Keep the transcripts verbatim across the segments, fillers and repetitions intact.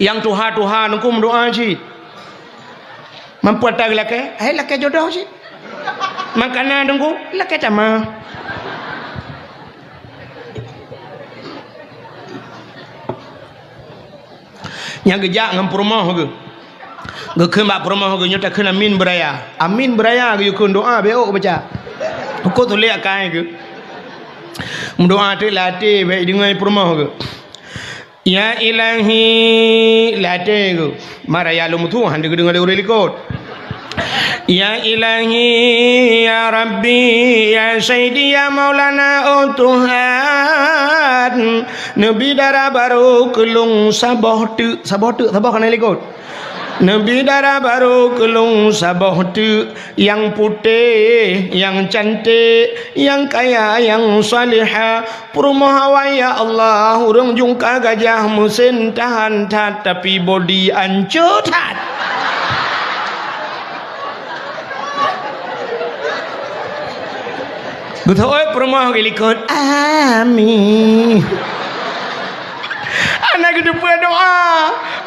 Nyang tuha-tuha Teungku meudoa cit. Mampu ata geulakée, hai lakée jodoh cit. Makanan Teungku, lakée tamah. Nyang geujak ngon peurumoh geuh. Geukheun bak peurumoh geuh, "Nyoe takheun amin beuraya." Amin beuraya geuyue kheun doa bék baca. Hukôm tulék akai geuh. Meudoa teuk lam até bék deungoe peurumoh geuh. "Ya Ilahi," lam até geuh. Meuraya lôn meutuah hana geudeungoe lé ureuëng likot. "Ya Ilahi, ya Rabbi, ya Sayyidi, ya Maulana, oh Tuhan, neubi dara barô keu lôn saboh teuk." Saboh teuk, saboh ka na likot. "Neubi dara barô keu lôn saboh teuk, nyang putéh, nyang canték, nyang kaya, nyang salihah." Peurumoh awai, ya Allah, ureuëng jungka gajah meusen tahan that, tapi bodi ancô that. Geuteuôt peurumoh geuh likot, "Amin." Hana geuteupeue doa.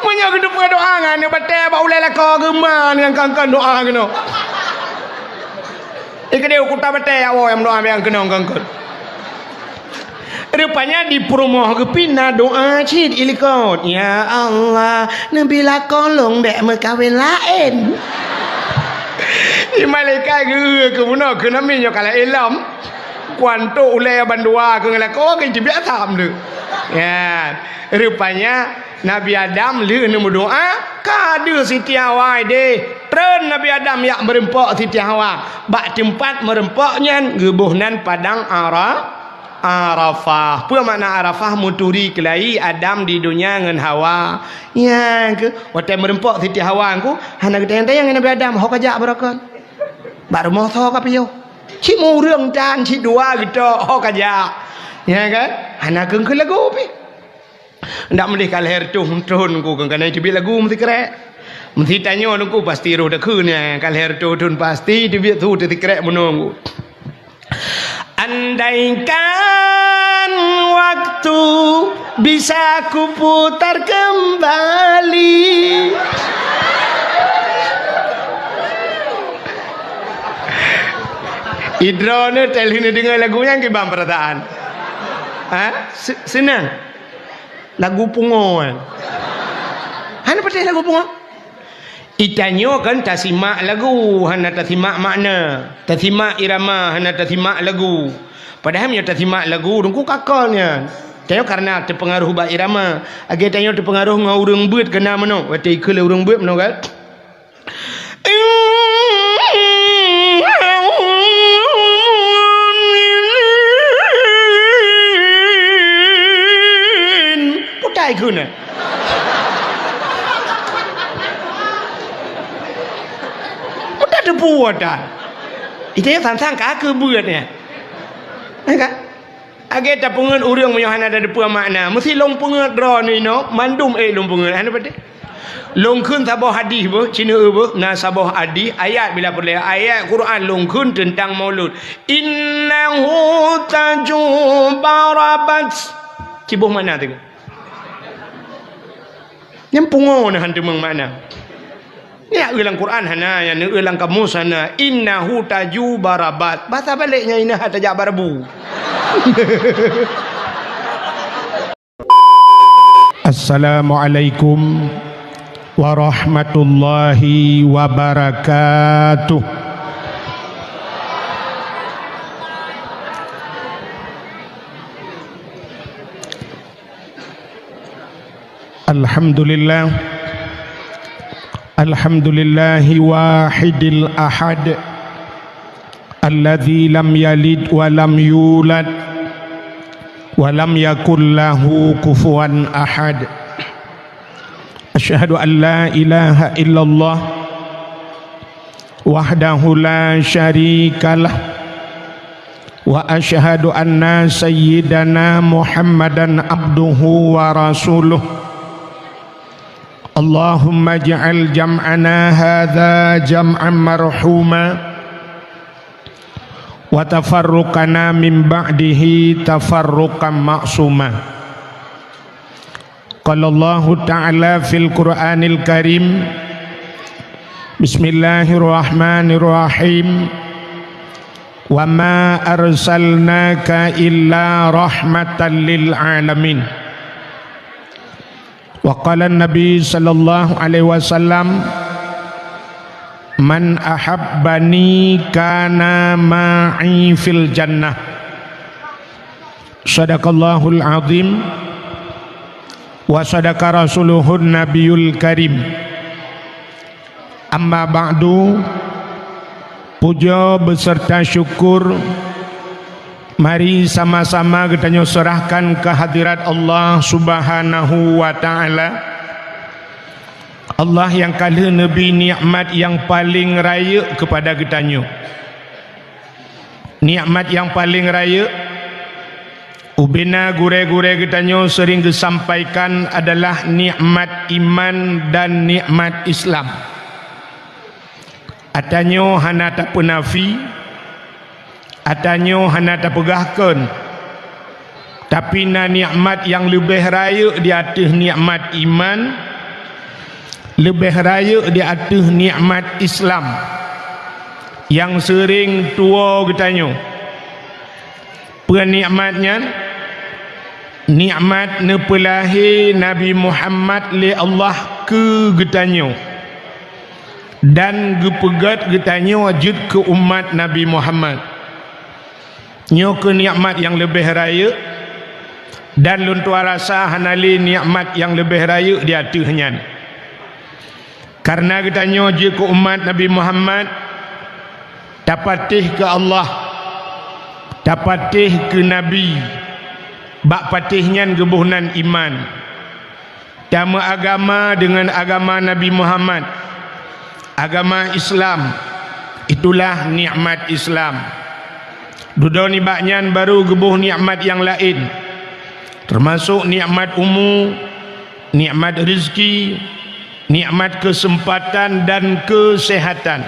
Meunyoe geuteupeue doa ngon aneuk batée bak ulée lakoe geuh man ngon kongkon doa keunoe. Ikeudeh u kuta batée awai nyang meudoa nyang keunong kongkon. Rupanya di peurumoh geuh pih na doa cit ilikot, "Ya Allah, neubi lakoe lôn bék meukawen laén." Di malaikat geu keu bunoe keu nami nyoe ka laén lom. Kuantok ulée bandua keu ngon lakoe keu jibiak tham deuh. Ya, rupanya Nabi Adam lheueh neumeudoa ka deuh Siti Hawa ideh. Treun Nabi Adam jak meureumpok Siti Hawa. Bak teumpat meureumpok nyan geuboh nan padang Ara-, Arafah. Peue makna Arafah? Meuturi keulayi Adam di donya ngon Hawa. Nyang keuh watée meureumpok Siti Hawa ngku hana geutanyong-tanyong Nabi Adam, "Ho kajak baroekon?" Bak rumoh soe ka piôh? Cit meureueng tan, cit dua geutok, ho kajak. Ya kan? Hana keuh keu lagu pih. Ndak meudeh ka lhée reutôh thon ku keuh kana teubiet lagu meusikrek. Meusitanyoe Teungku pasti roh takheun nyan, ka lhée reutôh thon pasti teubiet su teusikrek bunoe ngku. Andaikan waktu bisa kuputar kembali. Idroeneuh teuh lheueh neudeungoe lagu nyan kiban peurasaan? Ha? Se-, seunang? Lagu pungo kan? Hana patéh lagu pungo? Itanyoe kan tasimak lagu, hana tasimak makna. Tasimak irama, hana tasimak lagu. Padahai meunyoe tasimak lagu, Teungku ka kon nyan. Tanyoe kareuna teupeungaroh bak irama. Lagée tanyoe teupeungaroh ngon ureuëng beuet keunan meunoe. Watée ikheun lé ureuëng beuet meunoe kan? Putai keunan. Putai teupuwoe tan. Ite sang-sang ka keu beuet nyan. Ya kan? Lagée tapeungeut ureuëng meunyoe hana tateupeue makna, meusi lôn peungeut droeneuh inoe, mandum ék lôn peungeut, hana patéh. Lôn kheun saboh hadih beuh, cineuk beuh, na saboh hadih, ayat bila peureulée, ayat Quran lôn kheun teuntang Maulud. "Innahu tajubarabat." Ciboh makna teungoh. Nyang pungo na han teumeung makna. Nyang eu lam Quran hana, nyang eu lam kamus hana. Innahu tajubarabat. Basa balek nyan inah tajak barabu. Assalamualaikum warahmatullahi wabarakatuh. Alhamdulillah. Alhamdulillahi wahidil ahad. Alladzi lam yalid wa lam yulad. Wa lam yakul lahu kufuwan ahad. Asyhadu an la ilaha illallah wahdahu la syarikalah. Wa asyhadu anna sayyidana Muhammadan abduhu wa rasuluh. Allahumma ij'al jam'ana hadza jam'an marhuma, wa tafarruqana min ba'dihi tafarruqan ma'suma. Qala Allahu ta'ala fil Qur'anil Karim, Bismillahirrahmanirrahim. Wa ma arsalnaka illa rahmatan lil alamin. Wa qala Nabi sallallahu alaihi wasallam, "Man ahabbani kana ma'i fil jannah." Sadaqallahul azim wa sadaqa rasuluhun nabiyul karim. Amma ba'du, puja beserta syukur mari sama-sama geutanyoe serahkan keu hadirat Allah Subhanahu wa Ta'ala. Allah nyang ka lheueh neubri nikmat nyang paleng rayeuk keupada geutanyoe. Nikmat nyang paleng rayeuk, ubena gurée-gurée geutanyoe seuring geusampaikan adalah nikmat iman dan nikmat Islam. Atanyoe hana tapeunafi, atanyoe hana tapeugah kon, tapi na nikmat nyang leubeh rayeuk di ateueh nikmat iman, leubeh rayeuk di ateueh nikmat Islam nyang seuring tuwoe geutanyoe. Peue nikmat nyan? Nikmat neupeulahé Nabi Muhammad lé Allah keu geutanyoe dan geupeugét geutanyoe jeuet keu umat Nabi Muhammad. Nyoe kheueh nikmat nyang leubeh rayeuk, dan lôn tuan rasa hana lé nikmat nyang leubeh rayeuk di ateueh nyan. Kareuna geutanyoe jeuet keu umat Nabi Muhammad, tapatéh keu Allah, tapatéh keu Nabi, bak patéh nyan geuboh nan iman. Tameuagama deungon agama Nabi Muhammad, agama Islam, itulah nikmat Islam. Dudoe nibak nyan barô geuboh nikmat nyang laén, teumasok nikmat umu, nikmat rezeki, nikmat keuseumpatan dan keuseuhatan.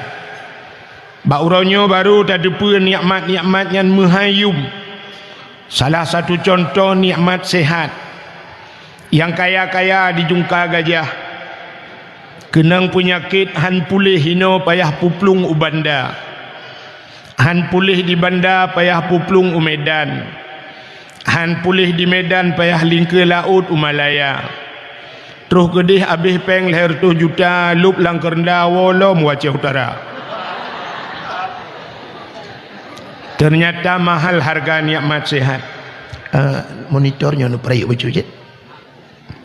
Bak uroe nyoe barô tateupeue nikmat-nikmat nyan meuhai yum. Salah satu cuntoh nikmat seuhat. Nyang kaya-kaya di Jungka Gajah, keunong peunyakét han puléh inoe payah puplueng u Banda. Han puléh di Banda payah puplueng u Medan. Han puléh di Medan payah lingkeue laôt u Malaya. Troh keudeh abéh péng lhée reutôh juta lôb lam keureunda woe lom u Aceh Utara. Teunyata mahal hareuga nikmat seuhat. Eh, monitor nyoe neupeurayeuk bacut cit.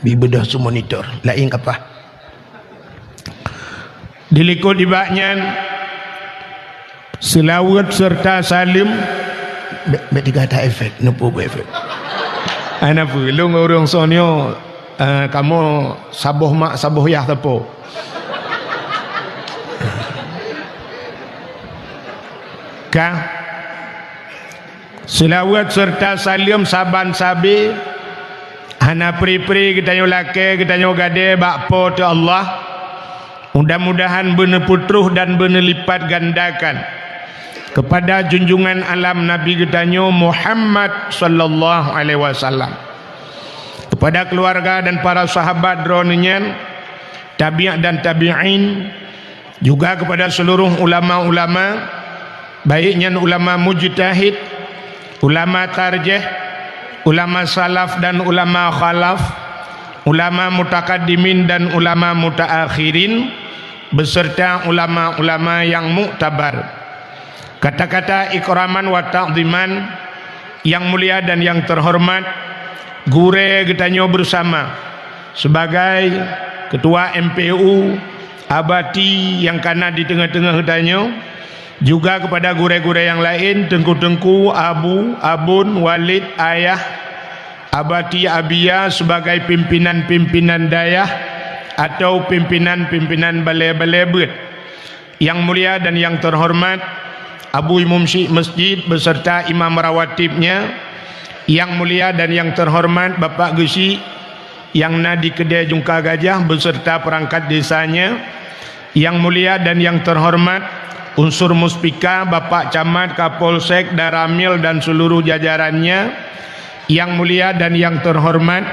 Bi beudôh su monitor, laén kapah. Dilikot nibak nyan, seulaweuet seureuta saleuem. Bèk, bèk tigata efek, neupeu efek. Hana peue, lôn ureueng soe nyoe, eh, kamoe saboh mak saboh yah sapo. Ka. Seulaweuet seureuta saleuem saban sabe, hana pri-pri geutanyoe lakée geutanyoe gadée bak Po teu Allah. Mudah-mudahan beuneupeutroh dan beuneulipat gandakan keupada junjungan alam Nabi geutanyoe Muhammad sallallahu alaihi wasallam, keupada keuluwarga dan para sahabat droeneuh nyan, tabi' dan tabi'in, juga keupada seuluruh ulama-ulama, baik nyan ulama mujtahid, ulama tarjih, ulama salaf dan ulama khalaf, ulama mutakaddimin dan ulama mutaakhirin, beserta ulama-ulama nyang muktabar. Kata-kata ikraman wa ta'ziman, nyang mulia dan nyang teuhoreumat, gurée geutanyoe beusama, sebagai Keutua M P U Abati nyang ka na di teungoh-teungoh geutanyoe, juga keupada gurée-gurée nyang laén, teungku-teungku, abu, abon, walét, ayah, abati, abia, sebagai pimpinan-pimpinan dayah atau pimpinan-pimpinan balée-balée beuet. Nyang mulia dan nyang teuhoreumat Abu Imum Syik Masjid beserta imam rawatibnya, nyang mulia dan nyang teuhoreumat Bapak Geuchik nyang na di Keudée Jungka Gajah beserta peurangkat desanya, nyang mulia dan nyang teuhoreumat unsur muspika, Bapak Camat, Kapolsek, Danramil dan seuluruh jajarannya, nyang mulia dan nyang teuhoreumat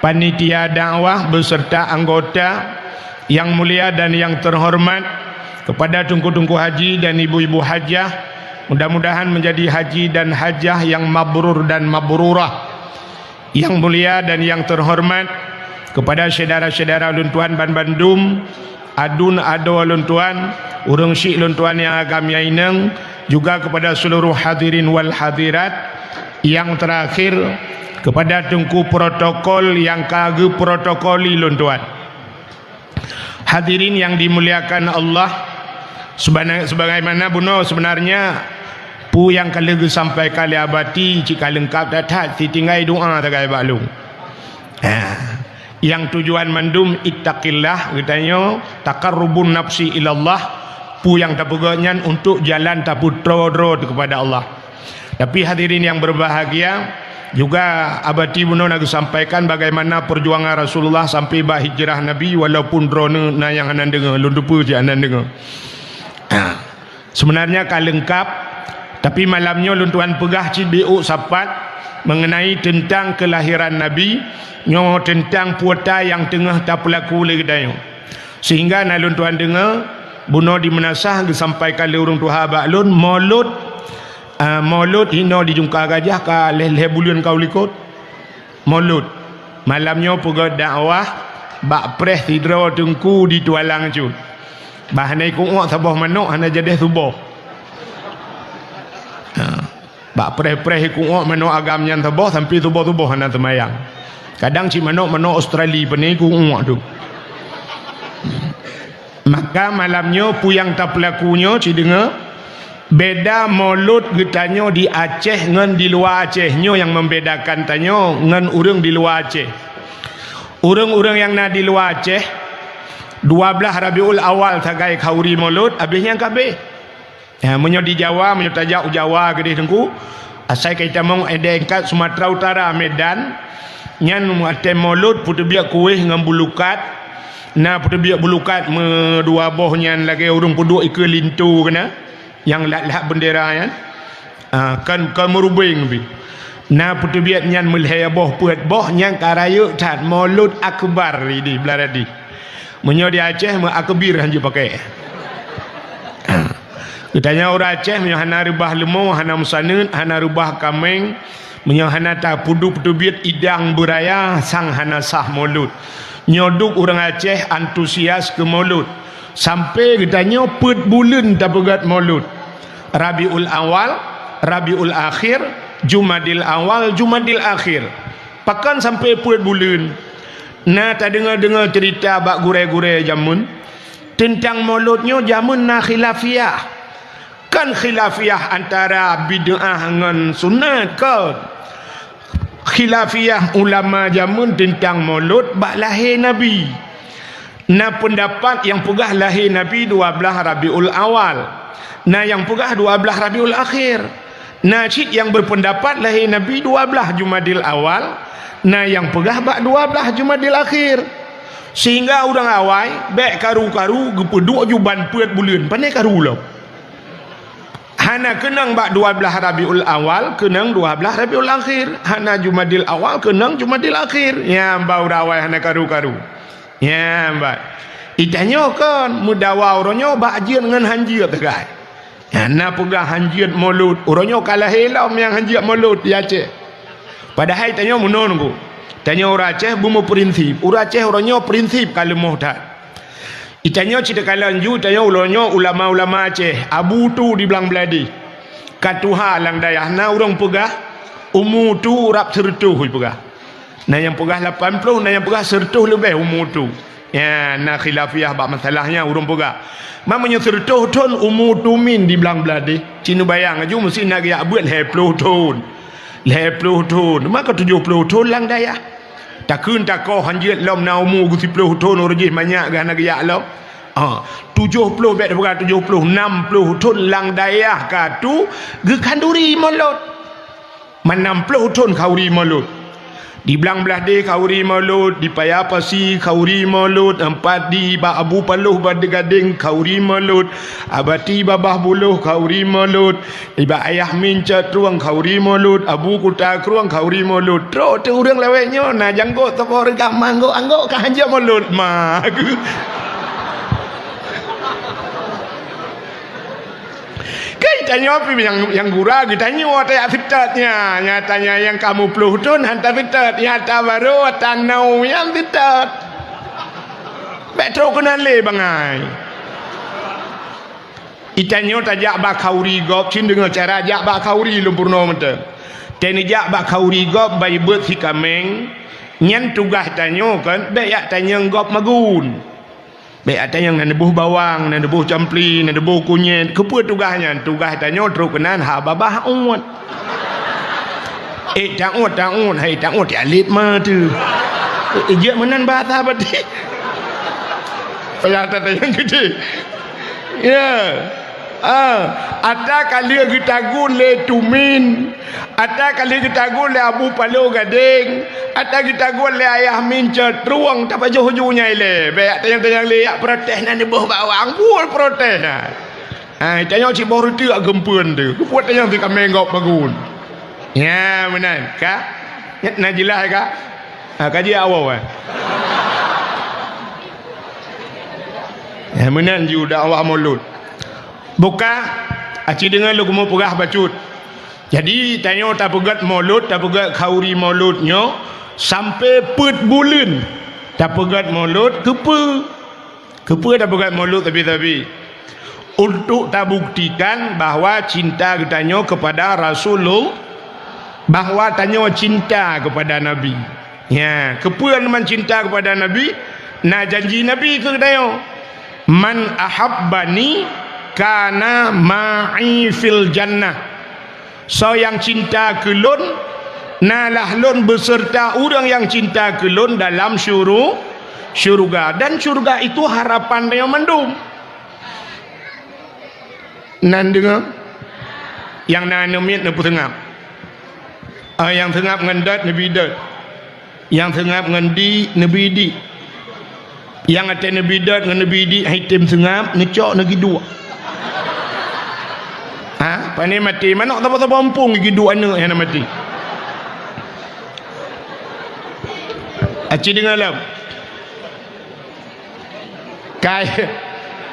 Panitia dakwah beserta anggota yang mulia dan yang terhormat, kepada teungku-teungku haji dan ibu-ibu hajah, mudah-mudahan menjadi haji dan hajah yang mabrur dan mabrurah. Yang mulia dan yang terhormat, kepada syedara-syedara lôn tuan banbandum, aduen adoe lôn tuan, ureuëng syiek lôn tuan nyang agam nyang inong, juga kepada seluruh hadirin wal hadirat. Yang terakhir, kepada teungku protokol nyang ka geuprotokoli lôn tuan. Hadirin yang dimuliakan Allah, sebana-, sebagaimana bunoe sebenarnya peue nyang ka lheueh geusampaikan lé Abati cit ka leungkab that-that, sitinggai doa sagai bak lôn. Ha. Nyang tujuan mandum ittaqillah geutanyoe, taqarrubun nafsi ilallah, peue nyang tapeugét nyan untuk jalan tapeutroe droe teuh kepada Allah. Tapi hadirin yang berbahagia, juga Abati bunoe na geusampaikan bagaimana perjuangan Rasulullah sampai bak hijrah Nabi, walaupun droeneuh na nyang hana deungoe, lôn teupeue cit hana deungoe. Sebenarnya ka leungkab, tapi malam nyoe lôn tuan peugah cit biôk sapat mengenai teuntang keulahiran Nabi, nyoe teuntang peue nyang teungoh tapeulaku lé geutanyoe. Sehingga na lôn tuan deungoe, bunoe di meunasah geusampaikan lé ureuëng tuha bak lôn, Maulud, ah, Maulud hinoe di Jungka Gajah ka lhée-lhée buleuen ka u likot. Maulud. Malam nyoe peugét dakwah bak preh sidroe teungku di Tualang Cut. Bah hana ikuek saboh manok hana jadeh suboh. Ha. Bak preh-preh ikuek manok agam nyan saboh sampai suboh-suboh hana seumayang. Kadang cit manok-manok Australia pane ikuek tu. Maka malam nyoe peue nyang tapeulaku nyoe cit deungoe, beda Maulud geutanyoe di Aceh ngon di luwa Aceh. Nyoe nyang membedakan tanyoe ngon ureuëng di luwa Aceh. Ureuëng-ureuëng nyang na di luwa Aceh, dua blaih Rabiul Awal sagai khauri Maulud, habéh nyan ka habéh. Ya, meunyoe di Jawa, meunyoe tajak u Jawa keudeh teungku, asai ka itamong edengkat Sumatera Utara, Medan, nyan watée Maulud peuteubiet kueh ngon bulukat, na peuteubiet bulukat meudua boh nyan lagée ureuëng peuduek ikeue linto keunan, nyang lat-lat bendera nyan. Ah, kan, kan meurubeng pih. Na peuteubiet nyan meulhée boh peuet boh nyang ka rayeuk that Maulud Akbar di, di Belaradi. Meunyoe di Aceh meu akbir hanjeuet pakai. Geutanyoe ureuëng Aceh meunyoe hana reubah leumo, hana meusaneut, hana reubah kaméng, meunyoe hana tapeuduek peuteubiet idang beuraya sang hana sah Maulud. Nyoe duek ureuëng Aceh antusias keu Maulud. Sampai geutanyoe peuet buleuen tapeugét Maulud. Rabiul Awal, Rabiul Akhir, Jumadil Awal, Jumadil Akhir. Pakon sampai peuet buleuen? Na tadeungoe-deungoe ceurita bak gurée-gurée jameun, teuntang Maulud nyoe jameun na khilafiah. Kon khilafiah antara bid'ah ngon sunat, kon. Khilafiah ulama jameun teuntang Maulud bak lahé Nabi. Na peundapat nyang peugah lahé Nabi dua blaih Rabiul Awal. Na nyang peugah dua blaih Rabiul Akhir. Na cit nyang beupeundapat lahé Nabi dua blaih Jumadil Awal, na nyang peugah bak dua blaih Jumadil Akhir. Sehingga ureuëng awai bék karu-karu geupeuduek juban peuet buleuen, pane karu lom. Hana keunong bak dua blaih Rabiul Awal, keunong dua blaih Rabiul Akhir. Hana Jumadil Awal, keunong Jumadil Akhir. Nyan ba ureuëng awai hana karu-karu. Nyan ba. Itanyoe kon meudawa uroe nyoe bak jeuet ngon hanjeuet sagai. Nyan na peugah hanjeuet Maulud. Uroe nyoe ka lahé lom nyang hanjeuet Maulud di Aceh. Padahai tanyoe meunoe nunggu. Tanyoe ureuëng Aceh beumeuprinsip. Ureuëng Aceh uroe nyoe prinsip ka leumoh that. Itanyoe cit takalon ju, itanyoe uroe nyoe ulama-ulama Aceh, Abu Tu di Blang Beuladi. Ka tuha lam dayah, na ureuëng peugah, umu Tu rab seureutôh jipeugah. Na nyang peugah lapan ploh, na nyang peugah seureutôh leubeh umu Tu. Ya, na khilafiah bak masalah nyan ureuëng peugah. Ma meunyoe seureutôh thon umu Tu min di Blang Beuladi, ci neubayang aju meusti na geujak beuet lhée ploh thon. Lhée ploh thon, maka tujoh ploh thon lam dayah. Takheun takoh hanjeuet lom na umu geusiplôh thon uroe jih manyak geuh hana geujak lom. Ah, tujoh ploh bék tapeugah tujoh ploh, nam ploh thon lam dayah ka Tu geukhanduri Maulud. Meunam ploh thon khauri Maulud. Di Blang Blahdeh khauri mulod, di Paya Pasi khauri mulod, Empat di bak Abu Paloh Bade Gadeng khauri mulod, Abati Babah Buloh khauri mulod, di bak Ayah Min Cot Trueng khauri mulod, Abu Kuta Krueng khauri mulod. Trok teuh ureuëng lawét nyoe na janggôt saboh reugam manggok-anggok ka hanjeuet mulod ma. Kai tanyoe pih nyang, nyang gura geutanyoe tajak seutôt nyan. Nyatanya nyang ka muplôh thon han taseutôt, nyata barô tanoe nyang seutôt. Bék trok keunan lé bangai. Itanyoe tajak bak khauri gob, cit deungoe cara jak bak khauri lôn peurunoe mantong. Teuneujak bak khauri gob bai beuet sikaméng, nyan tugaih tanyoe kon bék jak tanyong gob magun. Bék atra nyang na neuboh bawang, na neuboh campli, na neuboh kunyét. Keupeue tugaih nyan? Tugaih tanyoe trok keunan ha babah uet. Eh, taôt, taôt, hai taôt, ya alit ma tu. Eh, jeuet meunan bahasa batik. Payah atra nyang gede. Ya. Ah, atra ka lheueh geutagun lé Tumin. Atra ka lheueh geutagun lé Abu Paloh Gadeng, atra geutagun lé Ayah Min Cot Trueng, tapajoh uju nyang ilée. Bék tanyong-tanyong lé, jak protes na neuboh bawang, buet protes na. Ha, tanyoe cit boh reuteuek geumpeuen tu. Keupeue tanyong teuh ka meunggop bagun. Nya, meunan, ka? Nyan na jeulaih ka? Ha, ka jeuet awai, eh. Ya, meunan ju dakwah mulod. Buka, aci deungoe lôn keumu peugah bacut. Jadi, tanyoe tapeugét mulod, tapeugét khauri mulod nyoe sampoe peuet buleuen tapeugét mulod. Keupeue? Keupeue tapeugét mulod sabe-sabe? Untuk tabuktikan bahwa cinta geutanyoe kepada Rasulul-, bahwa tanyoe cinta kepada Nabi. Ya, keupeue nyan cinta kepada Nabi? Na janji Nabi keu geutanyoe, "Man ahabbani kana ma'i fil jannah." Soe nyang cinta keu lôn, nalah lôn beuseurta ureuëng nyang cinta keu lôn dalam syuru-, syuruga. Dan syuruga itu harapan tanyoe mandum. Nan deungoe, nyang na aneuk miet neupeuseungab. Ah, nyang seungab ngon dot neubi dot. Nyang seungab ngon di neubi di. Nyang até neubi dot ngon neubi di hai tem seungab, neucok neugi duek. Ha, pane maté manok tapa-tapa mumpung gi duek aneuk nyang na maté. Aci deungoe lom. Kai,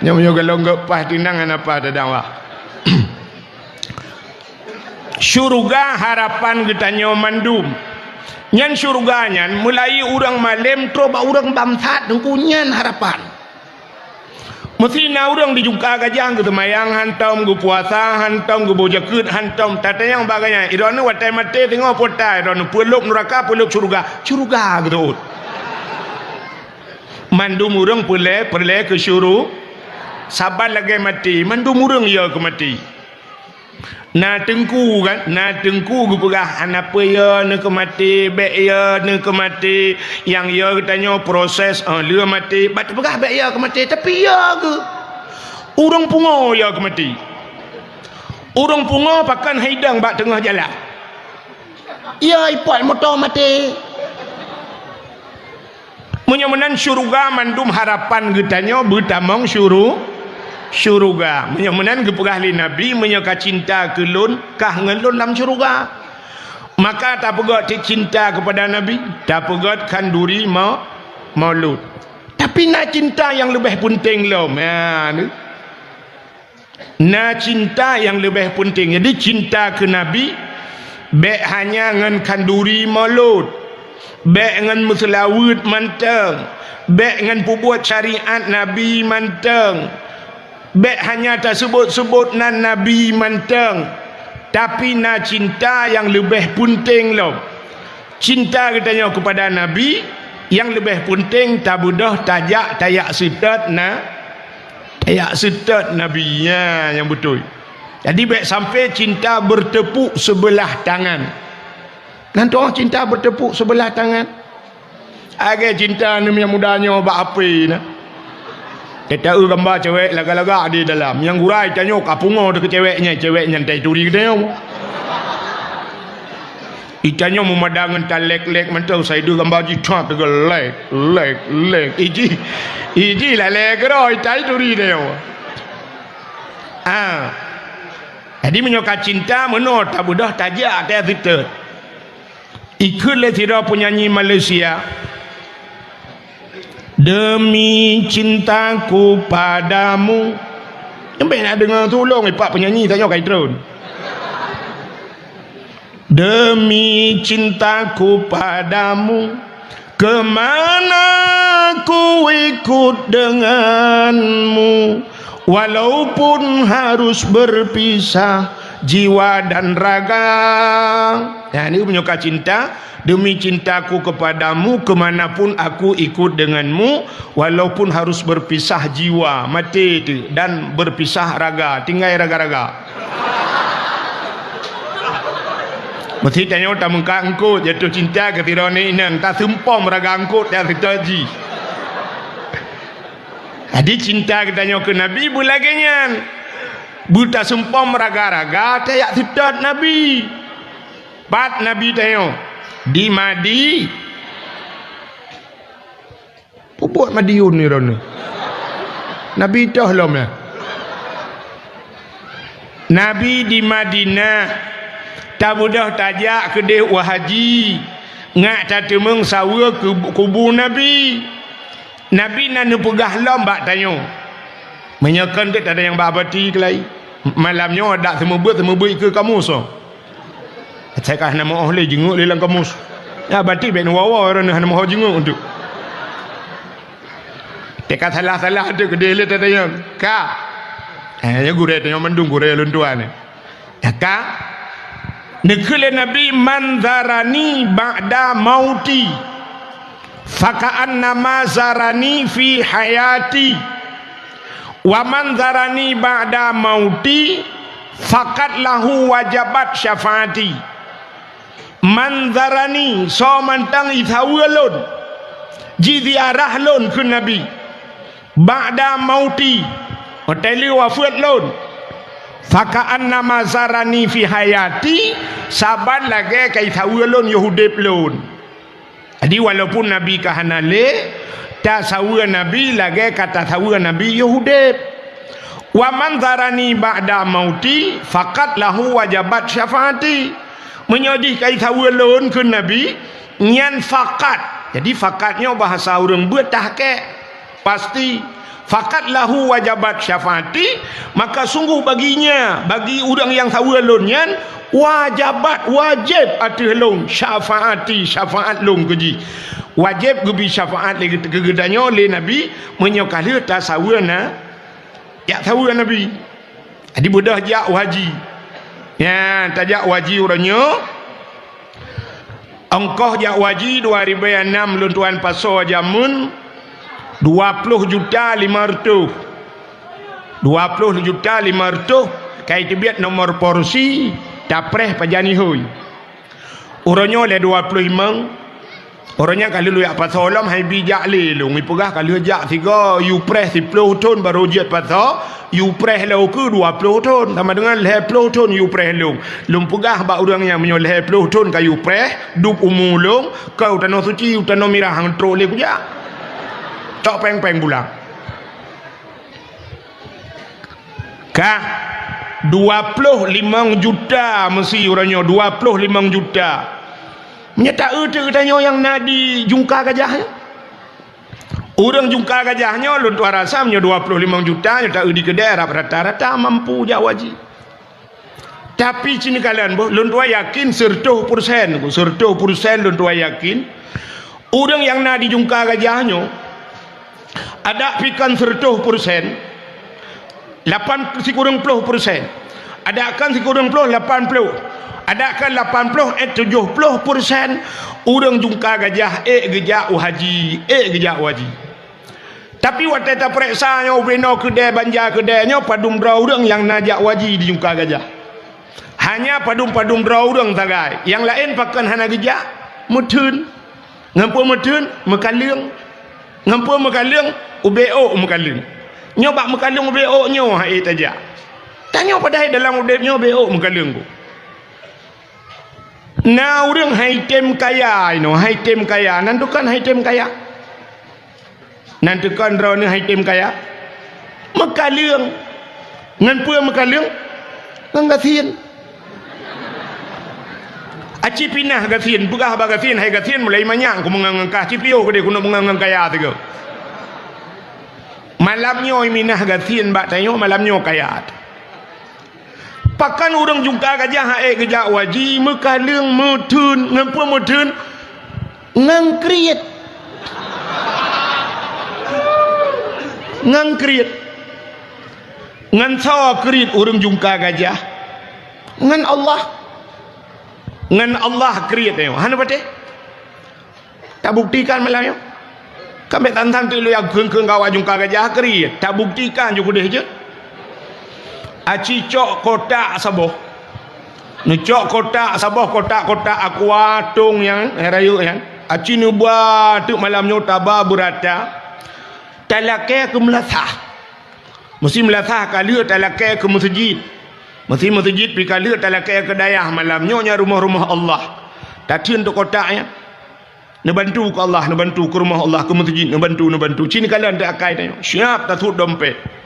nyoe-nyoe golom geupaih tunang hana paih teudakwah. Syuruga harapan geutanyoe mandum. Nyan syuruga nyan mulai ureuëng malém trok bak ureuëng bamsat teungku nyan harapan. Meusi na ureuëng di Jungka Gajah geuseumayang hantom, geupuasa hantom, geuboh jakeuet hantom, tatanyong bak gobnyan, "Droeneuh watée maté singoh peue ata droeneuh, peulop nuraka, peulop syuruga?" "Syuruga," geuteuôt. Mandum ureuëng peureulée, peureulée keu syuru-, saban lagée maté, mandum ureuëng yo keu maté. Na teungku kan, na teungku geupeugah, "Hana peue yo neuh keu maté, bék yo neuh keu maté. Nyang yo geutanyoe proses, oh, lheueh maté." Bak teupeugah bék yo keu maté, tapi yo geuh. Ureuëng pungo yo keu maté. Ureuëng pungo pakon hai dong bak teungoh jalan. Yo ipot moto maté. Meunyoe meunan syuruga mandum harapan geutanyoe beutamong syuru-, syuruga. Meunyoe meunan geupeugah lé Nabi, "Meunyoe ka cinta keu lôn, kah ngon lôn lam syuruga." Maka tapeugét cit cinta keupada Nabi, tapeugét khanduri mo-, mulod. Tapi na cinta nyang leubeh peunteng lom. Ya, ni. Na cinta nyang leubeh peunteng. Jadi, cinta keu Nabi bék hanya ngon khanduri mulod, bék ngon meuseulaweuet mantong, bék ngon peubuet syariat Nabi mantong, bék hanya taseubot-seubot nan Nabi mantong, tapi na cinta nyang leubeh peunteng lom. Cinta geutanyoe keupada Nabi, nyang leubeh peunteng tabeudôh tajak tajak seutôt na, tajak seutôt Nabi. Nyan nyang beutôi. Jadi, bék sampoe cinta bertepuk sebelah tangan. Nan toh cinta bertepuk sebelah tangan. Lagée cinta aneuk muda nyoe bak H P na. Teuta-eu gamba cewek lagak-lagak di dalam. Nyang gura tanyoe ka pungo teuh keu cewek nyan, cewek nyan tai turi geutanyoe. Itanyoe meumada ngon talék-lék mantong, sai deuh gamba jih that teugeuh lék, lék, lék. Iji, iji lalée keudroe itai turi tanyoe. Ah. Jadi meunyoe ka cinta, meunoe tabeudôh tajak até sitet. Ikheun lé sidroe peunyanyi Malaysia, "Demi cintaku padamu." Nyang bèk na deungoe tulông ipak peunyanyi tanyoe ka itron. "Demi cintaku padamu, kemana ku ikut denganmu, walaupun harus berpisah jiwa dan raga." Nah, ni meunyoe ka cinta, "Demi cintaku kepadamu, kemanapun aku ikut denganmu, walaupun harus berpisah jiwa," maté teuk, "dan berpisah raga," tinggai raga-raga. Meusti tanyoe tameungka eungkôt jatuh cinta keu sidroe inong, taseumpom raga eungkôt dan sitoe jih. Jadi cinta geutanyoe keu Nabi beulagée nyan. Beutaseumpom raga-raga tajak seutôt Nabi. Pat Nabi tanyoe? Di Madi-, Peubuet Madiun ni droeneuh. Nabi toh lom nyan. Nabi di Madinah, tabeudôh tajak keudeh u haji, ngat tateumeung saweue keu kubu Nabi. Nabi na neupeugah lom bak tanyoe. Meunyoe kon teuh tada nyang bak abati keulai. Malam nyoe dak seumeubeuet-seumeubeuet ikeue kamus. Asai ka hana meu-oh lé jingeuk lé lam kamus. Ya, abati bèk neuwoe-woe, ureueng hana meu-oh jingeuk tu. Teuka salah-salah tu keudeh lé tada nyang. Ka. Eh, ya gurèe tanyoe mandum gurèe lôn tuan ni. Ya ka? Neukheun lé Nabi, "Man zarani ba'da mauti, faka'annama zarani fi hayati. Wa man zarani ba'da mauti, faqad lahu wajabat syafaati." Man zarani, soe mantong jisaweue lôn, jiziarah lôn kheun Nabi. Ba'da mauti, watèe lheueh wafeuet lôn, faka'annama zarani fi hayati, saban lagèe ka jisaweue lôn yoh udép lôn. Jadi, walaupun Nabi ka hana lé, tasaweue Nabi lagèe ka tasaweue Nabi yoh udép. Wa man zarani ba'da mauti, faqad lahu wajabat syafaati. Meunyoe jih ka jisaweue lôn kheun Nabi, nyan faqad. Jadi, faqad nyoe bahasa ureueng beuet tahkèk. Pasti, faqad lahu wajabat syafaati, maka sungguh baginya, bagi ureueng nyang saweue lôn nyan, wajabat, wajéb ateueh lôn, syafaati, syafaat lôn keu jih. Wajéb geubri syafaat lé, keu geutanyoe lé Nabi, meunyoe ka lheueh tasaweue na, jak saweue Nabi. Jadi beudôh jak u haji. Nyan, tajak u haji uroe nyoe. Ongkoh jak u haji dua ribèe nam lôn tuan pasoe jameun dua ploh juta lima reutôh. Dua ploh juta lima reutôh, ka iteubiet nomor porsi, tapreh pajan ihôi. Uroe nyoe lé dua ploh limong. Uroe nyan ka lheueh jak pasoe lom, han ibi jak lé lôn. Ipeugah ka lheueh jak sigoe, yue preh siploh thon barô jeuet pasoe, yue preh lé ukeue dua ploh thon, sama deungon lhèe ploh thon yue preh lôn. Lôn peugah bak ureueng nyan, meunyoe lhèe ploh thon ka yue preh, dub umu lôn, keu u Tanoh Suci, u Tanoh Mirah, han trok lé kujak. Cok péng-péng pulang. Ka dua ploh limong juta meusi uroe nyoe, dua ploh limong juta. Meunyoe taeu teuk geutanyoe nyang na di Jungka Gajah nyoe. Ureueng Jungka Gajah nyoe lôn tuan rasa meunyoe dua ploh limong juta nyoe taeu di keudè rap rata-rata mampu jak u haji. Tapi ci neukalon boh, lôn tuan yakin seureutôh peureusén, seureutôh peureusén lôn tuan yakin, ureueng nyang na di Jungka Gajah nyoe, adak pih kon seureutôh peureusén, lapan sikureueng ploh peureusén, adak kon sikureueng ploh, lapan ploh, adak kon lapan ploh, eh, tujoh ploh peureusén ureueng Jungka Gajah ék geujak u haji, ék geujak u haji. Tapi watèe tapareksa nyoe ubé noe keudè, banja keudè nyoe, padum droe ureueng nyang na jak u haji di Jungka Gajah. Hanya padum-padum droe ureueng sagai. Nyang laén pakon hana geujak, meutheun. Ngon peue meutheun? Meukaleueng. Ngon peue meukaleueng? Ubé ôk meukaleueng. Nyoe bak meukaleueng ubé ôk nyoe han ék tajak. Tanyoe padahai dalam udép nyoe ubé ôk meukaleueng ku. Na ureuëng hai tem kaya inoe, hai tem kaya, nan tukon hai tem kaya. Nan tukon droeneuh hai tem kaya. Meukaleueng. Ngon peue meukaleueng? Ngon gasien. Aci pinah gasien, peugah bak gasien, "Hai gasien, mulai manyang ku meungon ngon kah, ci piôh keudeh keuneuk meungon ngon kaya sigoe." Malam nyoe minah gasien bak tanyoe, malam nyoe kaya. Pakon ureuëng jungka gajah hak ék geujak u haji, meukaleueng, meutheun, ngon peue meutheun? Ngon kriet. Ngon kriet. Ngon soe kriet ureuëng jungka gajah? Ngon Allah. Ngon Allah kriet nyoe. Hana patéh? Tabuktikan malam nyoe. Ka bék tan-tan teuk lôn kheun-kheun keu awak jungka gajah kriet. Tabuktikan ju keudeh jeuet. Aci cok kotak saboh. Neucok kotak saboh, kotak-kotak aqua tong nyang rayeuk nyan. Aci neuba teuk malam nyoe taba beurata. Talakée keu meulasah. Meusé meulasah ka lheueh talakée keu meuseujid. Meusé meuseujid pih ka lheueh talakée keu dayah malam nyoe nyan rumoh-rumoh Allah. Tatheun teuk kotak nyan. Neubantu keu Allah, neubantu keu rumoh Allah, keu meuseujid, neubantu, neubantu. Ci neukalon teuk akai tanyoe. Siap tasuet dompet.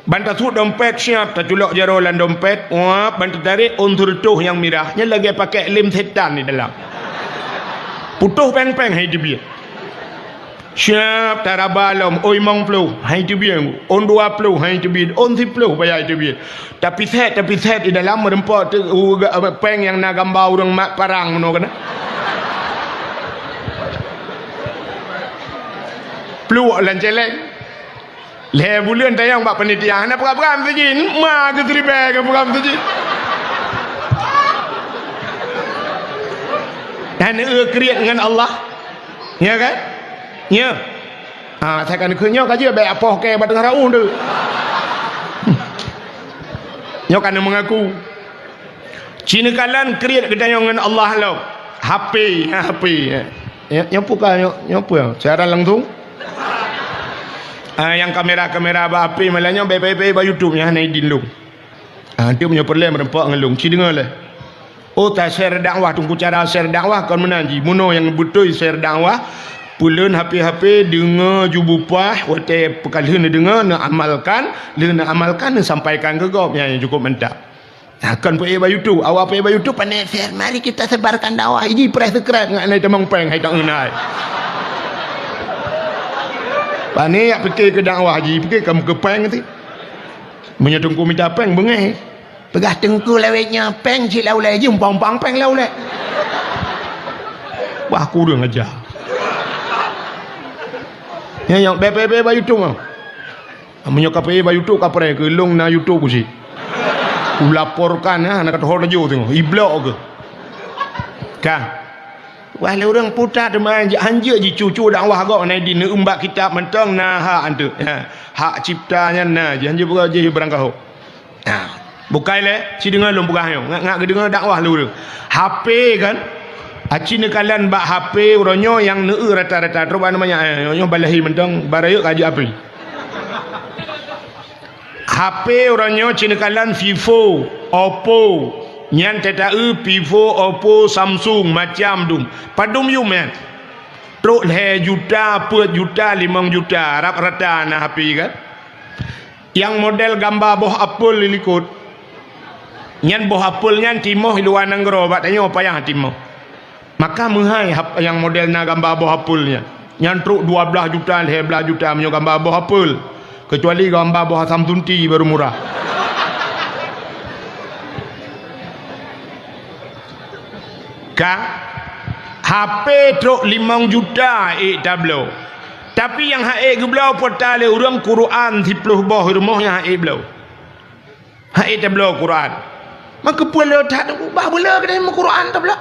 Ban tasuet dompet siap, taculok jaroe lam dompet, wap, ban teutarek ôn sireutôh nyang mirah. Nyan lagée pakék lem setan di dalam. Putôh péng-péng hai teubiet. Siap taraba lom, ôn limong ploh, hai teubiet. Ôn dua ploh, hai teubiet. Ôn siploh, payah hai teubiet. Tapiset, tapiset di dalam meureumpok teuk u-, ga-, péng nyang na gamba ureuëng mat parang meunoe keunan. Pluek lam céléng. Lhée buleuen tanyong bak panitia, hana peugah-peugah meuseujid, ma geuseuribée geupeugah meuseujid. Dan eu kriet ngon Allah. Nya kan? Nya. Ha, saya kan keu nyoe ka jeuet bék apoh kée bak teungoh raun tu. Nyoe kan meungaku. Ci neukalon kriet geutanyoe ngon Allah lom. H P, ha, H P. Ya, nyoe peue ka, nyoe, nyoe peue? Siaran langsung? Ah, nyang kamera-kamera bak H P malam nyoe bék payah-payah bak YouTube nyan hana idin lôn. Ah, teuk meunyoe peureulée meureumpok ngon lôn, ci deungoe lé. Oh, ta share dakwah, teungku cara share dakwah kon meunan jih. Bunoe nyang beutôi share dakwah, peuleuen H P-H P, deungoe ju bupah, watée peukalheueh neudeungoe, neuamalkan, lheueh neuamalkan, neusampaikan keu gob, nyan nyang cukup mantap. Nah, kon peuék bak YouTube, awak peuék bak YouTube, pané share, mari kita sebarkan dakwah, iji preh subscribe ngat nai tamong péng hai taun hai. Pané yak pike keu dakwah ji, pike kamu keu péng ti. Meunyoe teungku mita péng beungéh. Peugah teungku lawét nyoe péng cit lam ulée, jeumpang-pang péng lam ulée. Wah, kureueng aja. Nyan nyang bebe-bebe bak YouTube ah. Meunyoe ka peuék bak YouTube ka preh keu lôn na YouTube cit. Kulaporkan ah, na ka teuhor laju teungoh. Iblok keu. Ka. Wah, lé ureuëng puta teuma hanjeuet jicucu dakwah gob na di neuumbak kitab mantong na hak anteuk. Ha, hak cipta nyan na jih hanjeuet buka jih barang kahok. Ha, bukai lé, ci deungoe lôn peugah nyoe, ngat-ngat geudeungoe dakwah lôn. H P kan? Aci neukalon bak H P uroe nyoe nyang neueu rata-rata trok bak namanya, eh, nyoe balahi mantong barayek ka jeuet H P. H P uroe nyoe ci neukalon Vivo, Oppo, nyan tataeu Vivo, Oppo, Samsung macam dum. Padum yum nyan. Trok lhée juta, peuet juta, limong juta, rab rata na H P kan. Nyang model gamba boh apel di likot. Nyan boh apel nyan timoh i luwa nanggroe, bak tanyoe payah timoh. Maka meuhai hap-, nyang model na gamba boh apel nyan. Nyan trok dua blaih juta, lhée blaih juta meunyoe gamba boh apel. Keucuali gamba boh asam sunti baru murah. Ka, H P trok limong juta ék tabloe. Tapi nyang hak ék geubloe peue ta lé ureuëng Quran siploh boh rumoh nyang hak ék bloe. Hak ék tabloe Quran. Maka peue le that bah beule keudeh meu Quran tabloe.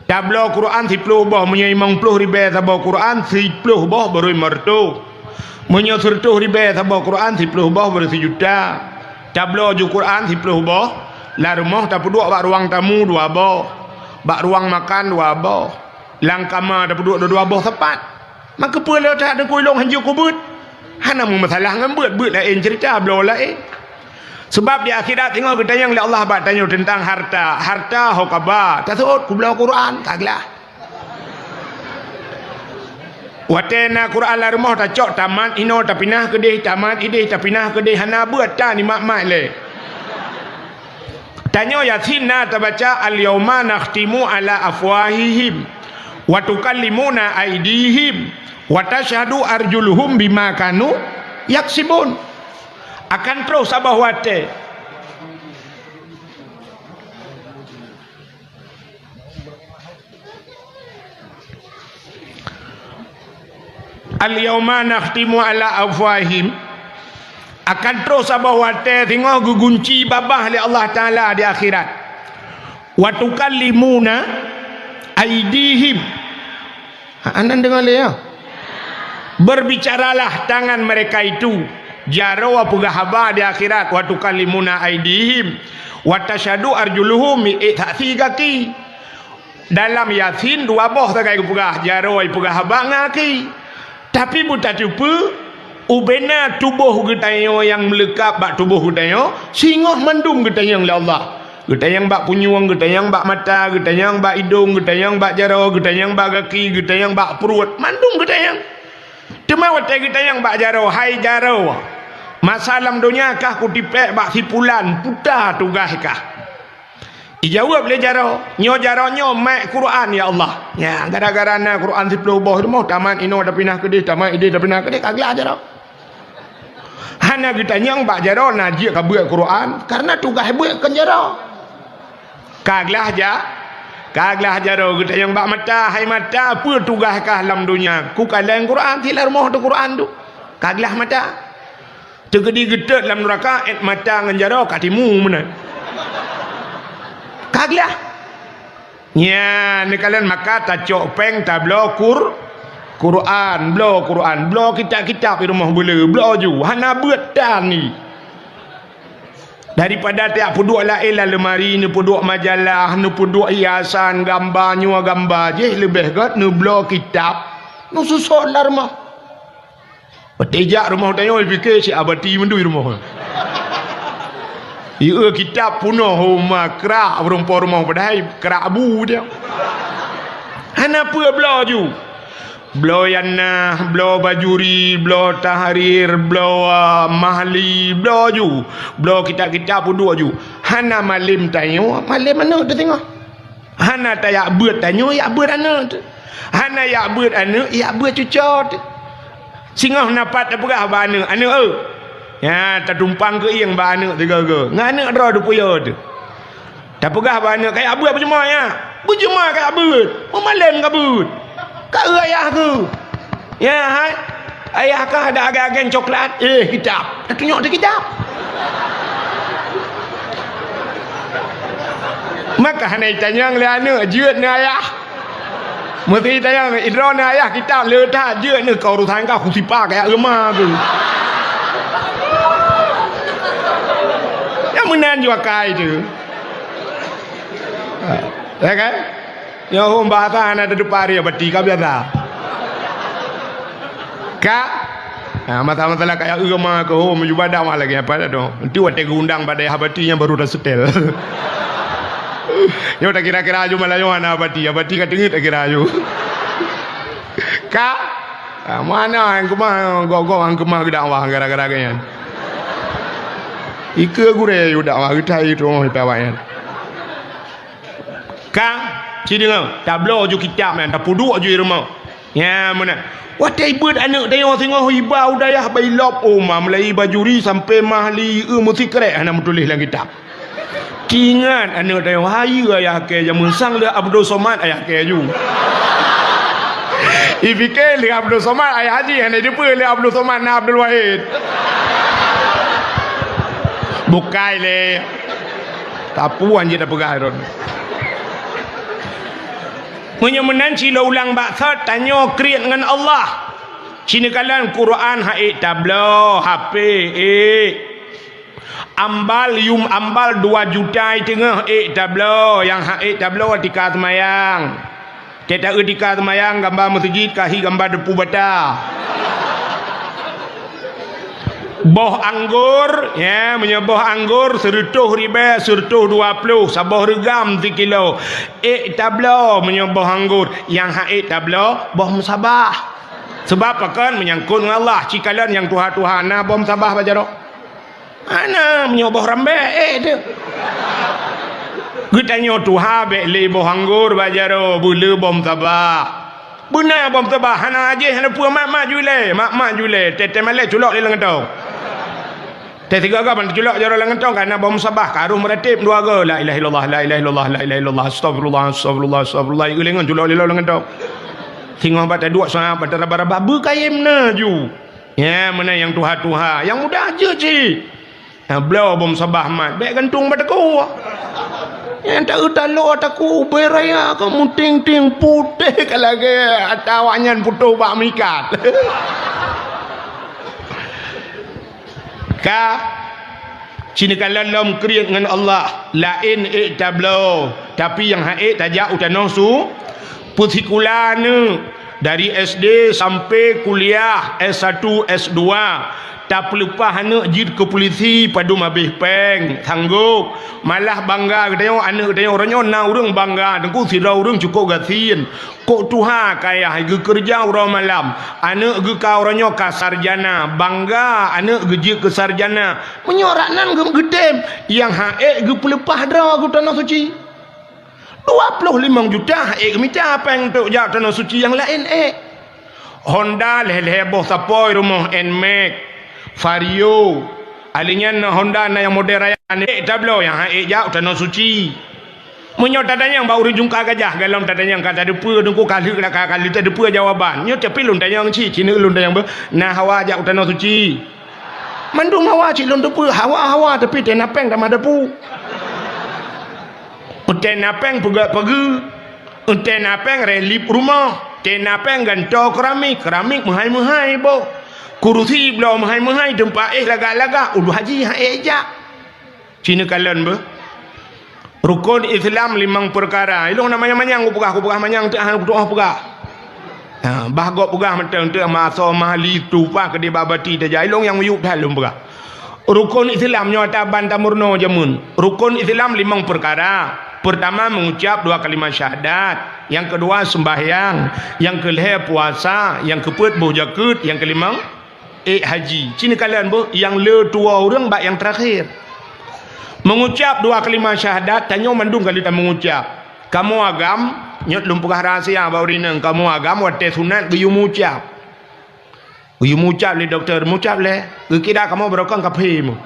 Tabloe Quran siploh boh, meunyoe limong ploh ribée saboh Quran, siploh boh barô limong reutôh. Meunyoe sireutôh ribée saboh Quran, siploh boh barô sijuta. Tabloe ju Quran siploh boh, lam rumoh tapeuduek bak ruang tamu dua boh, bak ruang makan dua boh, lam kama tapeuduek dua-dua boh sapat. Maka peue le that deungon ilong hanjeuet kubeuet? Hana meumasalah ngon beuet, beuet laén ceurita, bloe laén. Sabab di akhirat singoh geutanyong lé Allah bak tanyoe teuntang harta. Harta ho ka ba? Taseuôt, kubloe Quran, ka glah. Watée na Quran lam rumoh tacok, tamat inoe tapinah keudeh, tamat ideh tapinah keudeh, hana beuet tan imat-mat lé. Tanyoe Yasin na tabaca, "Al-yauma nakhtimu ala afwahihim, wa tukallimuna aidihim, wa tasyhadu arjuluhum bima kanu yaksibun." Akan troh saboh watée. "Al-yauma nakhtimu ala afwahim." Akan troh saboh watée singoh geugunci babah lé Allah Taala di akhirat. "Wa tukallimuna aidihim." Ha, anan deungoe lé, ya. "Berbicaralah tangan mereka itu." Jaroe peugah haba di akhirat. "Wa tukallimuna aidihim, wa tasyhadu arjuluhum." Ék saksi gaki. Dalam Yasin dua boh sagai geupeugah, jaroe peugah haba ngon gaki. Tapi beutateupeue, ubena tuboh geutanyoe nyang meuleukab bak tuboh geutanyoe, singoh mandum geutanyong lé Allah. Geutanyong bak punyueng, geutanyong bak mata, geutanyong bak idong, geutanyong bak jaroe, geutanyong bak gaki, geutanyong bak pruet, mandum geutanyong. Teuma watée geutanyong bak jaroe, "Hai jaroe, masa lam donya kah kutipék bak si pulan, peue tugaih kah?" Ijaweueb lé jaroe, "Nyoe jaroe nyoe meu'en Quran, ya Allah." Nyan, gara-gara na Quran siplôh boh rumoh, tamat inoe tapinah keudeh, tamat ideh tapinah keudeh, ka glah jaroe. Hana geutanyong bak jaroe na jeuet ka beuet Quran, kareuna tugaih beuet kon jaroe. Ka glah ja-, ka glah jaroe, geutanyong bak mata, "Hai mata, peue tugaih kah lam donya?" "Kukalon Quran, si lam rumoh teuh Quran teuh." Ka glah mata. Teukeudi geutot lam nuraka, ék mata ngon jaroe ka timu meunan. Ka glah. Nyan, neukalon maka tacok péng tabloe Qur-, Quran, bloe Quran, bloe kitab-kitab di rumoh beuleu, bloe ju, hana beuet tan ni. Daripada tajak peuduek laén lam leumari, neupeuduek majalah, neupeuduek hiasan, gamba nyoe gamba jéh, leubeh gét neubloe kitab, neususot lam rumoh. Watée jak rumoh tanyoe, pike si abati mandum rumoh. Ieu kitab punoh homa krak, beurumpo rumoh padahai krak bu dia. Hana peue bloe ju. Bloe Yanah, bloe Bajuri, bloe Tahrir, bloe, ah, Mahli, bloe ju. Bloe kitab-kitab peuduek ju. Hana malem tanyoe, malem aneuk teuh singoh. Hana tayak beuet tanyoe, yak beuet aneuk teuh. Hana yak beuet aneuk, yak beuet cucoe teuh. Singoh na pat tapeugah bak aneuk, "Aneuk, eu." Nyan, tatumpang keuieng bak aneuk tiga-tiga. Ngon aneuk droe teuh puyoe teuh. Tapeugah bak aneuk, "Kayak beuet beujeumai, ya?" "Beujeumai kayak beuet. Meumalem ka beuet." "Ka eu ayah keuh." "Ya, hai. Ayah kah ada agen-agen coklat?" "Eh, kitab." Tatunyok di kitab. Maka hana itanyong lé aneuk, jeuet neu ayah. Meusti itanyong, "Idroe neu ayah kitab le that, jeuet neu keu urusan kah, kusipa kayak reuma tu." Nyang meunan jua kai tu. Ya kan? Nyoe hom bahasa hana teudeupari abati ka biasa. Ka? Ha, masalah-masalah kaya agama ke hom, juga dakwah lagi apa dah tu. Nanti watée geundang bak dayah abati nyang baru dah setel. Nyoe tak kira-kira aju malah nyoe hana abati, abati ka teungeut tak kira aju. Ka? Ha, mana yang kemah, gok-gok yang kemah ke dakwah gara-gara ke nyan. Ike gurée yu dakwah, geutai tu, oh, ipa awak nyan. Ka, ci deungoe, tabloe ju kitab nyan, tapeuduek ju i rumoh. Nyan meunan. Watée ibeuet aneuk tanyoe singoh iba u dayah Bailop, oh, ma mulai Bajuri sampai Mahli, eu, meusikrek hana meutuléh lam kitab. Teuingat aneuk tanyoe, "Hai ayah kée jameun sang lé Abdul Somad ayah kée ju." Ipike lé Abdul Somad ayah jih, hana jeupeue lé Abdul Somad na Abdul Wahid. Bukai lé. Tapuan jih tapeugah droe. Meunyoe meunan, ci lôn ulang bak that, tanyoe kriet ngon Allah. Ci neukalon Quran hak ék tabloe, H P ék. Ambal yum ambal dua juta i teungoh ék tabloe, nyang hak ék tabloe tika seumayang. Teuta eu tika seumayang gamba meuseujid, kahi gamba deupeu bata. Boh anggor, ya, meunyoe boh anggor seureutôh ribèe, seureutôh dua ploh, saboh reugam sikilo. Ék tabloe meunyoe boh anggor, nyang han ék tabloe, boh musabah. Sabab pakon, meunyangkot ngon Allah, cikalon nyang tuha-tuha na boh musabah bak jaroe. Hana, meunyoe boh rambèe, ék teuh. Geutanyoe tuha bèk lé boh anggor bak jaroe, beulé boh musabah. Beuna boh musabah, hana ajéh, hana peue, mat-mat ju ilèe, mat-mat ju ilèe. Teuh-teuh malèe culok lé lam gantong. Teuh sigoe-goe ban teuculok jaroe lam gantong, ka na boh musabah, ka harôh meuratéb dua goe, la ilaha illallah, la ilaha illallah, la ilaha illallah, astagfirullah, astagfirullah, astagfirullah. Ieu lé ngon culok lé lam gantong. Singoh bak taduek, singoh bak taraba-raba, beukayém na ju. Ya, meunan nyang tuha-tuha, nyang muda jeuet cit. Nah, bloe boh musabah mat, bèk gantung bak teukue. Nyang ta-, taloe takue ubé raya ka meuting-ting putéh ka lagèe ata awaknyan putôh bak meuikat. Ka, ci neukalon lom kriet ngon Allah, laén ék tabloe, tapi nyang han ék tajak u tanoh su-, peusikula aneuk. Dari S D sampai kuliah S satu, S dua, tapeuleupah aneuk jeuet keu pulisi, padum habéh pèng, sanggôp. Malah bangga geutanyoe, aneuk geutanyoe uroe nyoe na ureueng bangga, teungku sidroe ureueng cukôp gasien. Kok tuha kayah geukeureuja uroe malam, aneuk geuh ka uroe nyoe ka sarjana, bangga aneuk geuh jeuet keu sarjana. Meunyoe rak nan geu-, geutem, nyang han ék geupeuleupah droe geuh tanoh suci. Dua ploh limong juta han ék geumita pèng untuk jak tanoh suci, nyang laén ék. Honda lhèe-lhèe boh sapôi rumoh, Nmax, Vario. Ahli nyan na Honda na nyang model raya, han ék tabloe nyang han ék jak tanoh suci. Meunyoe tatanyong bak ureueng jungka gajah, golom tatanyong ka tateupeue, teungku ka lheueh ka, ka lheueh tateupeue jawaban. Nyoe tapi lôn tanyong cit, ci neuk lôn tanyong beuh, na hawa jak u tanoh suci? Mandum hawa cit lôn teupeue, hawa-hawa tapi teuh na pèng tamah dapu. Teuh na pèng peugöt pageue, teuh na pèng relief rumoh, teuh na pèng gantoe keramik, keramik meuhai-meuhai boh. Kurusi bloe meuhai-meuhai, teumpat éh lagak-lagak, uroe haji han ék jak. Ci neukalon beuh. Rukon Islam limong peukara. Ilôn na manyang-manyang kupeugah, kupeugah manyang teuh han kutu'oh peugah. Ha, bah gob peugah mantong teuh, ma asoe, ma ahli, tupah keudéh bak bati tajak. Ilôn nyang miyueb that lôn peugah. Rukon Islam nyoe ata ban tameurunoe jameun. Rukon Islam limong peukara. Peurtama, mengucap dua kalimat syahadat. Nyang keudua, sembahyang. Nyang keulhèe, puasa. Nyang keupeuet, boh jakeuet. Nyang keulimong, ék haji. Ci neukalon beuh, nyang le tuwoe ureueng bak nyang teurakhé. Mengucap dua kalimat syahadat, tanyoe mandum ka lheueh tameungucap. Kamoe agam, nyoe lôn peugah rahsia bak ureueng inong, kamoe agam watèe sunat geuyue meuucap. Geuyue meuucap lé dokto, meuucap lé. Geukira kamoe barokon kaphé mu.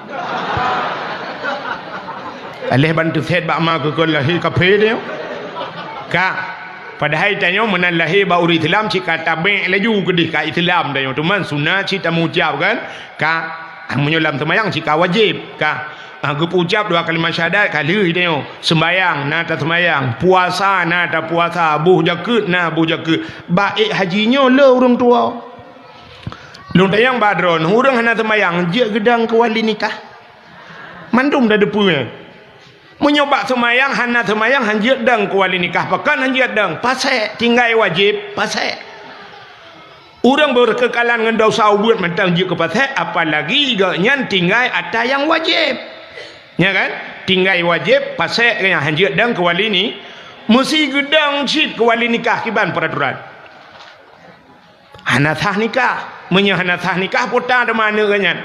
Aléh ban teusét bak ma keu kon lahé kaphé nyoe. Ka. Padahai tanyoe meunan lahé bak ureueng Islam cit ka tabek laju keudéh ka Islam tanyoe. Teuma sunat cit tameungucap kan. Ka. Ah, meunyoe lam seumayang cit ka wajéb. Ka. Ah, geupeuucap dua kalimat syahadat ka lheueh tanyoe. Seumayang na taseumayang, puasa na tapuasa, boh jakeuet na boh jakeuet. Bak ék haji nyoe le ureueng tuwoe. Lôn tanyong bak droeneuh, ureueng hana seumayang jeuet geudong keu wali nikah? Mandum tateupeue. Meunyoe bak seumayang hana seumayang, han jeuet dong keu wali nikah. Pakon han jeuet dong? Pasék, tinggai wajéb, pasék. Ureueng beukeukalan ngon desya ubeut mantong jeuet keu pasék, apalagi gobnyan tinggai ata nyang wajéb. Nya kan? Tinggai wajéb, pasék gobnyan han jeuet dong keu wali ni, meusi geudong cit keu wali nikah kiban peuraturan. Hana sah nikah. Meunyoe hana sah nikah, peue ta teuma aneuk geuh nyan?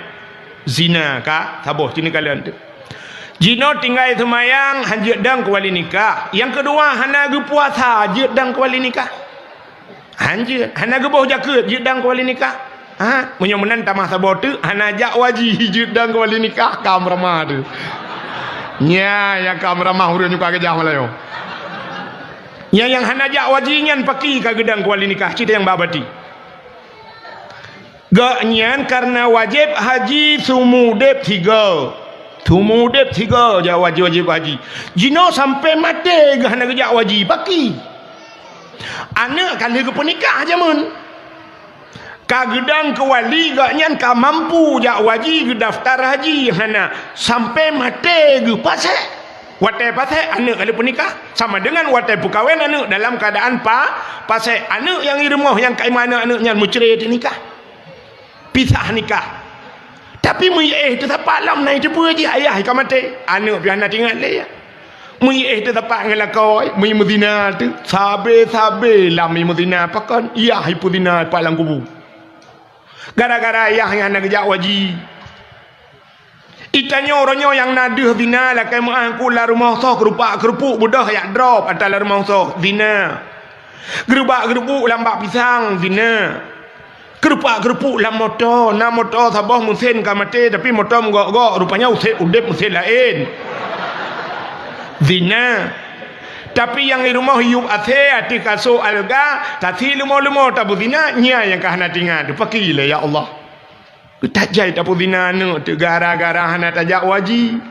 Zina ka saboh ci neukalon teuh. Jinoe tinggai seumayang, han jeuet dong keu wali nikah. Nyang keudua, hana geupuasa, jeuet dong keu wali nikah? Han jeuet. Hana geuboh jakeuet, jeuet dong keu wali nikah? Ha? Meunyoe meunan tamah saboh teuk, hana jak u haji, jeuet dong keu wali nikah, ka meuramah teuh. Nya, nyang ka meuramah ureueng nyang ka geujak meulayeue. Nyang, nyang hana jak u haji nyan paki ka geudong keu wali nikah, cit nyang bak bati. Gobnyan kareuna wajéb haji seumeu udép sigoe. Seumeu udép sigoe jak wajéb, wajéb haji. Jinoe sampoe maté geuh hana geujak u haji, paki. Aneuk ka lheueh geupeunikah jameun. Ka geudong keu wali, gobnyan ka mampu jak u haji, geudaftar haji, hana. Sampoe maté geuh pasék. Watèe pasék aneuk ka lheueh peunikah, sama deungon watèe peukawen aneuk dalam keuadaan pa-, pasék. Aneuk nyang i rumoh nyang ka iman aneuk-aneuk nyan meucré teunikah. Pisah nikah. Tapi meuéh teusapat lom na teupeue jih ayah ka maté, aneuk pih hana teuingat lé. Meuéh teusapat ngon lakoe, meuéh meuzina teuh, sabe-sabe lam meuzina pakon, yah ipeuzina pat lam kubu. Gara-gara yah nyan hana geujak haji. Itanyoe uroe nyoe nyang na deuh zina lakée meuáh ku lam rumoh soh keurupak-keurupuk beudôh yak drop atra lam rumoh soh, zina. Geurubak-geurubuk lam bak pisang, zina. Keurupak-keurupuk lam moto, na moto saboh meusén ka maté tapi moto meugok-gok, rupanya usét udeb meusén laén. Zina. Tapi nyang di rumoh yup asée ateueh kasô alga, tasi leumo-leumo tabeuzina, nyan nyang ka hana teuingat, teupaki lé ya Allah. Geutajai tapeuzina aneuk teuh gara-gara hana tajak haji.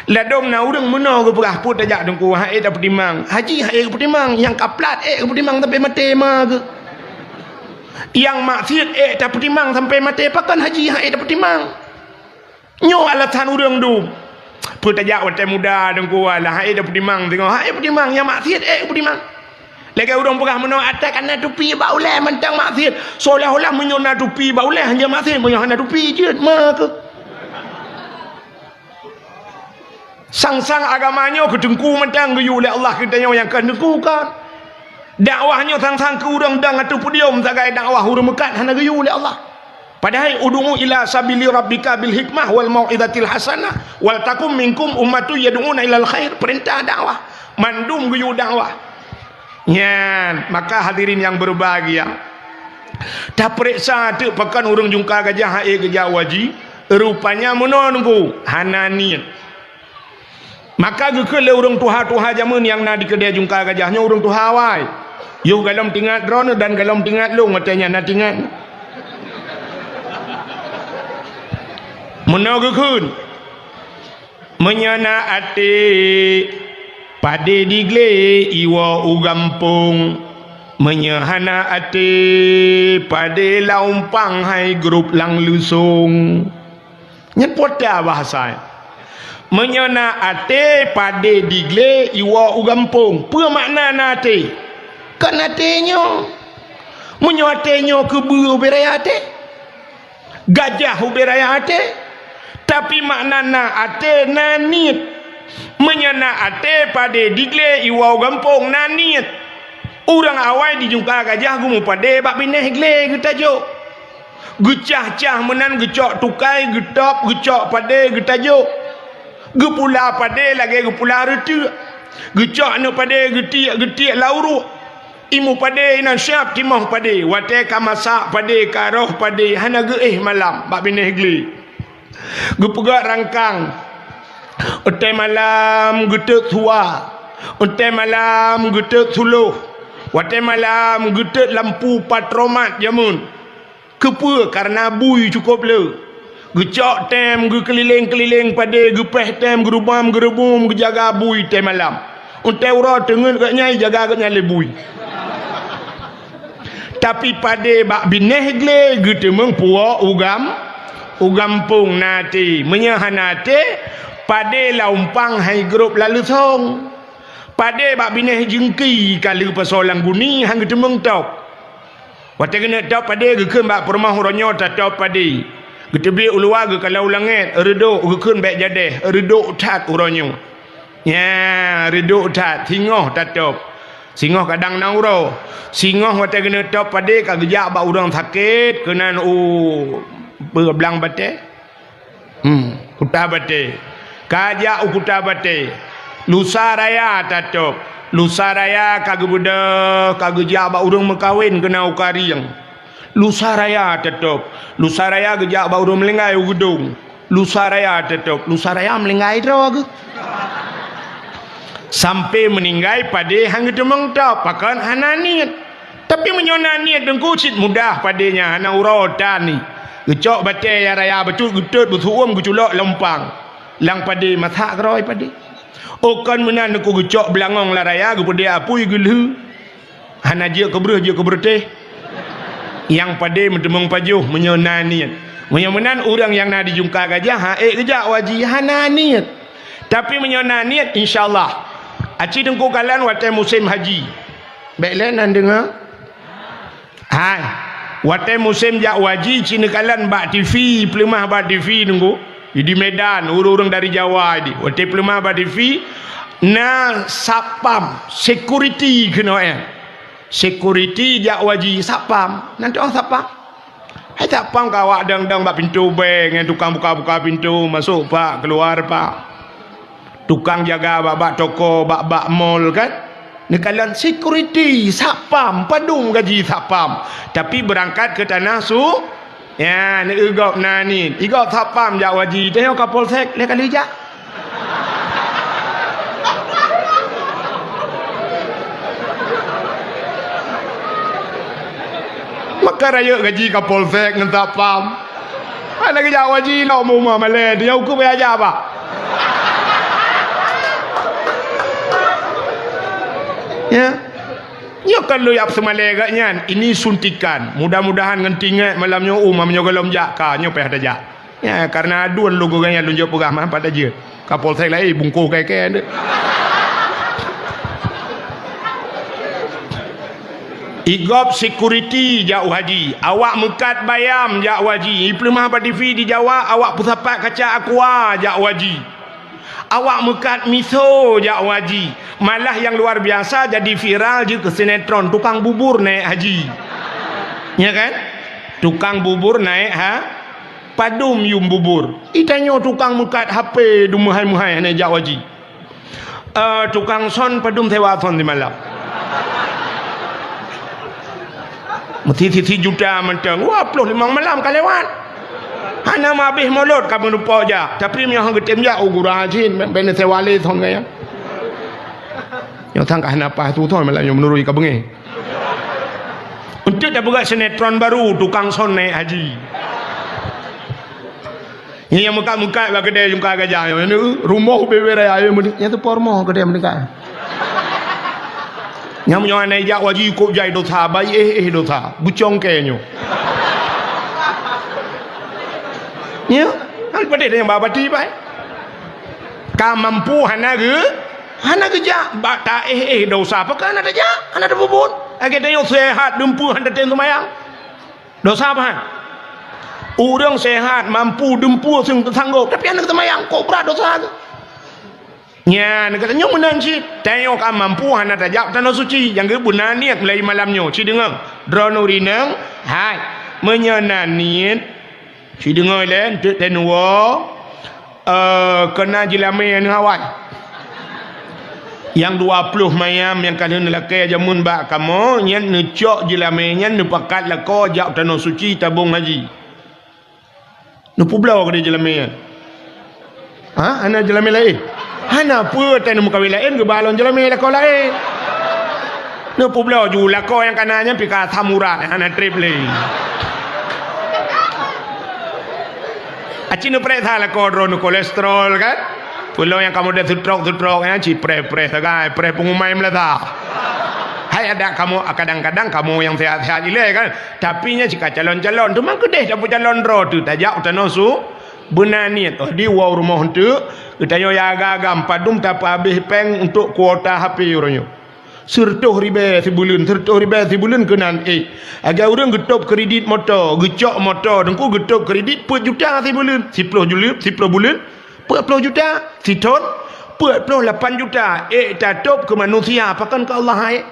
Ladôm na ureuëng meunoe geupeugah peue tajak teungku, han ék tapeutimang. Haji han ék geupeutimang, nyang ka plat ék geupeutimang sampai maté ma geuh. Nyang maksiet ék tapeutimang sampai maté, pakon haji han ék tapeutimang. Nyoe alasan ureuëng dum. Peue tajak watée muda teungku, alah han ék tapeutimang singoh, han ék peutimang, nyang maksiet ék geupeutimang. Lagée ureuëng peugah meunoe, "Até ka na tupi bak ulée mantong maksiet." Seolah-olah meunyoe na tupi bak ulée hana maksiet, meunyoe hana tupi jeuet ma keuh. Sang-sang agama nyoe keu teungku mantong geuyue lé Allah, keu tanyoe nyang kon teungku kon. Dakwah nyoe sang-sang keu ureuëng dong ateueh podium sagai dakwah, ureuëng meukat hana geuyue lé Allah. Padahai ud'u ila sabili rabbika bil hikmah wal mau'izatil hasanah wal takum minkum ummatun yad'una ilal khair, peurintah dakwah, mandum geuyue dakwah. Nyan, maka hadirin yang berbahagia, tapeuriksa teuk pakon ureuëng jungka gajah han ék geujak haji, rupanya meunoe teungku, hana niet. Maka geukheun lé ureuëng tuha-tuha jamén nyang na di keudée jungka gajah nyoe, ureuëng tuha awai. Yoh golom teuingat droeneuh dan golom teuingat lôn watée nyan na teuingat. Meunoe geukheun, "Meunyoe na até, padé diglé iwoe u gampông. Meunyoe hana até, padé lam umpang hai grôp lam leusông." Nyan peue bahasa. Meunyoe na até, padé diglé iwoe u gampông. Peue makna na até? Kon até nyoe. Meunyoe até nyoe keubeue ubé raya até, gajah ubé raya até. Tapi makna na até na niet. Meunyoe na até, padé diglé iwoe u gampông na niet. Ureuëng awai di jungka gajah geumupadé bak binéh glé geutajok. Geucah-cah meunan geucok tukai, geutôb, geucok padé, geutajok. Geupula padé lagée geupula reuteuek. Geucok aneuk padé geutiek-geutiek lam uruek. Imu padé inan siab timoh padé. Watée ka masak padé, ka roh padé, hana geuéh malam bak binéh glé. Geupeugét rangkang. Watée malam geutot suwa. Watée malam geutot suloh. Watée malam geutot lampu patromat jamén. Keupeue? Kareuna bui cukôp le. Geucok tem geukeulileng-keulileng padé, geupéh tem geurubam-geurubum geujaga bui tem malam. Watée uroe teungeut geuhnyan, jaga geuhnyan lé bui. Tapi padé bak binéh glé geuteumeung puwoe u gam-, u gampông na até. Meunyoe hana até, padé lam umpang hai grôp lam leusông. Padé bak binéh jeungki ka lheueh pasoe lam guni han geuteumeung tôb. Watée keuneuk tôb padé geukheun bak peurumoh uroe nyoe tatôb padé. Geuteubiet u luwa geukalon u langét, reudok geukheun bék jadéh, reudok that uroe nyoe. Nyan, reudok that, singoh tatôb. Singoh kadang na uroe. Singoh watée keuneuk tôb padé ka geujak bak ureuëng sakét keunan u blang batée. Hmm, Kuta Batée. Ka jak u Kuta Batée. Lusa raya tatôb. Lusa raya ka geubeudôh, ka geujak bak ureuëng meukawen keunan u Karieng. Lusa raya tatôb. Lusa raya geujak bak ureuëng meulinggai u Geudong. Lusa raya tatôb. Lusa raya meulinggai droe geuh. Sampai meuninggai padé han geuteumeung tôb, pakon hana niet. Tapi meunyoe na niet teungku cit mudah padé nyan hana uroe tan ni. Geucok batée nyang raya bacut geutot beusu'uem geuculok lam umpang. Lam padé masak keudroe padé. Oh kon meunan teungku geucok beulangong lam raya geupeudeh apui geulheu. Hana jeuet keu breueh jeuet keu beureuteh. Nyang padé meuteumeung pajoh meunyoe na niet. Meunyoe meunan ureuëng nyang na di jungka gajah han ék geujak haji hana niet. Tapi meunyoe na niet insya Allah. Aci teungku kalon watée musém haji. Bék lé nan deungoe. Hai. Watée musém jak u haji, ci neukalon bak T V, peuleumah bak T V nunggu. Di Medan, ureuëng-ureuëng dari Jawa di. Watée peuleumah bak T V, na satpam, security keunoe. Security jak u haji, satpam. Nan teuh satpam. Hai satpam ka awak dang-dang bak pintoe bée ngon tukang buka-buka pintoe, masôk pak, keuluar pak. Tukang jaga bak-bak toko, bak-bak mall kan. Neukalon security, satpam, padum gaji satpam. Tapi beurangkat keu tanah su, ya, neuigop na ni. Igop satpam jak u haji, tanyoe Kapolsek lhée kali jak. Maka rayeuk gaji Kapolsek ngon satpam. Hana geujak u haji lom u uma malée, teuh nyang ukeue baya jak bah. Ya. Nyoe kan lôn jak seumalée geuh nyan, ini suntikan. Mudah-mudahan ngon tinggai malam nyoe uma meunyoe gohlom jak ka nyoe payah tajak. Ya, karena aduen lôn geuh nyan lôn jok peugah mah pada jeuet. Kapolsek laén bungkôh kée-kée deh. Igop security jak u haji, awak meukat bayam jak u haji, ipeuleumah bak T V di Jawa, awak peusapat kaca aqua jak u haji. Awak meukat miso jak u haji. Malah nyang luar biasa jadi viral jeuet keu sinetron tukang bubur naik haji. Ya kan? Tukang bubur naik ha, padum yum bubur. Itanyoe tukang meukat H P dum meuhai-meuhai hana jak u haji. Eh, tukang son padum sewa son simalam. Meusti sisi juta mantong. Wah, ploh limong malam ka lewat. Hana meuhabéh mulod ka meurumpok jak. Tapi meunyoe han geutem jak, oh, gura jin, ben sewa lé son gaya. Nyoe sang ka hana paih tu son malam nyoe meunurui ka beungéh. Untuk tapeugah sinetron baru, tukang son naik haji. Nyang meukat-meukat bak keudè jungka gajah nyoe, rumoh ubé-ubé raya, ayo meudeungon, nyang teupeu rumoh keudè meudeungon. Nyang meunyoe hana jak u haji kok jai dosa, bai éh-éh dosa, beucongke nyoe. Nyoe, kan padé nyang babati bai. Ka mampu hana geu, hana geujak, bak ta éh-éh dosa, pakon hana tajak, hana tapeubuet. Lagèe tanyoe seuhat, dumpeue hana tatem seumayang. Dosa apa? Ureuëng sehat, mampu, dumpeue, seung-, sanggôp, tapi hana geuseumayang, kok brat dosa tu? Nyan, geutanyoe meunan cit, tanyoe ka mampu hana tajak tanoh suci, nyang geuh beuna niet mulai malam nyoe, ci deungoe, droeneuh rineueng, hai, meunyoe na niet, ci deungoe lé, eunteuk teunuwoe, Eh, keunan jeulamé aneuëk awai. Nyang dua ploh mayam nyang ka lheueh neulakée jameun bak kamoe, nyan neucok jeulamé nyan neupakat lakoe jak tanoh suci tabong haji. Neupeubloe keudeh jeulamé nyan. Ha? Hana jeulamé laén? Hana peue, watée neumeukawen laén geuba lom jeulamé lakoe laén. Neupeubloe ju lakoe nyang kana nyan pih ka asam urat, hana treb lé. Aci neupareksa lakoe droeneuh kolesterol kan? Peulom nyang kamoe deuh seutrok-seutrok nyan ci preh-preh sagai, preh peungumai meulasa. Hai adak kamoe, kadang-kadang kamoe nyang sehat-sehat ilée kan? Tapi nyan cit ka calon-calon, teuma keudeh tapeucalon droe teuh tajak u tanoh su, beuna niet, oh, di woe rumoh eunteuk, geutanyoe ya agam-agam padum tapeuhabéh péng untuk kuota H P uroe nyoe. Sireutôh ribée sibuleuen, sireutôh ribée sibuleuen keunan ék. Lagèe ureuëng geutôb kredit moto, geucok moto, teungku geutôb kredit peuet juta sibuleuen, siploh juleuen, siploh buleuen, peuet ploh juta, sithon, peuet ploh lapan juta, ék tatôb keu manusia, pakon keu Allah ék?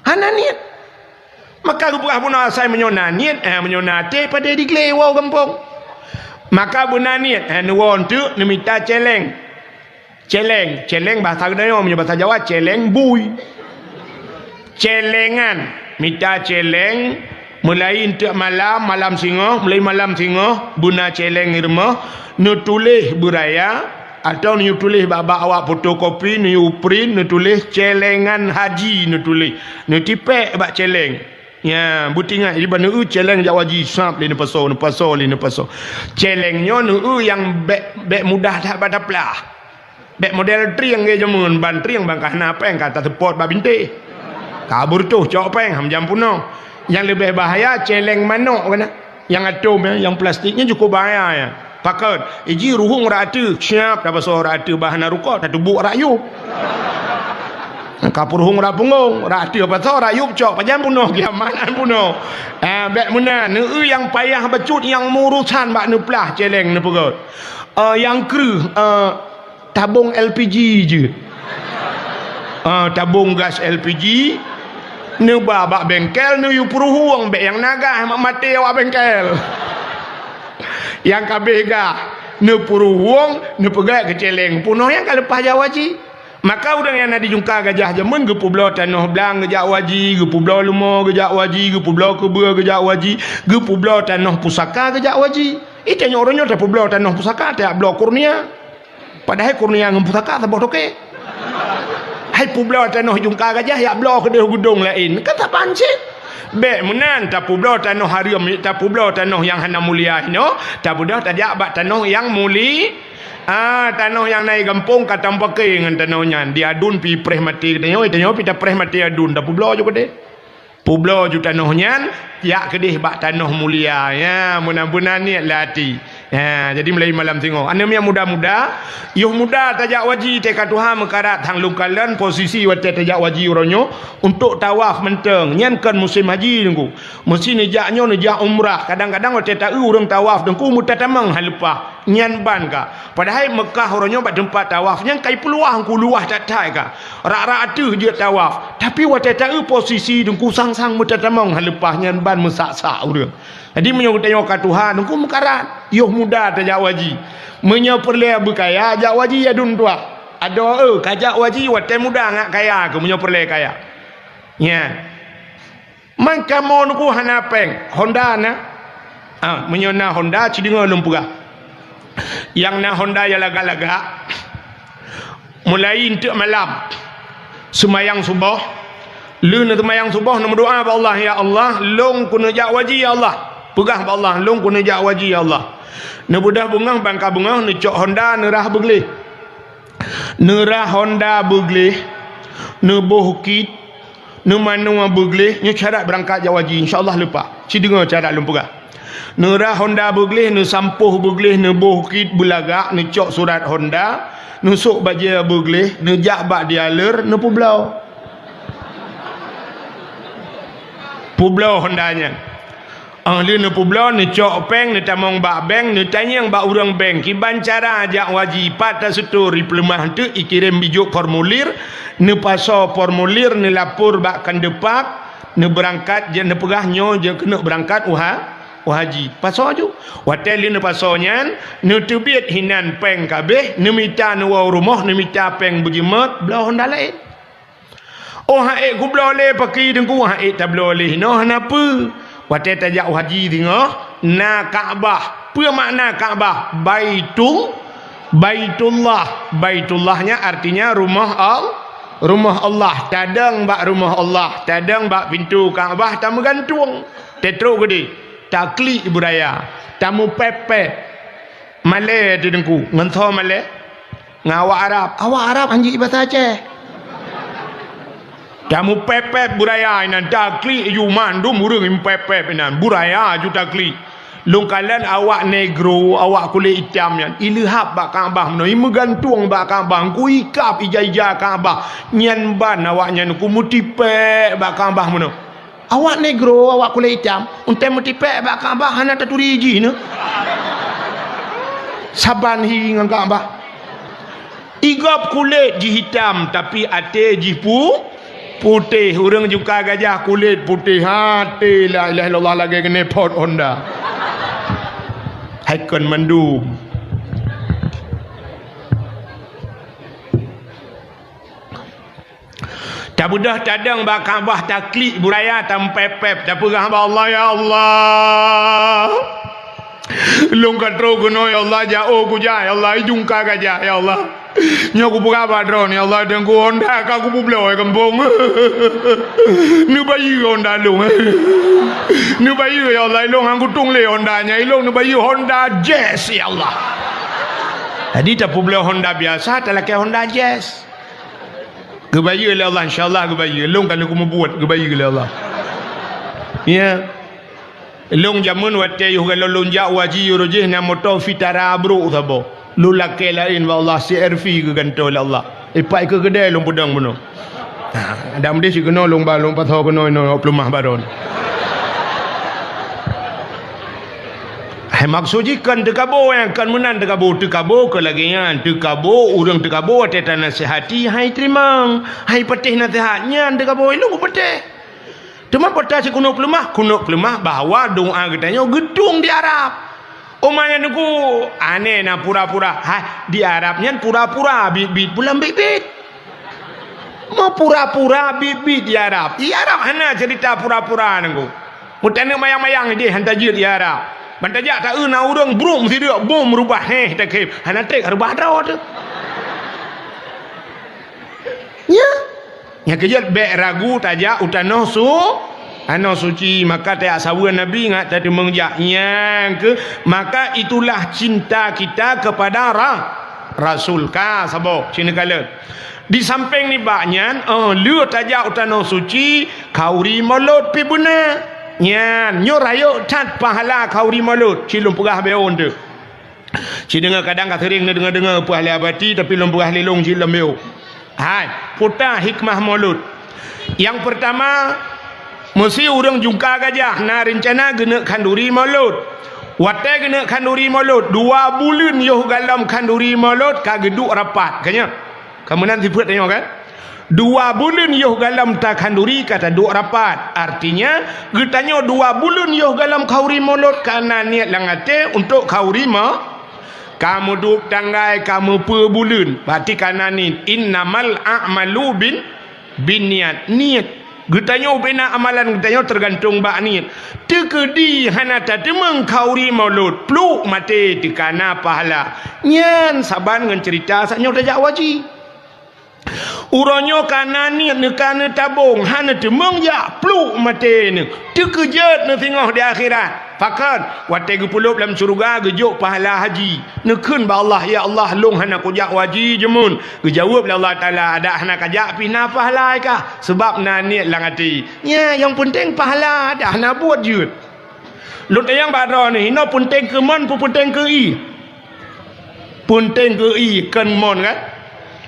Hana niet. Maka geupeugah bunoe asai meunyoe na niet, eh, meunyoe na até padé diglé woe gampông. Maka beuna niet, eh, neuwoe eunteuk neumita céléng. Céléng, céléng bahasa geutanyoe, meunyoe bahasa Jawa, céléng bui. Céléngan, mita céléng, mulai eunteuk malam, malam singoh, mulai malam singoh, beuna céléng i rumoh, neutuléh beuraya, atau neutuléh bak, bak awak fotokopi, neuprint, neutuléh céléngan haji neutuléh, neutipék bak céléng. Nya, beutingat, iban neueu céléng jak u haji, sab lé neupasoe, neupasoe lé neupasoe. Céléng nyoe neueu nyang bék, bék mudah that bak taplah. Bék model trieng lagèe jameun, ban trieng ban ka hana péng ka taseupôt bak bintéh. Ka beureutoh cok péng, ham jam peunoh. Nyang leubeh bahaya céléng manok keunan. Nyang atom nyan, nyang plastik nyan cukôp bahaya nyan. Pakon, iji ruhueng rot ateueh, siap tapasoe rot ateueh bah hana rukok, tatuboh rot yub. Ka peuruhueng rot punggong, rot ateueh pasoe, rot yup cok, pajan peunoh kiamat, hana peunoh. Ah, bèk meunan, neueu nyang payah bacut nyang meuurusan bak neuplah cèlèng neupeugöt. Eh, nyang kreueh, eh, tabong L P G jeuet. Ah, tabong gas L P G, neuba bak bengkel, neuyue peuruhueng, bèk nyang na gas, mak maté awak bengkel. Nyang ka abéh gas, neupeuruhueng, neupeugöt keu cèlèng, peunoh nyang ka leupah jak haji. Maka ureueng nyang na di Jungka Gajah jameun geupeubloe tanoh blang geujak haji, geupeubloe leumo geujak haji, geupeubloe keubeue geujak haji, geupeubloe tanoh pusaka geujak haji. Ih, tanyoe uroe nyoe tapeubloe tanoh pusaka tajak bloe Kurnia. Padahai Kurnia ngon pusaka saboh toke. Hai peubloe tanoh Jungka Gajah jak bloe keudeh geudong laén, kan saban cit. Bèk meunan, tapeubloe tanoh hareuem, tapeubloe tanoh nyang hana mulia inoe, tabeudôh tajak bak tanoh nyang muli-, Ah, tanoh nyang na i gampông ka tameupakè ngon tanoh nyan. Di aduen pih preh maté geutanyoe, tanyoe pih tapreh maté aduen, tapeubloe ju keudeh. Peubloe ju tanoh nyan, jak keudeh bak tanoh mulia. Ya, meunan-meunan niet lam até. Ya, jadi mulai malam singoh. Aneuk miet muda-muda, yoh muda tajak haji teuka tuha meukarat hang lôn kalon posisi watèe tajak haji uroe nyoe untuk tawaf mantong. Nyan kon musém haji, Teungku. Meusti neujak nyoe neujak umrah. Kadang-kadang watèe taeu ureueng tawaf Teungku meutatamong han leupah. Nyan ban ka. Padahai Meukah uroe nyoe bak teumpat tawaf nyan ka ipeuluah Teungku, luwah that-that ka. Rak-rak ateueh jeuet tawaf. Tapi watèe taeu posisi Teungku sang-sang meutatamong han leupah nyan ban meusak-sak ureueng. Jadi meunyoe geutanyoe ka tuha Teungku meukarat, yoh muda tajak haji. Meunyoe peureulèe beukaya jak haji aduen tuha. Adoe eu ka jak haji watèe muda ngat kaya keuh meunyoe peureulèe kaya. Nyan. Man kamoe Teungku hana péng, Honda na? Ah, meunyoe na Honda, ci deungö lôn peugah. Nyang na Honda nyang lagak-lagak, mulai eunteuk malam, seumayang suboh, lheueh neuseumayang suboh neumeudoa bak Allah, "Ya Allah, lôn keuneuk jak haji, ya Allah." Peugah bak Allah, "Lôn keuneuk jak haji, ya Allah." Neubeudôh beungoh, ban ka beungoh, neucok Honda, neurhah beugleh. Neurhah Honda beugleh, neuboh kit, neumanoe beugleh, nyoe syarat beurangkat jak haji, insya Allah leupah. Ci deungö syarat lôn peugah. Neurhah Honda beugleh, neusampôh beugleh, neuboh kit beulagak, neucok surat Honda, neusok bajèe beugleh, neujak bak dealer, neupeubloe. Peubloe Honda nyan. Óh lheueh neupeubloe, neucok péng, neutamong bak bank, neutanyong bak ureueng bank, kiban cara jak haji, pat taseutôt, ipeuleumah eunteuk, ikirém bijôk formulir, neupasoe formulir, neulapor bak Kandepak, neubeurangkat, jeuet neupeugah nyoe jeuet keuneuk beurangkat u ha-, u haji. Pasoe ju. Watèe lheueh neupasoe nyan, neuteubiet hinan péng ka abéh, neumita neuwoe u rumoh, neumita péng beujimat, bloe Honda laén. Oh, han ék kubloe lé pakri Teungku, han ék tabloe lé hinoe hana peue. Watèe tajak u haji singoh, na Ka'bah. Peue makna Ka'bah? Baitul-, Baitullah. Baitullah nyan artinya rumoh Al-, rumoh Allah. Tadong bak rumoh Allah, tadong bak pintoe Ka'bah tameugantung. Tatrok keudéh, taklik beuraya, tameupép-pép. Malèe di Teungku, ngon soe malèe? Ngon awak Arab. Awak Arab han jeuet basa Aceh. Tameupép-pép beuraya inan, taklik ju mandum ureueng meupép-pép inan. Beuraya ju taklik. Lôn kalon awak negro, awak kulét itam nyan, ileuhab bak Ka'bah meunoe, imeugantung bak Ka'bah, Teungku, ikab ija-ija Ka'bah. Nyan ban awak nyan Teungku meutipék bak Ka'bah meunoe. Awak negro, awak kulét itam, untée meutipék bak Ka'bah hana taturi jih nyoe. Saban hi ngon Ka'bah. Igop kulét jih itam, tapi até jih pu-, putéh. Ureuëng Jungka Gajah kulét putéh, até la ilaha illallah lagée keuneuk pot Honda. Hai kon mandum. Tabeudôh tadong bak Ka'bah, taklik beuraya, tameupép-pép, tapeugah bak Allah, "Ya Allah, lôn ka trok keunoe, ya Allah, jak ôk kujak, ya Allah, i Jungka Gajah, ya Allah. Nyoe kupeugah bak Droeneuh, ya Allah, Teungku, Honda ka kupeubloe gampông. Neubayeue Honda lôn. Neubayeue, ya Allah, ilôn han kutueng lé Honda nyan, ilôn neubayeue Honda Jazz, ya Allah." Jadi tapeubloe Honda biasa, talakée Honda Jazz. Geubayeue lé Allah, insya Allah geubayeue. Lôn ka lheueh kumubuet, geubayeue lé Allah. Ya. Lôn jameun watée yoh galo lôn jak haji uroe jih na moto Vitara brok saboh. Lôn lakée laén bak Allah, C R V geugantoe lé Allah. Ipak ikeue keudée lôn peudong bunoe. Ha, dam deh si keunoe lôn ba lôn pasoe keunoe inoe peuleumah baron. Hai maksud jih kon teukabo, nyang kon meunan teukabo, teukabo keu lagèe nyan, teukabo ureueng teukabo watèe tanasihati hai teurimong, hai patéh naseuhat nyan teukabo ilong patéh. Teuma peue ta si kunok peuleumah, kunok peuleumah bahwa doa geutanyoe geutueng di Arab. Oma nyan teungku, aneh na pura-pura. Hai, di Arab nyan pura-pura, biet-biet pulang biet-biet. Meupura-pura biet-biet di Arab. Di Arab hana cerita pura-pura teungku. Meutaneueng mayang-mayang ideh hana jeuet di Arab. Ban tajak taeu na ureueng brok meusideuek bom meurubah heh takhém. Hana trek reubah droe teuh. Nya. Nyang keujeuet bèk ragu tajak u tanoh su-, tanoh suci, maka tajak saweue Nabi ngat tateumeung jak. Nyang keu, maka itulah cinta kita kepada ra-, Rasul. Ka saboh, sinoe kalon. Di sampéng nibak nyan, eh, lheueh tajak u tanoh suci, khauri molot pih beuna. Nyan, nyoe rayeuk that pahala khauri molot, ci lôn peugah beuon teuh. Ci deungoe kadang ka seuring neudeungoe-deungoe peue ahli abati, tapi lôn peugah lé lôn cit lom biôh. Hai, peue ta hikmah molot. Nyang peurtama, meusi ureueng jungka gajah na reuncana geuneuk khanduri molot. Watèe geuneuk khanduri molot, dua buleuen yoh galom khanduri molot ka geuduek rapat, ka nyan. Ka meunan sifeuet tanyoe kan? Dua buleuen yoh galom takhanduri ka taduek rapat. Artinya, geutanyoe dua buleuen yoh galom khauri molot ka na niet lam até untuk khauri mo-, ka meuduek tanggai, ka meupeue buleuen. Berarti ka na niet. Innamal a'malu bin, bin niat. Niet. Geutanyoe bina amalan geutanyoe teugantung bak niet. Teukeudi hana tateumeung khauri molot, pluk maté teuka na pahala. Nyan saban ngon cerita saat nyoe tajak haji. Uroe nyoe ka na niet neuka neutabong, hana teumeung jak, pluk maté neuh. Teukeujot neuh singoh di akhirat. Pakon, watèe geupeulop lam syeuruga geujok pahala haji. Neukheun bak Allah, "Ya Allah, lôn hana kujak haji jeumun." Geujaweueb lé Allah Taala, "Adak hana kajak pih na pahala kah, seubab na niet lam até." Nya, nyang peunteng pahala, adak hana buet jeuet. Lôn tanyong bak droeneuh, inoe peunteng keu mon, peu peunteng keu ié? Peunteng keu ié kon mon kan?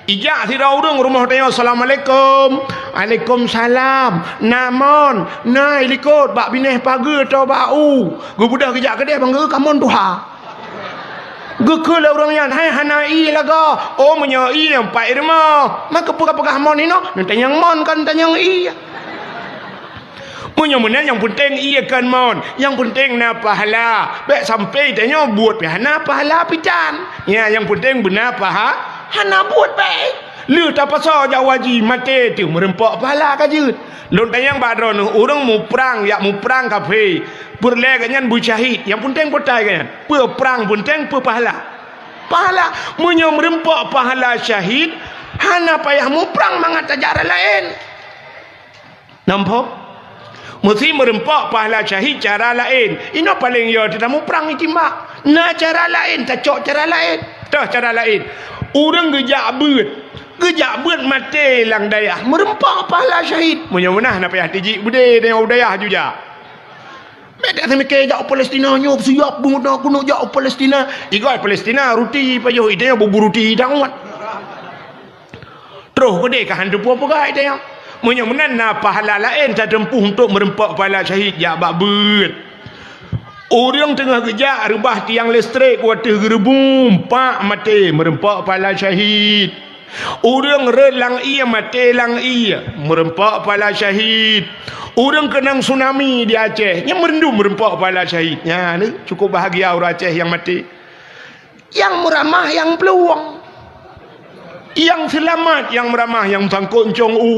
Ijak sidroe ureueng rumoh tanyoe, "Assalamualaikum." "Waalaikumsalam." "Na mon?" "Na, i likot, bak binéh pageue atau bak u." Geubeudôh geujak keudeh, ban geu ka mon tuha. Geukheun lé ureueng nyan, "Hai, hana ié lagoe." "Oh, meunyoe ié, nyang pat i rumoh." "Maka peugah-peugah mon inoe?" Neutanyong mon kon neutanyong ié. Meunyoe meunan nyang peunteng ié kon mon, nyang peunteng na pahala. Bèk sampai tanyoe buet pih hana pahala pih tan. Nya nyang peunteng beuna paha-, hana buet bèk. Lheueh tapasoe jak haji maté teuh meureumpok pahala ka jeuet. Lôn tanyong bak droeneuh ureueng muprang, jak muprang kafé. Peureulèe gobnyan beusyahid, nyang peunteng peue tai gobnyan. Peue prang peunteng, peue pahala? Pahala. Meunyoe meureumpok pahala syahid, hana payah muprang mangat tajak rot laén. Nampak? Meusi meureumpok pahala syahid cara laén. Inoe paleng yo teuh tamuprang itimbak. Na cara laén, tacok cara laén. Toh cara laén. Ureueng geujak beuet. Geujak beuet maté lam dayah. Meureumpok pahala syahid. Meunyoe meunan na payah tijik beudé dan u dayah jujak. Bèk dak seumiké jak u Palestina nyoe siap beungoh keuneuk jak u Palestina. Igoe Palestina ruti pajoh ide bubu ruti dawat. Troh keudeh ka han teupeue peugah ide nyoe. Meunyoe meunan na pahala laén tateumpôh untuk meureumpok pahala syahid jak bak beuet. Ureueng teungoh geujak reubah tiang listrik watèe geureubum pak maté meureumpok pahala syahid. Ureueng rhot lam ié maté lam ié meureumpok pahala syahid. Ureueng keunong tsunami di Aceh nyan meurendum meureumpok pahala syahid. Nyan cukôp bahagia ureueng Aceh nyang maté. Nyang meuramah nyang plueng. Nyang seulamat nyang meuramah nyang sangkot ncong u.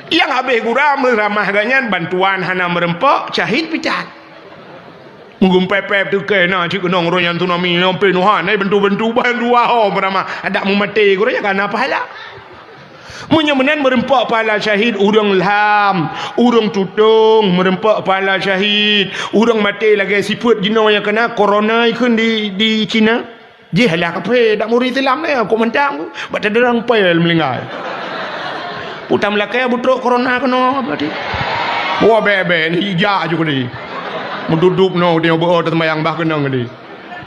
Nyang habéh gura meuramah gobnyan bantuan hana meureumpok syahid pih tan. Meugumpép-pép teuke na cit keunong uroe nyan tsunami nyang pih nuha na bantu-bantu ban dua ho meuramah adak meumaté guru nyan ka na pahala. Meunyoe meunan meureumpok pahala syahid ureueng lham, ureueng tutong meureumpok pahala syahid, ureueng maté lagèe sifeuet jinoe nyang keuna korona ikheun di, di Cina. Jih lah kaphé dak murit Islam nyan kok mantang bak teudeurang pai meulinggai. Utang meulakèe butrok korona keunoe berarti. Wah bèk-bèk ni ijak ju kali. Meududup no dia beu teumayang bah keunong tadi.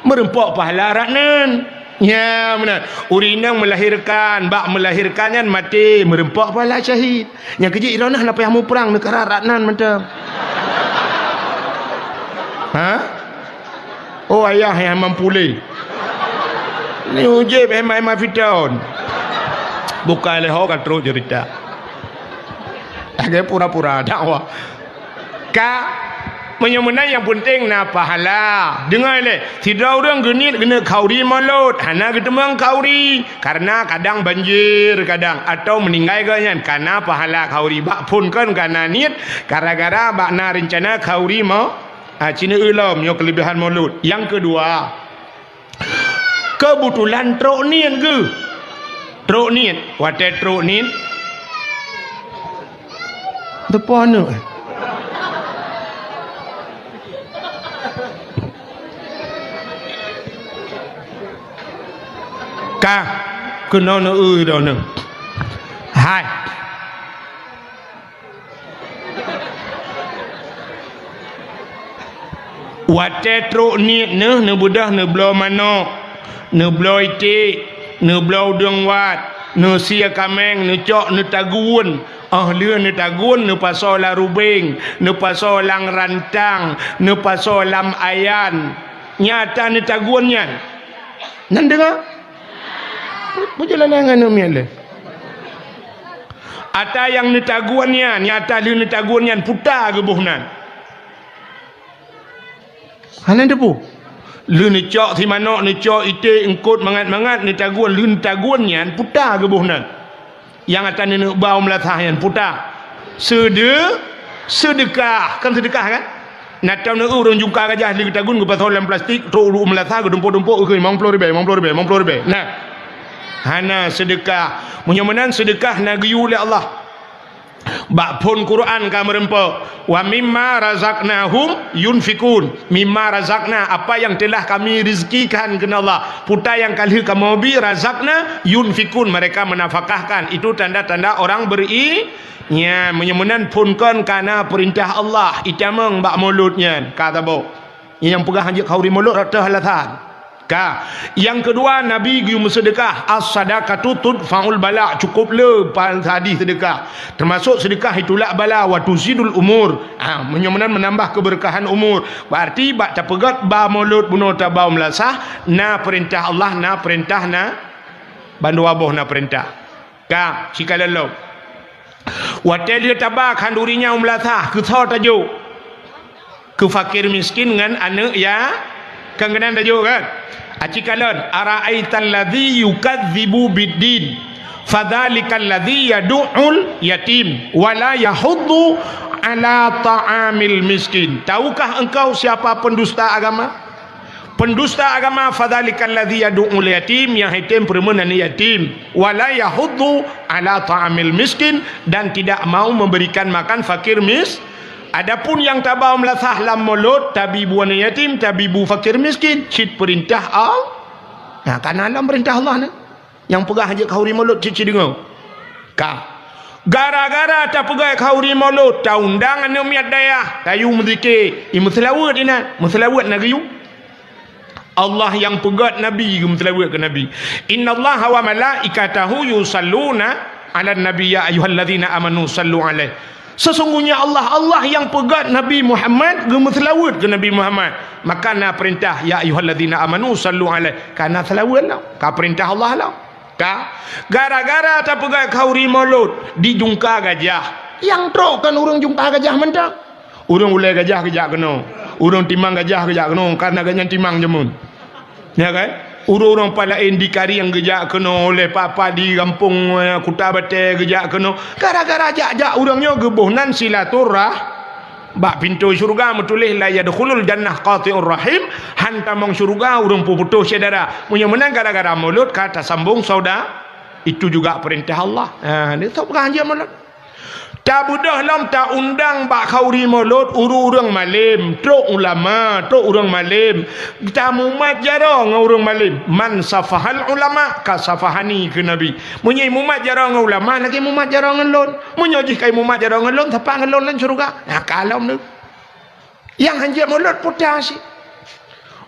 Meureumpok pahala rat nan. Nya meunan. Ureueng inong melahirkan, bak melahirkan nyan maté, meureumpok pahala syahid. Nyang keujeuet droeneuh na payah muprang, neukara rat nan mantong. Ha? Oh, ayah nyang mampu lé. Ni ujeb hema-hema fiton. Bukai lé ho ka trok cerita. Lagèe pura-pura dakwah. Ka, meunyoe meunan nyang peunteng na pahala. Deungoe lé, sidroe ureueng geuniet keuneuk khauri molot, hana geuteumeung khauri, kareuna kadang banjir, kadang, atau meuninggai geuh nyan, ka na pahala khauri. Bak phon kon ka na niet, gara-gara bak na reuncana khauri mo-, ah, ci neueu lom nyoe keuleubehan molot. Nyang keudua, Keubetulan trok niet geuh. Trok niet, watèe trok niet. Teupeue aneuk. Ka, keunoe neueu droeneuh. Hai. Watèe trok niet neuh, neubeudôh neubloe manok, neubloe iték, neubloe udeueng wat, neusie kaméng, neucok neutagun, óh lheueh neutagun neupasoe lam rubeng, neupasoe lam rantang, neupasoe lam ayan. Nyata neutagun nyan. Nan deungoe? Bujur lalangan neu miet lé. Ata nyang neutagun nyan, nyata lheueh neutagun nyan puta geuboh nan. Hana teupeu. Lheueh neucok si manok, neucok iték, eungkot mangat-mangat, neutagun, lheueh neutagun nyan puta geuboh nan. Nyang ata neuneuk ba u meulasah nyan puta. Seude-, seudeukah, kan seudeukah kan? Na tom neueu ureueng jungka gajah lheueh geutagun geupasoe lam plastik, trok u meulasah geutumpôk-tumpôk keu limong ploh ribèe, limong ploh ribèe, limong ploh ribèe. Nah. Hana seudeukah. Meunyoe meunan seudeukah na geuyue lé Allah. Bak phon Quran ka meureumpok, "Wa mimma razaqnahum yunfikun." Mimma razaqna, apa yang telah Kami rezekikan, kheun Allah. Puta nyang ka lheueh kamoe bi, razaqna, yunfikun, mereka menafkahkan. Itu tanda-tanda orang beri-, Nyan, meunyoe meunan phon kon ka na peurintah Allah, itamong bak mulod nyan, ka saboh. Nyang peugah hanjeuet khauri mulod rot teuh alasan. Ka. Nyang keudua, Nabi geuyue meuseudeukah, "As-sadaqatu tudfa'ul bala'," cukôp le pa-, hadih seudeukah. Teumasok seudeukah itulak bala, "wa tuzidul umur." Ha, meunyoe meunan meunambah keubeureukahan umur. Berarti bak tapeugöt ba mulod bunoe taba u meulasah, na peurintah Allah, na peurintah na, bandua boh na peurintah. Ka, sikalon lom. Watèe lheueh taba khanduri nyan u meulasah, keu soe tajok? Keu fakir miskin ngon aneuk ya-, kan keunan tajok kan? Aci kalon, "Ara'aital ladzi yukadzibu biddin, fadzalikal ladzi yadu'ul yatim, wa la yahuddu ala ta'amil miskin." Tahukah engkau siapa pendusta agama? Pendusta agama, "Fadzalikal ladzi yadu'ul yatim," nyang hai tem peureumeun aneuk yatim, "wa la yahuddu ala ta'amil miskin," dan tidak mau memberikan makan fakir mis-, adapun nyang taba u meulasah lam mulod, tabi bu aneuk yatim, tabi bu fakir miskin, cit peurintah Allah. Nah, kana lam peurintah Allah nyan. Nyang peugah hanjeuet khauri mulod cit-cit deungoe. Ka. Gara-gara tapeugah khauri mulod, taundang aneuk miet dayah, tayue meuzikir, i meuseulaweuet inan, meuseulaweuet na geuyue. Allah nyang peugöt Nabi, geumeuseulaweuet keu Nabi. "Innallaha wa malaikatahu yusalluna 'alan nabi, ya ayyuhalladzina amanu sallu 'alaihi." Sesungguhnya Allah, Allah nyang peugöt Nabi Muhammad, geumeuseulaweuet keu Nabi Muhammad. Maka na peurintah, "Ya ayyuhalladzina amanu sallu 'alaihi." Ka na seulaweuet lom, ka peurintah Allah lom. Ka, gara-gara tapeugah khauri mulod, dijungka gajah. Nyang trok kon ureueng jungka gajah mantong. Ureueng ulèe gajah geujak keunoe. Ureueng timang gajah geujak keunoe, kareuna gobnyan timang jameun. Ya kan? Ureueng-ureueng pat laén di Karieng geujak keunoe, ulèe pat-pat di gampông, eh, Kuta Batèe geujak keunoe. Gara-gara jak-jak ureueng nyoe geuboh nan silaturah-, bak pintoe syeuruga meutuléh, "La yadkhulul jannah qati'ur rahim," han tamong syeuruga ureueng peuputôh syedara. Meunyoe meunan gara-gara mulod ka tasambong sauda, itu juga peurintah Allah. Ha, nyoe soe peugah hanjeuet mulod. Tabeudôh lom taundang bak khauri mulod ureueng-ureueng malém, trok ulama, trok ureueng malém. Tamumat jaroe ngon ureueng malém. "Man safahal ulama kasafahani," kheun Nabi. Meunyoe mumat jaroe ngon ulama, lagèe mumat jaroe ngon lôn. Meunyoe jih ka mumat jaroe ngon lôn, sapat ngon lôn lam syeuruga. Nah, ka lom nyoe. Nyang hanjeuet mulod puta cit.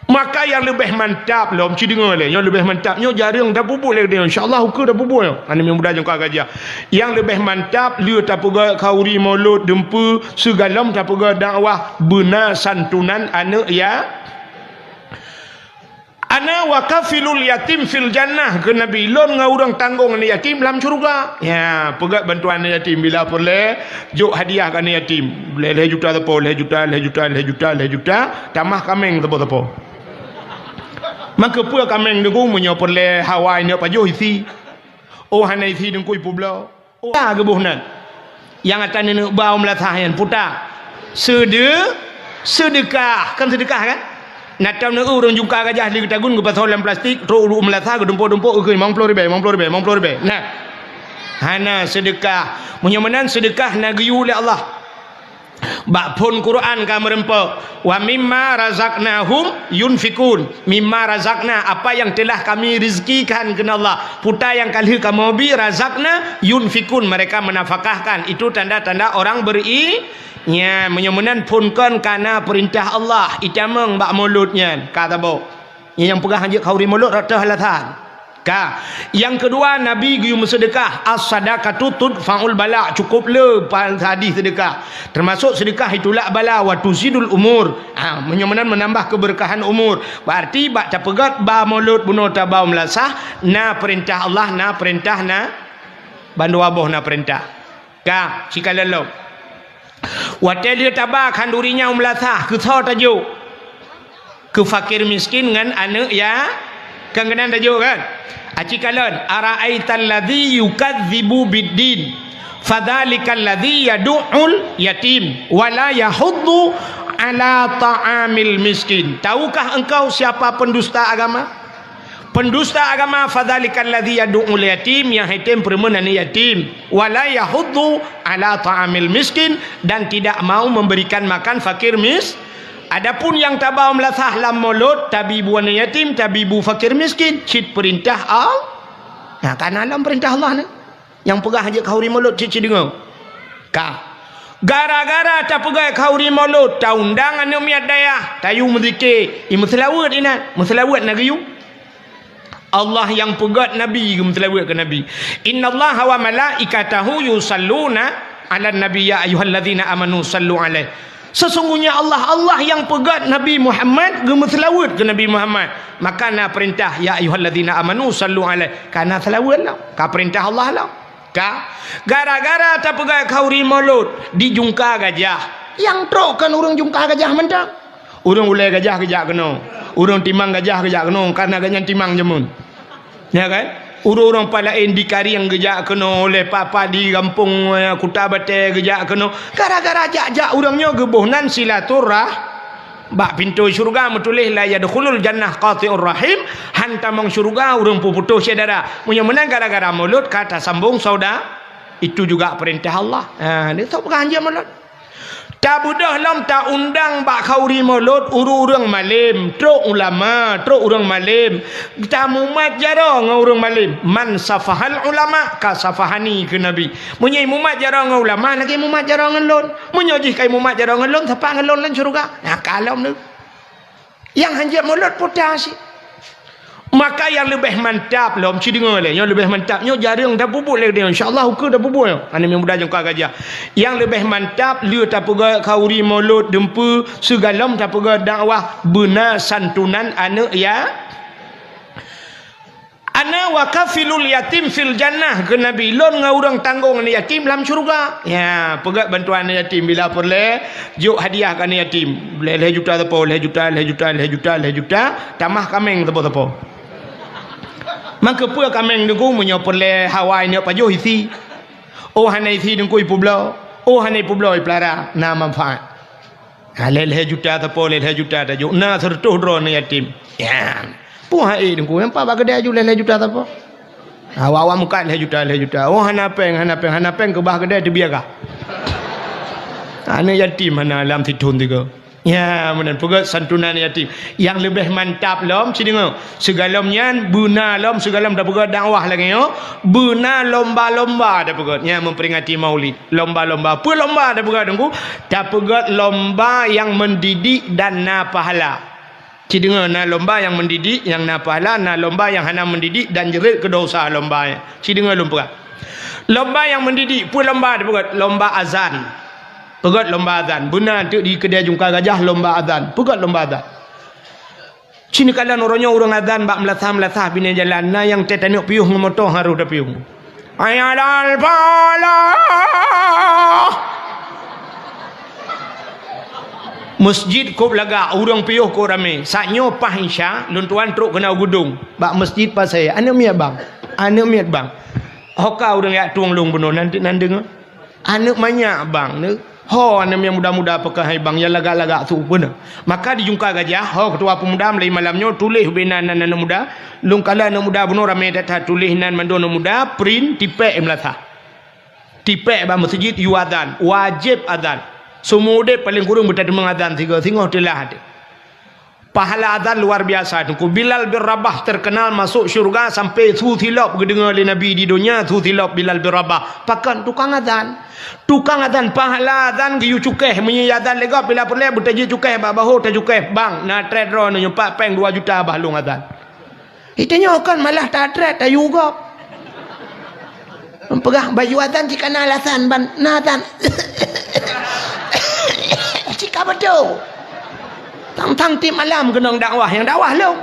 Maka nyang leubeh mantap lom, ci deungoe lé, nyang leubeh mantap nyoe jareueng tapeubuet lé geutanyoe. Insya Allah ukeue tapeubuet nyoe. Hana nyang muda jangka gajah. Nyang leubeh mantap lé tapeugah khauri mulod, deumpeue, sigohlom tapeugah dakwah, beuna santunan aneuk ya-, "Ana wa kafilul yatim fil jannah," kheun Nabi, "Lôn ngon ureuëng tanggong aneuk yatim lam syeuruga." Ya, peugah bantuan aneuk yatim bila peureulée, jok hadiah keu aneuk yatim. Lhée, lhée juta sapo, lhée juta, lhée juta, lhée juta, lhée juta, tamah kaméng sapo-sapo. Maka peue kaméng deungoe meunyoe peureulée hawa inong pajoh isi? Oh, hana isi deungoe ipeubloe. Oh, ka geuboh nan. Nyang ata neuneuk ba u meulasah nyan puta. Seude-, seudeukah, kan seudeukah kan? Na tam neueu ureuëng jungka gajah lé geutagun geupasoe lam plastik, trok u meulasah geudumpok-dumpok geukheun limong ploh ribée, limong ploh ribée, limong ploh ribée. Nah. Hana seudeukah. Meunyoe meunan seudeukah na geuyue lé Allah. Bak phon Quran ka meureumpok, "Wa mimma razaqnahum yunfikun." Mimma razaqna, apa yang telah Kami rezekikan, kheun Allah. Puta nyang ka lheueh kamoe bi, razaqna, yunfikun, mereka menafkahkan. Itu tanda-tanda orang beri-, nyan, meunyoe meunan phon kon ka na peurintah Allah, itamong bak mulod nyan, ka saboh. Nyang peugah hanjeuet khauri mulod rot teuh alasan. Ka. Nyang keudua, Nabi geuyue meuseudeukah, "As-sadaqatu tudfa'ul bala." Cukup le pa-, hadis seudeukah. Teumasok seudeukah itulak bala, "Wa tuzidul umur." Ha, meunyoe meunan meunambah keubeureukahan umur. Berarti bak tapeugét ba mulod bunoe taba u meulasah, na peurintah Allah, na peurintah na, bandua boh na peurintah. Ka, sikalon lom. Watée lheueh taba khanduri nyan u meulasah, keu soe tajok? Keu fakir miskin ngon aneuk ya-, kan keunan tajok kan? Aci kalon, "Ara'aital ladzi yukadzibu biddin, fadzalikal ladzi yadu'ul yatim, wa la yahuddu ala ta'amil miskin." Tahukah engkau siapa pendusta agama? Pendusta agama, "Fadzalikal ladzi yadu'ul yatim," nyang hana tem peureumeun aneuk yatim, "wa la yahuddu ala ta'amil miskin," dan tidak mau memberikan makan fakir mis-, adapun nyang taba u meulasah lam mulod, tabi bu aneuk yatim, tabi bu fakir miskin, cit peurintah Allah. Nah, ka na lam peurintah Allah nyan. Nyang peugah hanjeuet khauri mulod cit-cit deungoe. Ka. Gara-gara tapeugét khauri mulod, taundang aneuk miet dayah, tayue meuzikir, imeuseulaweuet inan, meuseulaweuet na geuyue. Allah nyang peugét Nabi, geumeuseulaweuet keu Nabi. "Innallaha wa malaikatahu yusalluna 'alan nabi, ya ayyuhalladzina amanu sallu 'alaihi." Sesungguhnya Allah, Allah nyang peugét Nabi Muhammad, geumeuseulaweuet keu Nabi Muhammad. Maka na peurintah, "Ya ayyuhalladzina amanu sallu 'alaihi." Ka na seulaweuet lom, ka peurintah Allah lom. Ka, gara-gara tapeugét khauri mulod di jungka gajah. Nyang trok kon ureuëng jungka gajah mantong. Ureuëng ulée gajah geujak keunoe. Ureuëng timang gajah geujak keunoe, kareuna gobnyan timang jameun. Ya kan? Ureuëng-ureuëng pat laén di Karieng geujak keunoe, ulée pat-pat di gampông, eh, Kuta Batée geujak keunoe. Gara-gara jak-jak ureuëng nyoe geuboh nan silaturah-, Bak pintoe syeuruga meutuléh, "La yadkhulul jannah qati'ur rahim," han tamong syeuruga ureuëng peuputôh syedara. Meunyoe meunan gara-gara mulod ka tasambong sauda, itu juga peurintah Allah. Ha, ni sok peugah hanjeuet mulod. Tabeudôh lom taundang bak khauri mulod ureuëng-ureuëng malém, trok ulama, trok ureuëng malém. Tamumat jaroe ngon ureuëng malém. "Man safahal ulama, ka safahani," kheun Nabi. Meunyoe imumat jaroe ngon ulama, lagée mumat jaroe ngon lôn. Meunyoe jih ka imumat jaroe ngon lôn, sapat ngon lôn lam syeuruga. Nyan ka lom nyoe. Nyang hanjeuet mulod puta cit. Maka nyang leubeh mantap lom, ci deungoe lé, nyang leubeh mantap nyoe jareueng tapeubuet lé geutanyoe. Insya Allah ukeue tapeubuet nyoe. Aneuk muda nyang ka gajah. Nyang leubeh mantap lé tapeugét khauri mulod, deumpeue, sigohlom tapeugét dakwah, beuna santunan aneuk ya-, "Ana wa kafilul yatim fil jannah," kheun Nabi, "Lôn ngon ureuëng tanggong aneuk yatim lam syeuruga." Ya, peugét bantuan aneuk yatim bila peureulée, jok hadiah keu aneuk yatim. Lhée, lhée juta sapo, lhée juta, lhée juta, lhée juta, lhée juta, tamah kaméng sapo-sapo. Maka peue kaméng deungoe meunyoe peureulée hawa inong pajoh isi? Oh, hana isi deungoe ipeubloe. Oh, hana ipeubloe ipeulara, na manfaat. Ha, lhée-lhée juta sapo, lhée-lhée juta tajok. Na seureutôh droe aneuk yatim. Ya. Peue hai deungoe, nyang pat bak keudée aju lhée-lhée juta sapo. Ha, awak-awak mukat lhée juta, lhée juta. Oh, hana péng, hana péng, hana péng keubah keudée teubiaya kah. Aneuk yatim hana lam sithon tiga. Ya, meunan peugét santunan yatim. Nyang leubeh mantap lom, ci deungoe. Sigohlom nyan, beuna lom, sigohlom tapeugét dakwah lagée nyoe, beuna lomba-lomba tapeugét. Nyan memperingati Maulid. Lomba-lomba. Peue lomba tapeugét, Teungku? Tapeugét lomba nyang mendidik dan na pahala. Ci deungoe, na lomba nyang mendidik, nyang na pahala, na lomba nyang hana mendidik dan jeuet keu dosa lomba nyan. Ci deungoe lôn peugah. Lomba nyang mendidik, peue lomba teupeugah? Lomba azan. Peugah lomba azan. Beuna teuk di keudè Jungka Gajah lomba azan. Peugah lomba azan. Ci neukalon uroe nyoe ureuëng azan bak meulasah-meulasah binéh jalan, na nyang teuh taneuk piôh ngon moto harôh tapiôh. Hayya 'alal falah. Masjid kôb lagak, ureuëng piôh kôb ramé. Saat nyoe paih Isya, lôn tuan trok keunoe Gudong, bak masjid Pasè. Aneuk miet bang, aneuk miet bang. Ho ka ureuëng jak tueng lôn bunoe, nan, nan deungoe. Aneuk manyak bang, neu. Ho aneuk nyang muda-muda peukeuhai bang, nyang lagak-lagak su peue neu. Maka di Jungka Gajah, ho keutua peumuda mulai malam nyoe tuléh ubé nan, nan aneuk muda. Lôn kalon aneuk muda bunoe ramé that-that, tuléh nan mandum aneuk muda, print, tipék meulasah. Tipék bak meuseujid, yue azan, wajéb azan. Seumeu udeb paleng kureueng beutadeungoe azan sigoe, singoh teulah até. Pahala azan luar biasa, Teungku. Bilal bin Rabah terkenal masuk syurga sampai su silop geudeungoe lé Nabi di donya, su silop Bilal bin Rabah. Pakon? Tukang azan. Tukang azan, pahala azan geuyue cukéh. Meunyoe azan lé gob bila peureulée beutajih cukéh bak bahô, tacukéh, "Bang, na trép droeneuh nyoe pat péng dua juta bah lôn azan." Geutanyoe kon malah tatrép, tayue gob. Peugah bak yue azan cit ka na alasan ban na azan. Cit ka beutôi. Tang-tang tiep malam keunong dakwah, nyang dakwah lôn.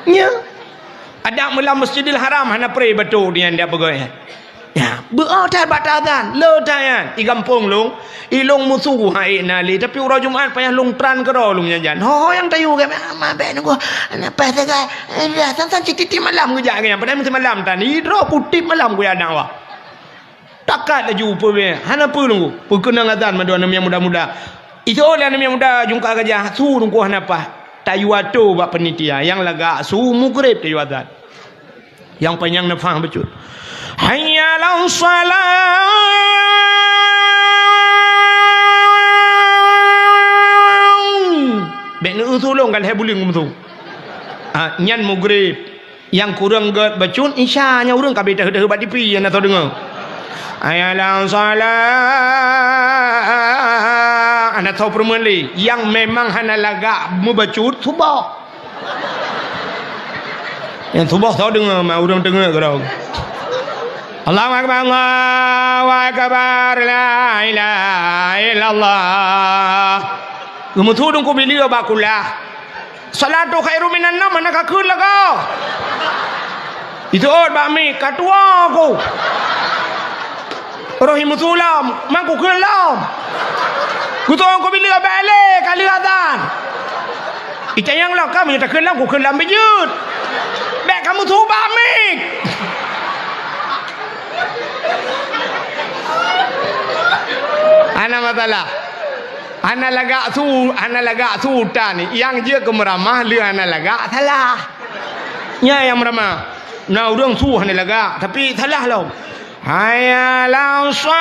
Nya. Adak meulam Masjidil Haram hana pré bato di nyan dia peugah nyan. Nya, beuo that bak taazan, le that nyan. I gampông lôn, i lôn musu hai na lé, tapi uroe Jumat payah lôn tran keudroe lôn nyan jan. Ho, ho nyang tayue gét, ma, ma bék nunggu. Aneuk paih sagai. Eh, dah, sang-sang cit tiep malam geujak gét nyan. Padahai meusimalam tan. I droe ku tiep malam kujak dakwah. Takat laju peue beh. Hana peue lôn ku. Peukeunong azan mandum aneuk miet muda-muda. Itu oleh aneuk miet muda Jungka Gajah, su lôn ku hana paih. Tayue atô bak panitia. Nyang lagak su mugreb tayue azan. Nyang panyang neufah bacut. Hayya 'alas shalah. Bék neueu tulông ka lhée buleuen meuseu. Ah, nyan mugreb. Nyang kureueng gét bacut, Isya, nyang ureuëng ka bita heu-heu bak tipi, hana soe deungoe. Hayya 'alas shalah. Hana soe peureumeun lé. Nyang memang hana lagak meubacut, suboh. Nyang suboh soe deungoe, ma ureuëng teungeut keudroe. Allahu akbar, Allahu akbar, la ilaha illallah. Geumeusu deungku bileue bak kulah. Salatu khairum minan naum hana kakheun lagoe. Iteuôt bak mi, ka tuwoe ku. Roh i meusu lom, mang kukheun lom. Kutong ku bileue bék lé ka lheueh azan. Itanyong lom ka meunyoe takheun lom, kukheun lom beujeuet. Bék ka meusu bak mi. Hana masalah. Hana lagak su, hana lagak su tan. Nyang jeuet keu meuramah lé hana lagak salah. Nyan nyang meuramah. Na ureuëng su hana lagak, tapi salah lom. Hayya 'alas shalah,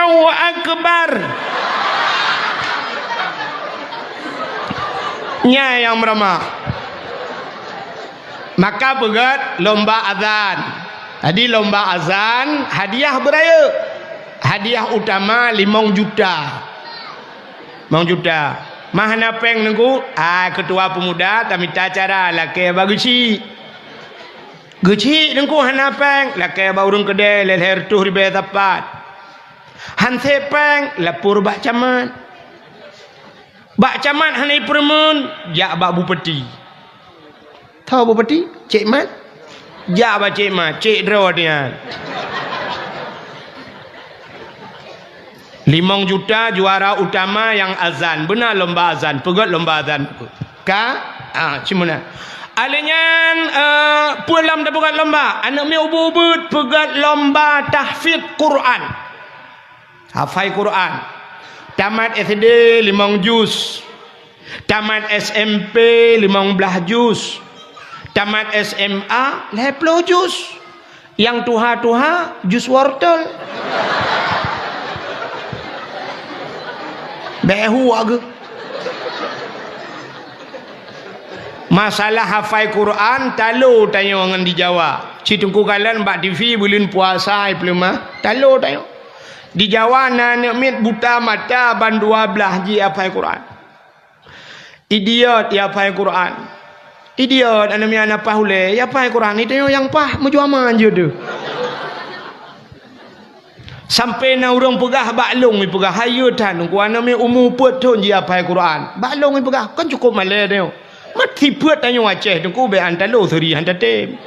Allahu akbar. Nyan nyang meuramah. Maka peugét lomba azan. Jadi lomba azan hadiah beurayeuk. Hadiah utama limong juta. Limong juta. Ma hana péng Teungku? Ah, keutua peumuda tamita cara lakée bak geuchik. Geuchik Teungku hana péng, lakée bak ureuëng keudée lhée-lhée reutôh ribée sapat. Hana séh péng, lapor bak camat. Bak camat hana ipeureumeun, jak bak bupati. Tho bupati, Cék Mat? Jak bak Cék Mat, cék droe nyan. Limong juta juara utama nyang azan. Beuna lomba azan, peugét lomba azan. Ka? Ah, cuma na. Alèh nyan, eh, peue lom tapeugét lomba? Aneuk miet ubit-ubit peugét lomba tahfidz Quran. Hafai Quran. Tamat S D limong juz. Tamat S M P limong blaih juz. Tamat S M A lhée ploh juz. Nyang tuha-tuha juz wortel. Bék hu ageuh. Masalah hafai Quran, talo tanyoe ngon di Jawa. Ci Teungku kalon bak T V buleuen puasa ai peuleumah, talo tanyoe. Di Jawa na aneuk miet buta mata ban dua blaih jih hafai Quran. Idiot, ya hafai Quran. Idiot, aneuk miet hana paih ulée, ya hafai Quran. Itu nyang paih meujuama jeuet deuh. Sampai na ureuëng peugah bak lôn, ipeugah, "Hayeue that, Teungku, aneuk miet umu peuet thon jih hafai Quran." Bak lôn ipeugah, "Kan cukup malée nyoe. Mat sipeuet tanyoe Aceh, Teungku, bék han talo seuri han tatem."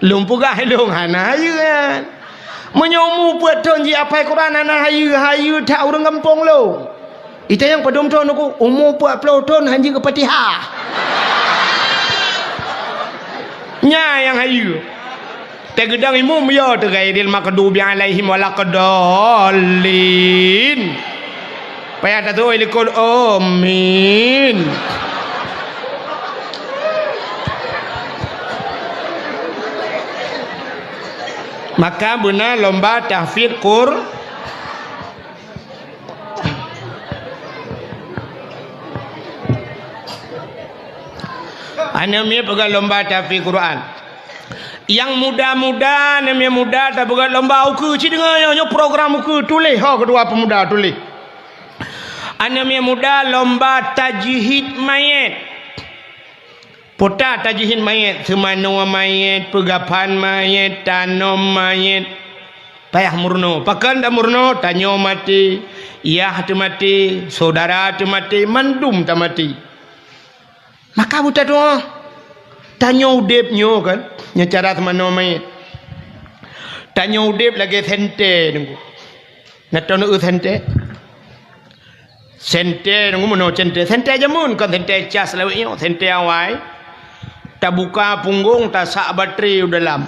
Lôn peugah lôn hana hayeue nyan. Meunyoe umu peuet thon jih hafai Quran hana hayeue, hayeue that ureuëng gampông lôn. Ita nyang padum thon Teungku, umu peuet ploh thon han jeuet keu Fatihah. Nyan nyang hayeue. Teugeudang imum yo teugairil maghdubi alaihim waladdallin. Payah tatu'oh likot amin. Maka beuna lomba tahfidz Qur-, aneuk miet peugah lomba tahfidz Quran. Nyang muda-muda, aneuk miet muda tapeugah lomba ukeue. Ci deungoe nyoe, nyoe program ukeue, tuléh ho keudua peumuda tuléh. Aneuk miet muda lomba tajhid manyét. Pota tajhid manyét, seumanoe manyét, peugaphan manyét, tanom manyét. Payah meurunoe. Pakon tameurunoe? Tanyoe maté, yah teumaté, syedara teumaté, mandum tamaté. Maka beutatu'oh, tanyoe udeb nyoe kan, nyoe cara seumanoe manyét. Tanyoe udeb lagée sentée Teungku. Na tanoh eu sentée? Sentée Teungku, meunoe sentée. Sentée jameun, kon sentée cas lawét nyoe, sentée awai. Tabuka punggong, tasak batré u dalam.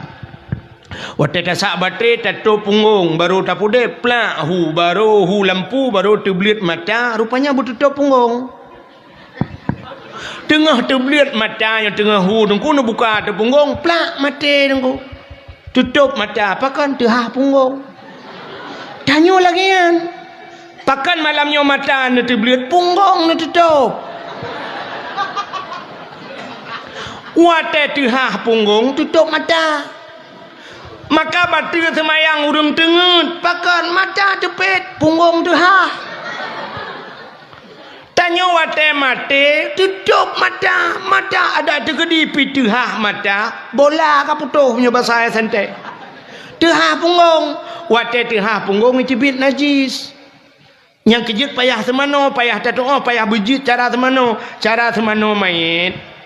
Watée tasak batré, tatôb punggong, barô tapudeb, plak hu, barô hu lampu, barô teubleuet mata, rupanya beututôb punggong. Teungoh teubleuet mata nyoe teungoh hu Teungku, neubuka ateueh punggong, plak maté Teungku. Tutôb mata, pakon teuhah punggong. Tanyoe lagée nyan. Pakon malam nyoe mata neuteubleuet, punggong neututôb. Watée teuhah punggong, tutôb mata. Maka bateue seumayang ureuëng teungeut, pakon mata teupet, punggong teuhah. Tanyoe watée maté, tutôb mata, mata adak teukeudi pih teuhah mata, bola ka putôh meunyoe basa sentée. Teuhah punggong, watée teuhah punggong jiteubiet najis. Nyang keujeuet payah seumanoe, payah tatu'oh, payah beujeuet cara seumanoe, cara seumanoe manyét.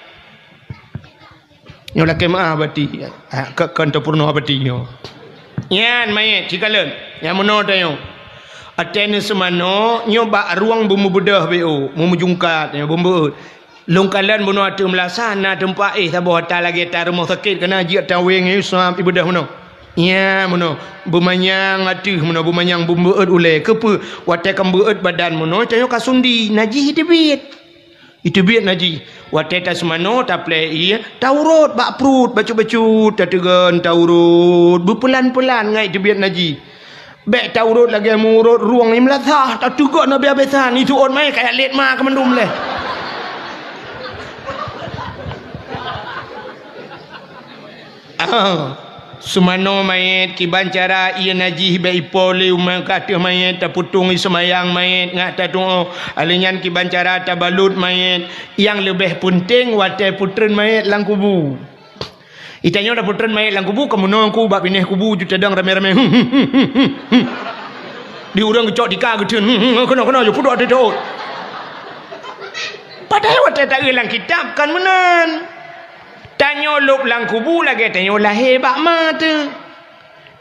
Nyoe lakée meuáh bati, ah, kon, kon tapeurunoe bati nyoe. Nyan manyét, cikalon, nyang meunoe tanyoe. Watée neuseumanoe, nyoe bak rueng beumeubeudôh B O, meumeujungkat, nyoe beumeubeut. Lôn kalon bunoe ateueh meulasa na teumpat éh saboh ata lagée ata rumoh sakét, kana jeuet ata wéng, eh, sab ibeudôh meunoe. Nyan meunoe, beumanyang ateueh meunoe, beumanyang beumeubeut ulée. Keupeue? Watée ka meubeut badan meunoe, tanyoe ka sundi, najih teubiet. Iteubiet najih. Watée taseumanoe, taplée ié, taurot bak pruet, bacut-bacut, tateugon taurot, beupeulan-peulan ngai teubiet najih. Bék taurot lagée meurot rueng nyang meulasah, tateugon habéh-habésan, ituôt manyét kajak lét ma keumandum lé. Ah, seumanoe manyét, kiban cara ié najih bék ipo lé umat ka ateueh manyét, tapeutong ié seumayang manyét ngat tatu'oh. Alheuh nyan kiban cara tabalot manyét. Nyang leubeh peunteng watée peutreun manyét lam kubu. Itanyoe tapeutreun manyét lam kubu, ka meunoe ku bak binéh kubu ju tadong ramé-ramé. Di ureuëng geucok tika geuteun, keunoe-keunoe ju pudok teutot. Padahai watée taeu lam kitab kan meunan. Tanyoe lôb lam kubu lagée tanyoe lahé bak ma teuh.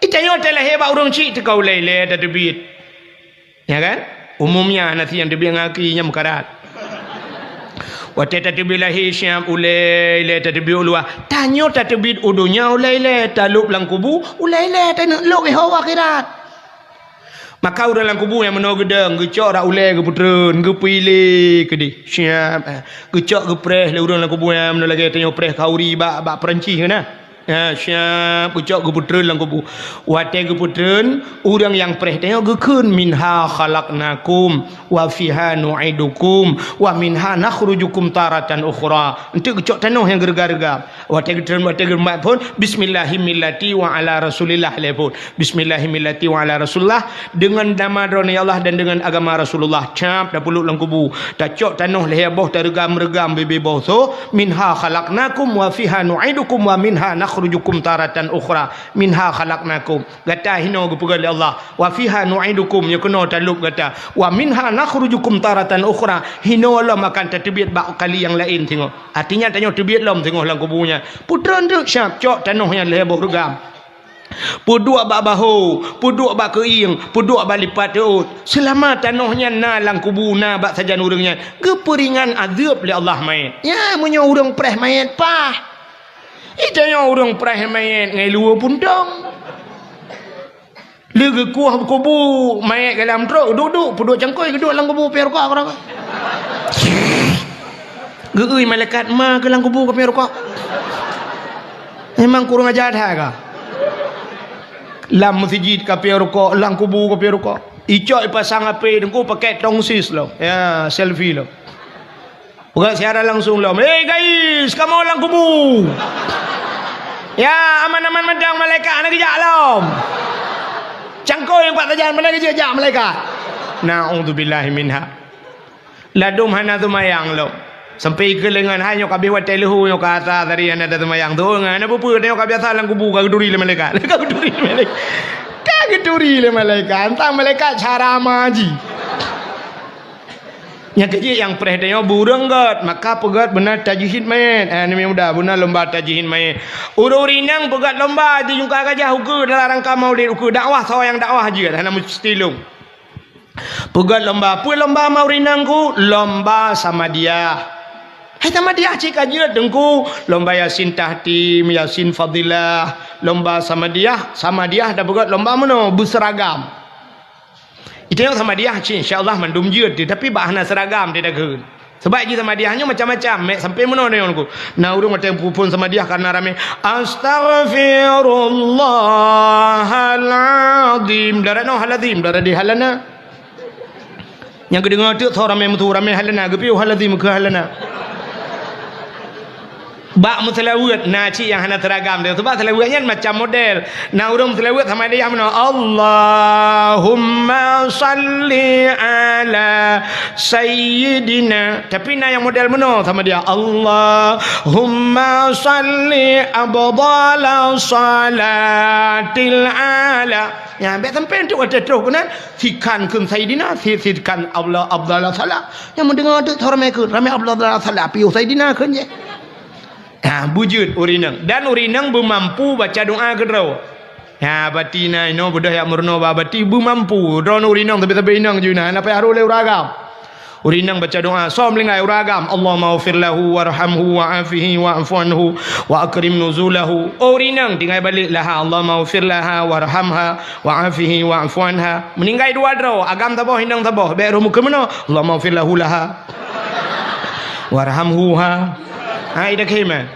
Itanyoe talahé bak ureuëng chik teuka ulée ilée tateubiet. Ya kan? Umumnya hana si nyang teubiet ngon aki nyang meukarat. Watée tateubiet lahé siab ulée ilée tateubiet u luwa. Tanyoe tateubiet u donya ulée ilée, talôb lam kubu ulée ilée, taneuk lôb iho u akhirat. Maka ureuëng lam kubu nyang meunoe geudong, geucok rak ulée geupeutreun, geupiléh keudeh. Siab, eh, geucok geupreh lé ureuëng lam kubu nyang meunoe lagée tanyoe preh khauri bak, bak Peurancih keunan. Ha, siap geucok geupeutreun lam kubu. Watée geupeutreun, ureuëng nyang preh tanyoe geukheun, "Minha khalaqnakum, wa fiha nu'idukum, wa minha nakhrujukum taratan ukhra." Enteuk geucok tanoh nyang geureuga-reuga. Watée geutreun, watée geumat phon, "Bismillahi millati wa ala Rasulillah," lé phon. "Bismillahi millati wa ala Rasulillah," deungon nama droeneuh ya Allah dan deungon agama Rasulullah. Cap, tapeulok lam kubu. Tacok tanoh lhée boh, tareugam-reugam bibée boh soe, "Minha khalaqnakum wa fiha nu'idukum wa minha nakhrujukum taratan ukhra." "Minha khalaqnakum." Gata hinoe geupeugah lé Allah. "Wa fiha nu'idukum," nyoe keunoe talop gata. "Wa minha nakhrujukum taratan ukhra." Hinoe lom akan tateubiet bak kali nyang laén singoh. Artinya tanyoe teubiet lom singoh lam kubu nyan. Peutreun teuk siap, cok tanoh nyan lhée boh reugam. Peuduek bak bahô, peuduek bak keuieng, peuduek bak lipat reuôt. Seulama tanoh nyan na lam kubu, na bak sajan ureuëng nyan, geupeuringan azeub lé Allah manyét. Nyan meunyoe ureuëng preh manyét paih. Itanyoe ureuëng preh manyét ngon luweue puntông. Lé geukueh kubu manyét, galam trok, duek-duek, peuduek cangkôi, geuduek lam kubu, piep rukok keudroe. Geuui malaikat, "Ma keu lam kubu kapiep rukok?" Memang kurang ajar that ka. Lam meuseujid kapiep rukok, lam kubu kapiep rukok. Icok ipasang HP teungku pakai tongsis lom. Ya, selfie lom. Peugah siaran langsung lom, "Hei guys, kamoe lam kubu. Ya, aman-aman mantong, malaikat hana geujak lom. Cangkôi nyang pat sajan, mana geujak malaikat?" Na'udzubillahi minha. Ladôm hana teumayang lom. Sampai keulengan hai nyoe ka abéh watée leuhô nyoe ka asa tadi hana teumayang. Tuh, hana peue-peue, nyoe ka biasa lam kubu ka geuturi lé malaikat. Ka geuturi lé malaikat. Ka geuturi lé malaikat. Entang malaikat cara maji. Nyang keujeuet nyang preh tanyoe bureueng gét, maka peugét beuna tajhid manyét. Eh, aneuk muda, beuna lomba tajhid manyét. Ureuëng inong peugét lomba di jungka gajah ukeue dalam rangka maulid ukeue dakwah, soe nyang dakwah jeuet, hana meusti lôn. Peugét lomba, peue lomba ma ureuëng inong ku? Lomba Samadiyah. Hai Samadiyah cit ka jeuet teungku, lomba Yasin Tahtim, Yasin Fadilah, lomba Samadiyah, Samadiyah dah peugét lomba meunoe, beuseuragam. Itanyong Samadiyah cit, insya Allah mandum jeuet, tapi bak hana seuragam teuh takheun. Sebab jih Samadiyah nyoe macam-macam, mek sampai meunoe nyoe ku. Na ureuëng watée peuphon Samadiyah karena ramé, "Astaghfirullahalazim." Darat noe halazim, darat di halana. Nyang geudeungoe teuk tho ramé meutu, ramé halana, geupiôh halazim keu halana. Bak meuseulaweuet na cit nyang hana seuragam teuh. Sebab seulaweuet nyan macam model. Na ureuëng meuseulaweuet Samadiyah meunoe, "Allahumma salli ala sayyidina." Tapi na nyang model meunoe Samadiyah, "Allahumma salli abdala salatil ala." Nyan, bék sampai teuk watée troh keunan, sikan kheun sayyidina, si-, sikan abdala, abdala sala. Nyang meudeungoe teuk tho ramé kheun, ramé abdala sala, piôh sayyidina kheun jih. Ha, beujeuet ureuëng inong. Dan ureuëng inong beumampu baca doa keudroe. Ha, bati na inoe beudôh jak meurunoe bak bati beumampu. Droeneuh ureuëng inong sabe-sabe inong jih na, hana payah harôh lé ureuëng agam. Ureuëng inong baca doa, soe meuninggai ureuëng agam, "Allahummaghfir lahu warhamhu wa'afihi wa'fu anhu wa akrim nuzulahu." Oh, ureuëng inong tinggai balek laha, "Allahummaghfir laha warhamha wa'afihi wa'fu anha." Meuninggai dua droe, agam saboh, inong saboh, bék roh meukeumeunoe, "Allahummaghfir lahu laha warhamhuha." Ha, ida khema.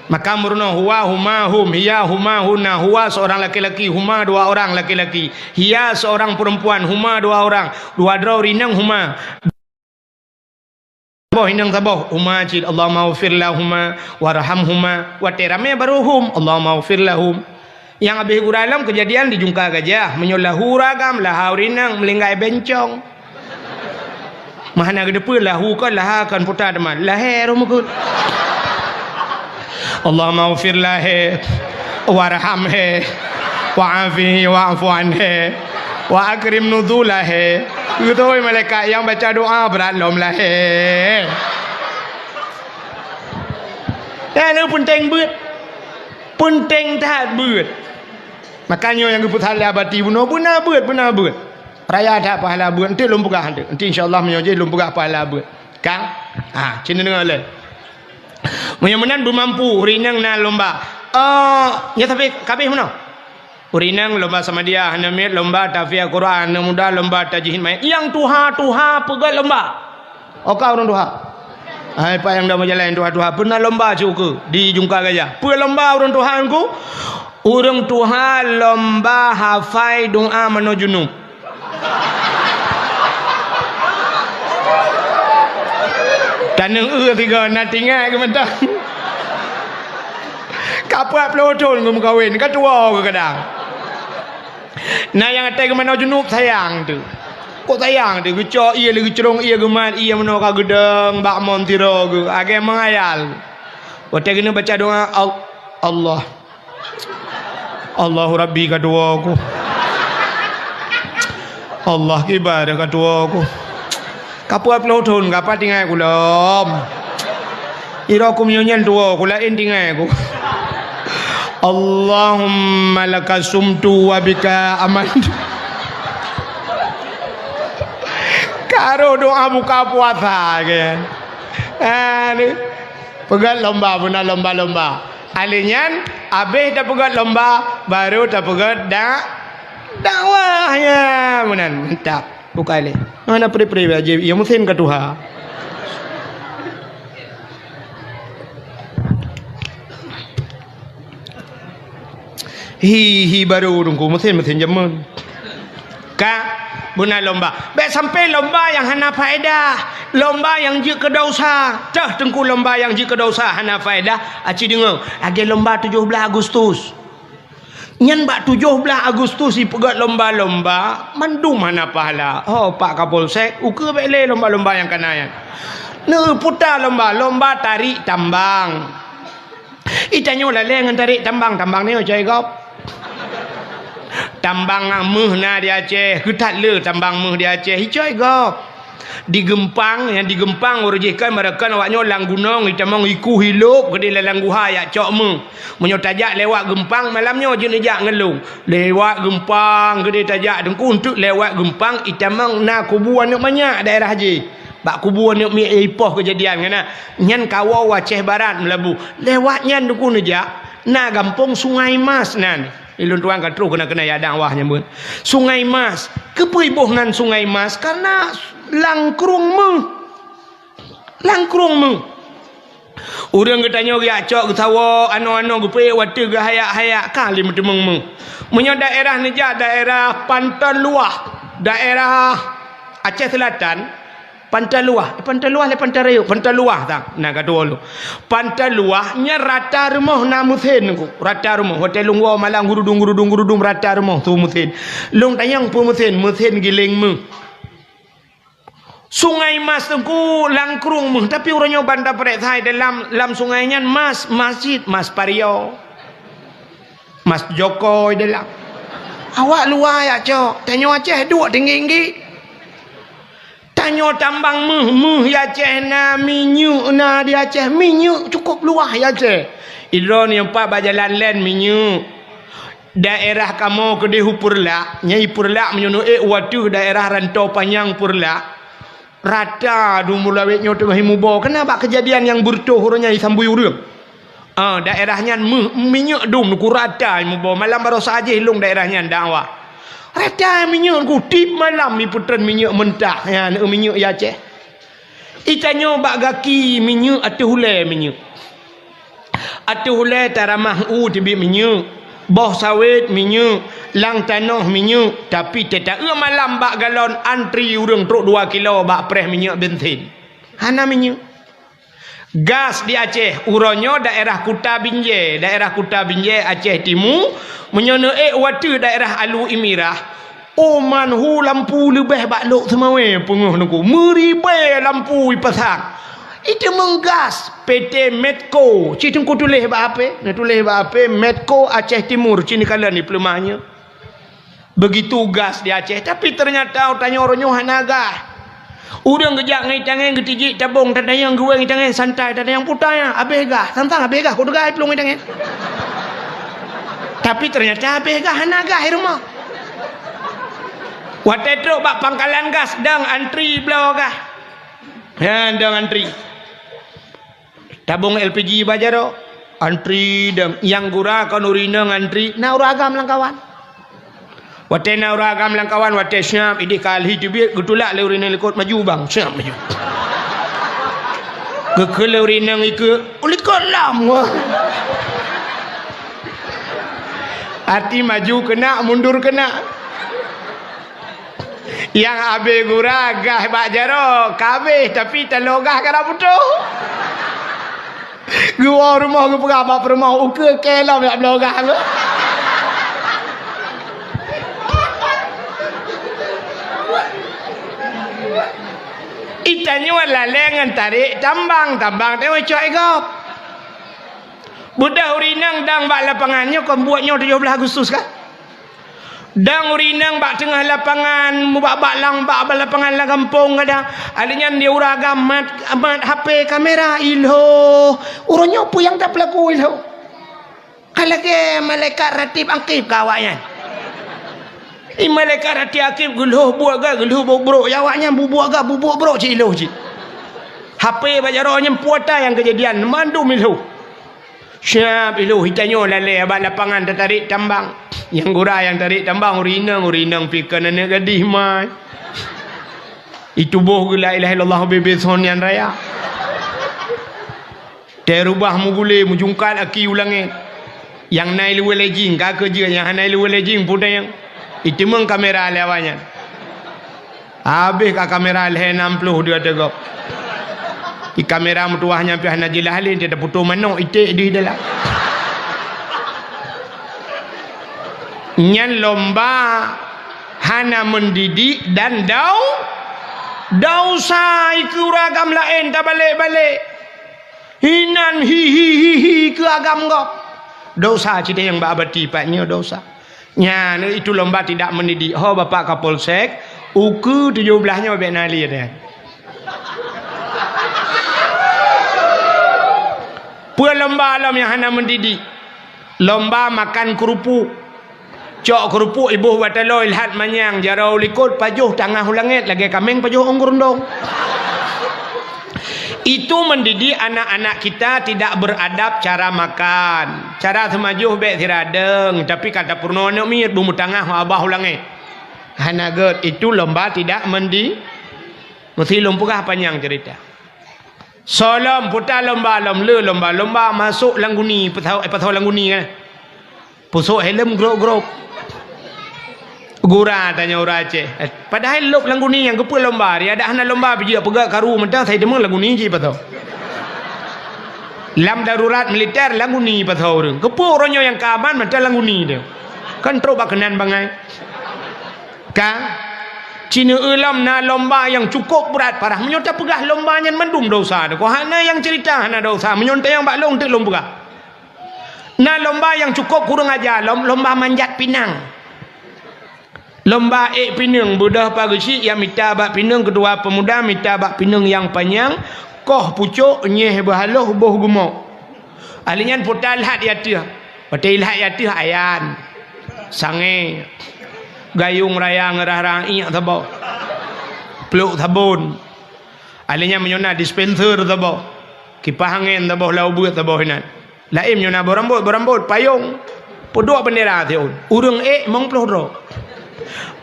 Maka meurunoe huwa, huma, hum, hiya, huma, hunna, huwa seorang laki-laki, huma dua orang laki-laki, hiya seorang perempuan, huma dua orang, dua droe ureuëng inong huma. Saboh inong saboh, huma cit, "Allahummaghfir lahuma warhamhuma." Watée ramé baru hum, "Allahummaghfir lahum." Nyang habéh gura lom keujadian di jungka gajah, meunyoe lahu ureuëng agam, laha ureuëng inong, meuninggai bencong. Mah hana geuteupeue lahu kon laha kon puta teuma. Lahé roh meukeue. Allahummaghfir lahé, warhamhé, wa'afihi wa'fu anhé, wa akrim nuzulahé. Beutôi malaikat nyang baca doa brat lom lahé. Nyan peunteng beuet. Peunteng that beuet. Maka nyoe nyang geupeusalah bati bunoe beuna beuet, beuna beuet. Raya that pahala beuet, enteuk lôn peugah enteuk. Enteuk insya Allah meunyoe jih lôn peugah pahala beuet. Ka? Ha, cit neudeungoe lé. Meunyoe meunan beumampu, ureuëng inong na lomba. Eh, nyoe tapi kabeh meunoe. Ureuëng inong lomba Samadiyah, aneuk miet lomba tahfiz Quran, aneuk muda lomba tajwid mayét. Nyang tuha-tuha peugét lomba. Oka ureuëng tuha. Hai, pat nyang dong meujalan tuha-tuha, peue na lomba cit ukeue di Jungka Gajah. Peue lomba ureuëng tuha Teungku? Ureuëng tuha lomba hafai doa manoe junub. Taneueng eu tiga na tinggai geuh mantong. Ka peuet ploh thon geumeukawen, ka tuwoe geuh kadang. Na nyang até geumanoe junub sayang teuh. Kok sayang teuh, geucok ié lé geucrong ié geumat ié meunoe ka geudong bak mon tiroe geuh, agée meungayal. Watée geuneuk baca doa, Al-, Allah. Allahu Rabbi ka tuwoe ku. Allah kibar ka tuwoe ku. Ka peuet ploh thon ka pat tinggai ku lom. Iro ku meunyoe nyan tuwoe ku laén tinggai ku. Allahumma laka sumtu wa bika amantu. Ka roh doa buka puasa ke. Aduh. Peugét lomba, beuna lomba-lomba. Alèh nyan, abéh tapeugét lomba, baru tapeugét dak-, dakwah. Ya, meunan. Mantap. Bukai lé. Mana pri-pri aja, ya mesin ka tuha. Hi, hi baru Teungku, mesin-mesin jameun. Ka, beuna lomba. Bèk sampai lomba nyang hana faedah, lomba nyang jeuet keu dosa. Teuh Teungku lomba nyang jeuet keu dosa hana faedah, aci deungoe. Lagèe lomba tujoh blaih Agustus. Nyan bak tujoh blaih Agustus jipeugét lomba-lomba, mandum hana pahala. Ho, Pak Kapolsek, ukeue bèk lé lomba-lomba nyang kana nyan. Neuputa lomba, lomba tarék tambang. Itanyoe lalé ngon tarék tambang, tambang nyoe coe gob. Tambang meuh na di Aceh, keu that le tambang meuh di Aceh, coe gob. Di Geumpang, nyang di Geumpang uroe jih kan, meurakan awak nyoe lam gunong, itamong iku ilop, keudéh lam guha jak cok meuh. Meunyoe tajak lewat Geumpang, malam nyoe jeuet neujak ngon lôn. Lewat Geumpang, keudéh tajak Teungku, eunteuk lewat Geumpang, itamong na kubu aneuk manyak daerah jih. Bak kubu aneuk miet ipoh keujadian nyan na. Nyan kawoe Aceh Barat meulabu. Lewat nyan Teungku neujak, na gampông Sungai Mas nan. Ilôn tuan ka troh keunan-keunan ya dakwah nyang beuet. Sungai Mas. Keupeue iboh nan Sungai Mas? Karena lam krueng meuh. Lam krueng meuh. Ureueng geutanyoe geujak cok geusawoe, anoe-anoe geupeuék watèe geuhayak-hayak ka lé meuteumeung meuh. Meunyoe daerah neujak daerah Panton Luah, daerah Aceh Selatan, Panton Luah, eh, Panton Luah lé Panton Rayeuk, Panton Luah tang. Nah, ka tuwoe lôn. Panton Luah nyan rata rumoh na meusén Teungku, rata rumoh. Watèe lôn woe malam gurudung, gurudung, gurudung rata rumoh su meusén. Lôn tanyong peue meusén, meusén giléng meuh. Sungai Mas Teungku lam krueng meuh, tapi uroe nyoe ban tapareksa dalam, lam sungai nyan mas, masjid, mas pario. Mas jokoi dalam. Awak luwa jak cok, tanyoe Aceh duek tinggi-tinggi. Tanyoe tambang meuh, meuh di Aceh na, minyeuk na di Aceh, minyeuk cukôp luwah di Aceh. Idroeneuh nyang pat bak jalan len minyeuk. Daerah kamoe keudéh u Peureulak, nyang i Peureulak meunyoe neuék u ateueh daerah Rantau Panyang Peureulak, rata dum mulawét nyoe teungoh imubo, keunan bak keujadian nyang beureutoh uroe nyan isambui ureueng. Ah, daerah nyan meuh, minyeuk dum Teungku rata imubo, malam baroesa jih lôn daerah nyan dakwah. Rata minyeuk Teungku tiep malam ipeutreun minyeuk meuntah, nyan minyeuk di Aceh. Itanyoe bak gaki minyeuk, ateueh ulèe minyeuk. Ateueh ulèe taramah u teubiet minyeuk, boh sawét minyeuk, lam tanoh minyeuk, tapi teuta-eu malam bak galon antri ureueng trok dua kilo bak preh minyeuk bensin. Hana minyeuk. Gas di Aceh, uroe nyoe daerah Kuta Binjai, daerah Kuta Binjai Aceh Timu, meunyoe neuék u ateueh daerah Alu Imirah, oh, man hu lampu leubeh bak Lhokseumawe peungeuh Teungku. Meuribèe lampu ipasang. Iteumeung gas P T Medco. Cit Teungku tuléh bak H P. Neutuléh bak H P Medco Aceh Timur. Cit neukalon di peuleumah nyoe. Begitu gas di Aceh. Tapi ternyata tanyoe uroe nyoe hana gas. Ureueng geujak ngon itangen geutijik tabong, tatanyong geuwéng itangen santai, tatanyong putai, habéh gas. Sang-sang habéh gas, kok teuga iplueng itangen. Tapi ternyata habéh gas, hana gas di rumoh. Watèe trok bak pangkalan gas, dong antri bloe gas. Nyan dong antri. Tabong L P G bak jaroe, antri dong. Nyang gura kon ureueng inong antri, na ureueng agam lam kawan. Watèe na ureueng agam lam kawan, watèe siap, idéh kali teubiet, geutulak lé ureueng inong likot, maju bang, siap maju. Keu-keu lé ureueng inong ikeue, "Ulikot lom!" Até maju keunak, mundur keunak. Nyang abéh gura gah bak jaroe, ka abéh, tapi taloe gah ka na putôh. Geuwoe rumoh geupeugah bak peurumoh, "Ukeue kée lom jak bloe gah." Geutanyoe lalée ngon tarék tambang, tambang teuma cok i gob. Beudôh ureueng inong dang bak lapangan nyoe, kon buet nyoe tujoh blaih Agustus kan? Dang ureueng inong bak teungoh lapangan, mubak-bak lam bak lapangan lam gampông kadang. Alèh nyan di ureueng agam mat, mat H P kamera, ilhôh. Uroe nyoe peue nyang tapeulaku ilhôh? Ka lagèe malaikat ratib akib keu awaknyan. I malaikat ratib akib geulhôh buet gak, geulhôh buet brôk, ya awaknyan bubuet gak, bubuet brôk cit ilhôh cit. H P bak jaroe nyan peue ata nyang keujadian, mandum ilhôh. Siap ilhôh, geutanyoe lalée bak lapangan tatarék tambang. Nyang gura nyang tarék tambang ureueng inong, ureueng inong pih kon aneuk gadih mai. Ituboh geuh la ilaha illallah bebe son nyan raya. Teurubah mugulé, mujungkat aki u langét. Nyang na iluweuh lé jing ka keujeuet, nyang hana iluweuh lé jing peue nyang. Iteumeung kamera lé awaknyan. Habéh ka kamera lhèe nam ploh dua teugok. I kamera meutuwah nyan pih hana jeulaih lé, dia taputôh manok iték di dalam. Nyan lomba hana mendidik dan dau-, dosa ikeue ureueng agam laén tabalek-balek. Hinan hi, hi, hi, hi keu agam gob. Dosa cit nyang bak abati pat nyoe dosa. Nyan itu lomba tidak mendidik. Ho Bapak Kapolsek, ukeue tujoh blaih nyoe bèk na lé deh. Peue lomba lom nyang hana mendidik? Lomba makan keurupuk. Cok keurupuk iboh bak taloe ilhat manyang, jaroe u likot pajoh tangah u langét lagèe kaméng pajoh ôn geurundong. Itu mendidik anak-anak kita tidak beradab cara makan. Cara seumajoh bèk siradeueng, tapi ka tapeurunoe aneuk miet beumeutangah babah u langét. Hana gèt, itu lomba tidak mendi-, meusti lôn peugah panyang cerita. Soe lom puta lomba lom le lomba-lomba masôk lam guni, peusôk, eh, peusôk lam guni kan. Pusôk helm grôp-grôp. Gura tanyoe ureueng Aceh. Eh, padahai lôb lam guni nyang keupeue lomba, ri adak hana lomba pih jeuet peugah karu mantong sai teuma lam guni jih pasoe. Lam darurat militer lam guni pasoe ureueng. Keupeue uroe nyoe nyang ka aman mantong lam guni teuh. Kan trôk bak keunan bangai. Ka? Ci neueu lom na lomba nyang cukôp brat parah. Meunyoe tapeugah lomba nyan mandum dosa teuh. Kon hana nyang cerita hana dosa. Meunyoe teuh nyang bak lôn teuk lôn peugah. Na lomba nyang cukôp kureueng aja lom, lomba manjat pinang. Lomba ék pineung, beudôh pageuchik nyang mita bak pineung keutua peumuda mita bak pineung nyang panyang, koh pucôk, nyeh beuhaloh, boh geumo. Ahli nyan puta lhat i ateueh. Watèe ilhat i ateueh ayan, sangè, gayông raya ngeurah-rah iék saboh, plôk sabon. Ahli nyan meunyoe na dispenser saboh, kipah angén saboh, lam ubeuet saboh inan. Laén nyoe na beurambot-beurambot, payông, peuduek beundera siôn. Ureueng ék limong ploh droe.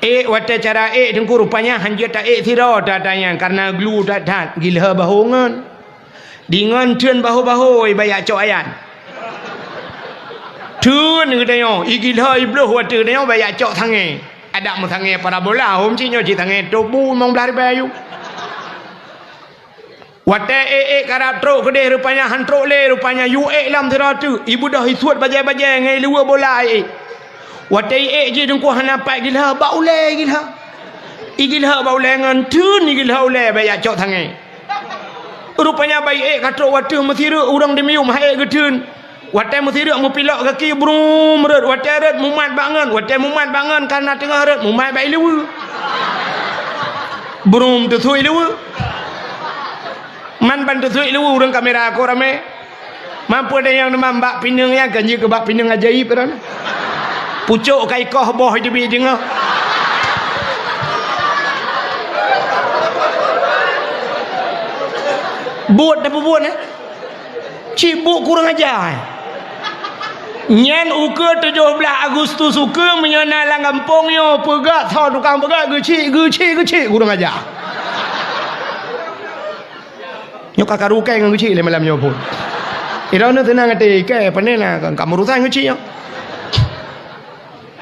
Ék watèe cara ék teungku rupanya hanjeuet ta ék sidroe that-that nyan kareuna glu that-that, gilhô bahô ngon. Deungon theun bahô-bahô bak jak cok ayan. Theun geutanyoe, igilhô ibloh watèe geutanyoe bak jak cok sangè. Adak meusangè parabola hom cit nyoe cit sangè tôp bu limong blaih ribèe ayue. Watèe ék-ék karab trôk keudeh rupanya han trôk lé, rupanya yue ék lam sidroe teuk, ibeudôh isuet bajèe-bajèe ngon iluweue bola ék. Watèe iék jih teungku hana pat gilhô, bak ulèe gilhô. Igilhô bak ulèe ngon theun igilhô ulèe bak jak cok sangè. Rupanya bak iék ka trôk watèe meusireuk ureueng dimiyueb han ék geutheun. Watèe meusireuk meupilok gaki brum rhot, watèe rhot mumat bak ngon, watèe mumat bak ngon kareuna teungoh rhot mumat bak iluweue. Brum teusut iluweue. Man ban teusut iluweue ureueng kamera kon ramè. Man peue nyang teuma bak pineung nyan kan jeuet keu bak pineung ajaéb droen. Pucôk ka ikoh boh teubiet deungoe. Buet tapeubuet, eh? Cit buet kurang aja, eh? Nyan ukeue tujoh blaih Agustus ukeue meunyoe na lam gampông nyoe peugah soe tukang peugah geuchik, geuchik, geuchik kurang aja. Nyoe ka karu kai ngon geuchik lé malam nyoe phon. Droeneuh teunang até, kai pane na ka, ka meurusan geuchik nyoe.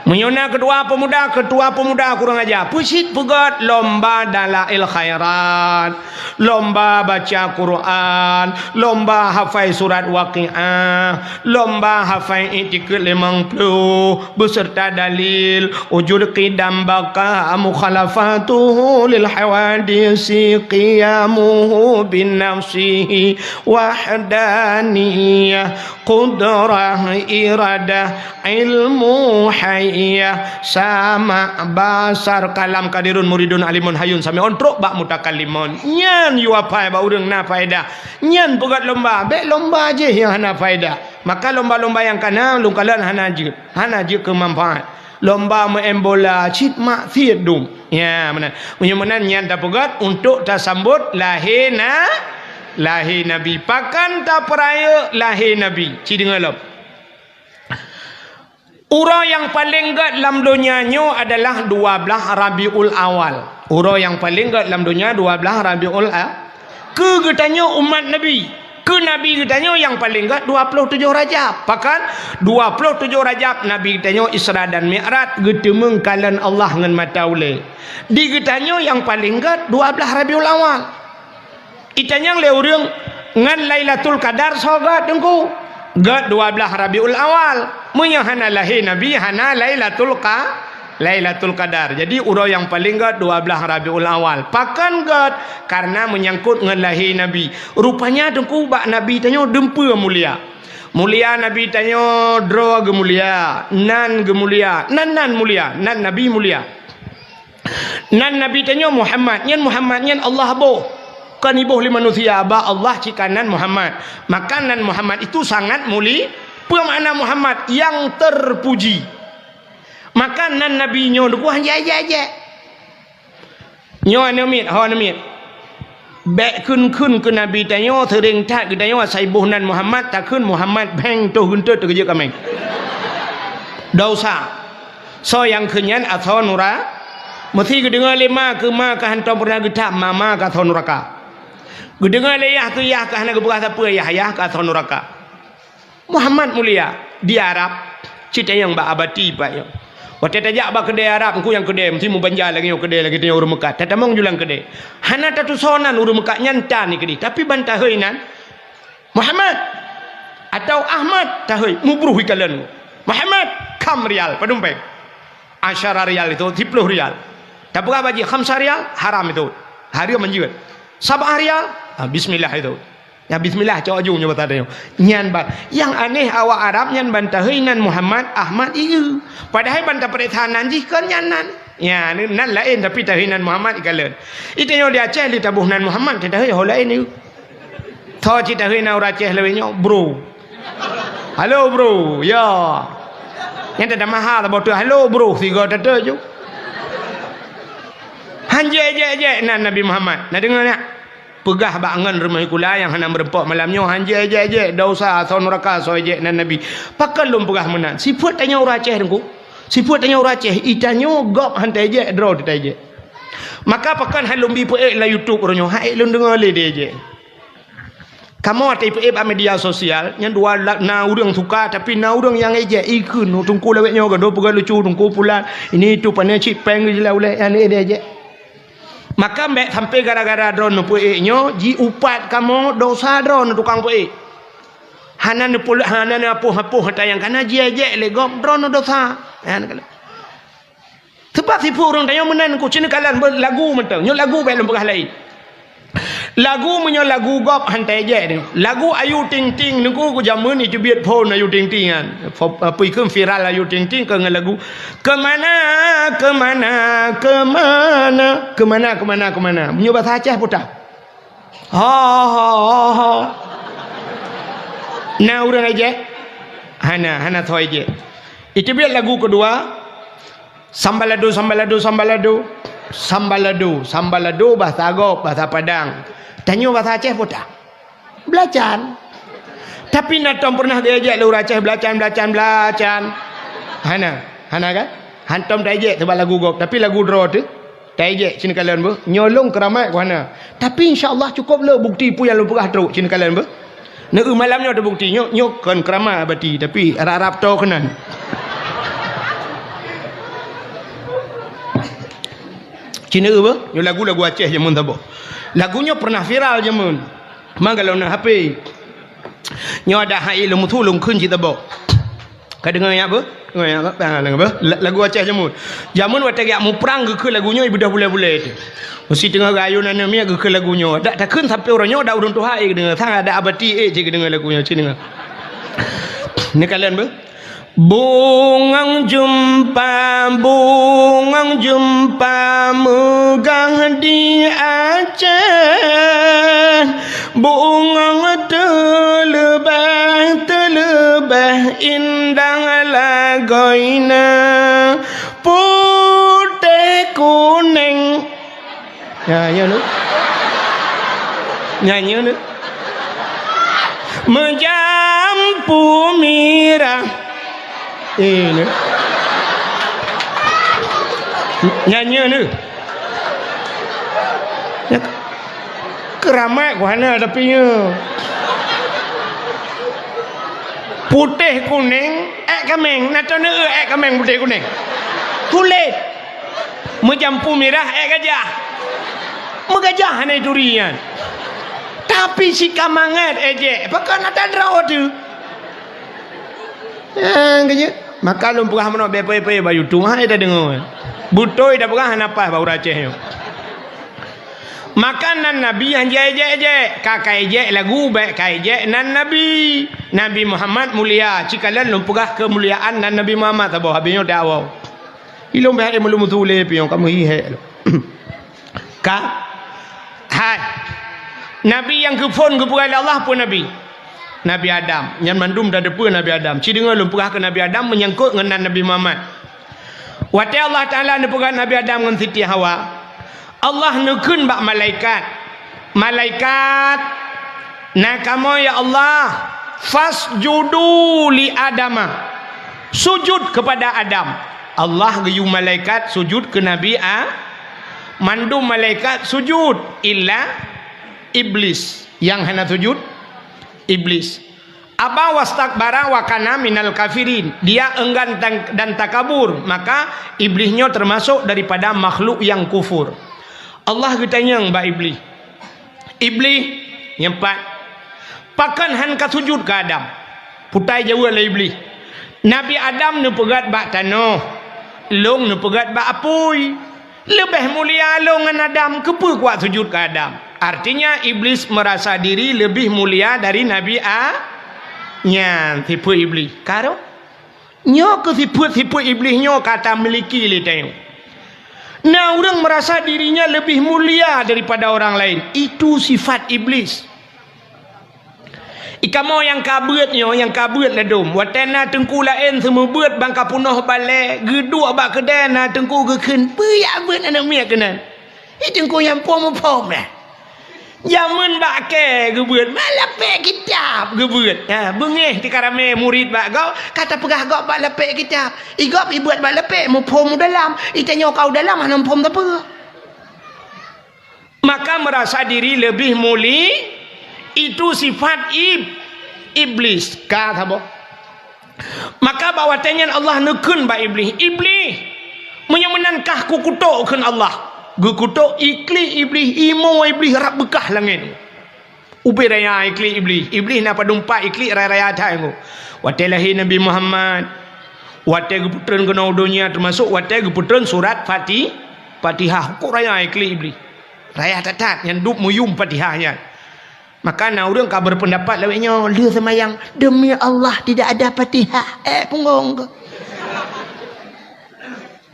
Meunyoe na ketua pemuda, ketua pemuda kurang aja. Peucit peugét lomba dalail khairat, lomba baca Quran, lomba hafai surat Waqiah, lomba hafai I'tiqad limong ploh, beserta dalil, wujud qidam baqa, mukhalafatuhu lil hawadisi, qiyamuhu binafsihi, wahdaniyah, qudrah, iradah, ilmu, haiyah, sama, basar, kalam, qadirun, muridun, alimun, hayyun, sami'un, trok bak mutakallimun. Nyan yue hafai bak ureuëng na faedah. Nyan peugét lomba, bék lomba jih nyang hana faedah. Maka lomba-lomba nyang kana lôn kalon hana jeuet, hana jeuet keu manfaat. Lomba meu'en bola cit maksiet dum. Ya, meunan. Meunyoe meunan nyan tapeugét untuk tasambot lahé na, lahé Nabi. Pakon tapeurayeuk lahé Nabi? Ci deungoe lom. Uroe nyang paleng gét lam donya nyoe adalah dua blaih Rabiul Awal. Uroe nyang paleng gét lam donya dua blaih Rabiul A-, keu geutanyoe umat Nabi, keu Nabi geutanyoe nyang paleng gét dua ploh tujoh Rajab. Pakon? Dua ploh tujoh Rajab Nabi geutanyoe Isra dan Mi'raj, geuteumeung kalon Allah ngon mata ulée. Di geutanyoe nyang paleng gét dua blaih Rabiul Awal. Itanyong lé ureuëng, ngon Lailatul Qadar soe gét Teungku? Gét dua blaih Rabiul Awal. Meunyoe hana lahé Nabi, hana Lailatul Qa-, Lailatul Qadar. Jadi uroe nyang paleng gét dua blaih Rabiul Awal. Pakon gét? Karena meunyangkot ngon lahé Nabi. Rupanya Teungku bak Nabi tanyoe dumpeue mulia. Mulia Nabi tanyoe, droe geumulia, nan geumulia, nan-nan mulia, nan Nabi mulia. Nan Nabi tanyoe Muhammad, nyan Muhammad nyan Allah boh. Kon iboh lé manusia, bak Allah cit ka nan Muhammad. Maka nan Muhammad itu sangat muli-, peue makna Muhammad? Yang terpuji. Maka nan Nabi nyoe deuh han jijak-jak. Nyoe aneuk miet, ho aneuk miet. Bék kheun-kheun keu Nabi tanyoe, seuréng that geutanyoe asai boh nan Muhammad, takheun Muhammad beng toh geuntot teukeujot kaméng. Dosa. Soe nyang kheun nyan asoe nura-, meusi geudeungoe lé ma keu ma ka hantom peureunah geuthab, ma ma ka asoe nuraka. Geudeungoe lé yah keu yah ka hana geupeugah sapeue, yah yah ka asoe nuraka. Muhammad mulia di Arab, cit tanyong bak abati pat nyoe. Watée tajak bak keudée Arab, engku nyang keudée meusti meubanja lagée nyoe keudée lagée tanyoe ureuëng meukat. Tatamong julang keudée. Hana tatusoe nan ureuëng meukat nyan tan keudeh, tapi ban tahôi nan Muhammad atau Ahmad tahôi mubroh ikalon. Muhammad, kham rial, padum péng. Asyara rial itu, siploh rial. Tapeugah bak jih khamsa rial, haram itu. Hareuem manjeuet. Sabah rial, ah, bismillah itu. Ya bismillah cok aju nyoe bata tanyoe. Nyan ban. Nyang aneh awak Arab nyan ban tahôi nan Muhammad, Ahmad, ieu. Padahai ban tapareksa nan jih kon nyan nan. Ya, nan laén tapi tahôi nan Muhammad ikalon. Itanyoe di Aceh lé taboh nan Muhammad, tatahôi ho laén ieu. Tho cit tahôi nan ureuëng Aceh lawét nyoe, bro. Halo bro, ya. Nyan teuh maha taboh teuh halo bro, sigoe teuteuju. Han jijak-jak nan Nabi Muhammad. Na deungoe nyak? Peugah bak ngon rumoh sikula nyang hana meurumpok malam nyoe, han jijak-jak, dosa, asoe nuraka, soe jijak nan Nabi. Pakon lôn peugah meunan? Sifeuet tanyoe ureuëng Aceh Teungku. Sifeuet tanyoe ureuëng Aceh, itanyoe gob han tajijak, droe teuh tajijak. Maka pakon han lôn bi peuék lam YouTube uroe nyoe, han ék lôn deungoe lé dijak. Kamoe watée peuék bak media sosial, nyan dua la-, na ureuëng suka, tapi na ureuëng nyang ejek, ikheun, "Oh, Teungku lawét nyoe gadôh peugah lucu, Teungku pulan, ini itu pane cit péng geujeulaih ulée, nyan ék dijak." Maka bék sampai gara-gara droeneuh peuék nyoe, jiupat kamoe dosa droeneuh tukang peuék. Hana neupul-, hana neuapoh-apoh ata nyang kana jijak lé gob droeneuh dosa. Nyan kala. Sabab sifeuet ureuëng tanyoe meunan ku cit neukalon lagu mantong. Nyoe lagu bék lôn peugah laén. Lagu meunyoe lagu gob han tajijak nyoe. Lagu Ayu Ting Ting nyoe ku jameun iteubiet phon Ayu Ting Ting nyan. Fo-, apa ikheun viral Ayu Ting Ting keu ngon lagu, "Kemana, kemana, kemana, kemana, kemana, kemana." Meunyoe basa Aceh peue teuh? Ho, ho, ho, ho. Na ureuëng ejek? Hana, hana soe ejek. Iteubiet lagu keudua, sambalado, sambalado, sambalado. Sambalado, sambalado bahasa gob, bahasa Padang. Tanyoe bahasa Aceh peue teuh? Belacan. Tapi na tom peureunah geuejek lé ureuëng Aceh, "Belacan, belacan, belacan." Hana, hana kan? Han tom taejek sabab lagu gob, tapi lagu droe teuh. Taijek cit neukalon beuh, nyoe lôn keuramat ku hana. Tapi insya Allah cukôp le bukti peue nyang lôn peugah trok cit neukalon beuh. Neu malam nyoe teubukti, nyoe, nyoe kon keuramat abati, tapi rab-rab toe keunan. Cit neu beuh, nyoe lagu-lagu Aceh jameun saboh. Lagu nyoe pernah viral jameun. Mang galom na H P. Nyoe adak hai lôn meusu lôn kheun cit saboh. Ka deungoe nyan beuh? Deungoe nyan beuh? Ah, deungoe beuh? La-, lagu Aceh jameun. Jameun watèe geujak muprang geukheun lagu nyoe ibeudôh bulèe-bulèe teuh. Meusé teungoh geuayôn aneuk miet geukheun lagu nyoe. Dak takheun sampoe uroe nyoe dak ureueng tuha ék geudeungoe. Sang adak abati ék cit geudeungoe lagu nyoe. Cit deungoe. Neukalon beuh. Bungong jeumpa, bungong jeumpa meugah di Aceh. Bungong teuleubeh, teuleubeh indah lagoina putéh kunéng. Nyan, nyan tu. Nyan, nyan tu. Meujampu mirah. Eh, ni. Nyan, nyan tu. Nyan. Keuramat ku hana tapi nyoe. Putéh kunéng, ék kaméng. Na teuneuk ék kaméng putéh kunéng. Kulét. Meujampu mirah ék gajah. Meugajah hana turi nyan. Tapi si ka mangat ék jek. Pakon ata droe teuh. Nyang keujeuet. Maka lôn peugah meunoe bèk payah-payah bak YouTube. Ha, ita deungoe. Beutôi ita peugah hana paih bak ureueng Aceh nyoe. Maka nan Nabi nyang jijak-jak, ka kaijak lagu bèk kaijak nan Nabi. Nabi Muhammad mulia, cikalon lôn peugah keumuliaan nan Nabi Muhammad saboh habéh nyoe dakwah. Ilôn bèk ilôn meusu lé piôh kamoe hi hék lôn. Ka? Hai. Nabi nyang geuphon geupeugah lé Allah peue Nabi? Nabi Adam. Nyan mandum tateupeue Nabi Adam. Ci deungoe lôn peugah keu Nabi Adam meunyangkot ngon nan Nabi Muhammad. Watèe Allah Taala neupeugah Nabi Adam ngon Siti Hawa, Allah neukheun bak malaikat, "Malaikat, na kamoe ya Allah, fasjudu li Adama." Sujud kepada Adam. Allah geuyue malaikat sujud keu Nabi A-, mandum malaikat sujud, illa Iblis. Nyang hana sujud, Iblis. Aba wastakbara wa kana minal kafirin. Dia enggan dan, dan takabur, maka Iblis nyoe teumasok daripada makhluk nyang kufur. Allah geutanyong bak Iblis, "Iblis, nyang pat, pakon han ka sujud keu Adam?" Putai jaweueb lé Iblis, "Nabi Adam neupeugöt bak tanoh, lôn neupeugöt bak apui." Leubeh mulia lôn ngon Adam, keupeue kuat sujud keu Adam? Artinya, Iblis merasa diri lebih mulia dari Nabi A-, nyan sifeuet Iblis. Ka roh? Nyoe keuh sifeuet-sifeuet Iblis nyoe ka tamiliki lé tanyoe. Na ureuëng merasa dirinya lebih mulia daripada orang lain. Itu sifat Iblis. Ikamoe nyang ka beuet nyoe, nyang ka beuet ladôm. Watée na teungku laén seumeubeuet ban ka peunoh balée, geuduek bak keudée na teungku geukheun, "Peue jak beuet aneuëk miet keunan?" Di teungku nyang phom-phom na. Jameun bak kée geubeuet, bak lapék kitab geubeuet. Ha, beungéh tika ramé murit bak gob, ka tapeugah gob bak lapék kitab. I gob ibeuet bak lapék, muphom u dalam. I tanyoe ka u dalam hana muphom sapeue. Maka merasa diri lebih muli, itu sifat ib-, iblis. Ka saboh. Maka bak watée nyan Allah neukheun bak Iblih, "Iblih, meunyoe meunan kah kukutok," kheun Allah. Geukutok iklik Iblih, imo Iblih rab beukah langét. Ubé raya iklik Iblih. Iblih na padum pat iklik raya-raya that nyoe. Watée lahé Nabi Muhammad, watée geupeutreun keunoe u donya, teumasok watée geupeutreun surat Fati-, Fatihah. Kok raya iklik Iblih. Raya that-that nyang duek meuyum Fatihah nyan. Maka na ureuëng ka berpendapat lawét nyoe, "Le seumayang, demi Allah tidak ada Fatihah." Eh, punggong ke?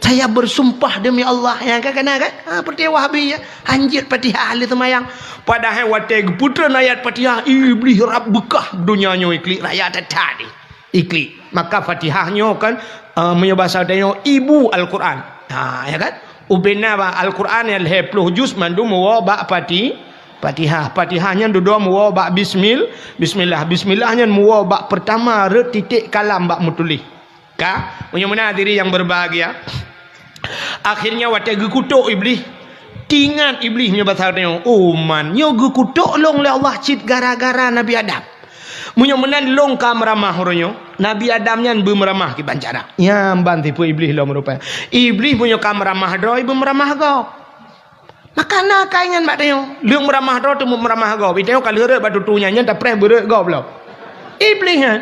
"Saya bersumpah demi Allah." Ya, kan, kena, kan? Ha, seperti Wahabi, ya. Hanjeuet Fatihah le seumayang. Padahai watée geupeutrön ayat Fatihah, Iblih rab beukah donya nyoe iklik raya that-that ni. Iklik. Maka Fatihah nyoe kan, eh, meunyoe basa tanyoe ibu Al-Quran. Ha, ya kan? Ubena bak Al-Quran nyang lhée ploh juz mandum meuwoe bak Fati-, Fatihah. Fatihah nyan dudoe meuwoe bak bismil-, bismillah. Bismillah nyan meuwoe bak pertama rot titik kalam bak meutuléh. Ka, meunyoe meunan hadirin yang berbahagia, Akhirnya watée geukutok Iblih, teuingat Iblih nyoe basa nyoe, "Oh man, nyoe geukutok lôn lé Allah cit gara-gara Nabi Adam. Meunyoe meunan lôn ka meuramah uroe nyoe, Nabi Adam nyan beumeuramah kiban cara." Nyan ban tipu Iblih lom rupanya. Iblih meunyoe ka meuramah droe, beumeuramah gob. Maka na akai nyan bak tanyoe. Lheueh meuramah droe teuma meuramah gob. Tanyoe ka lheueh rhot bak tutoe nyan, nyan tapreh beurhot gob lom. Iblih nyan.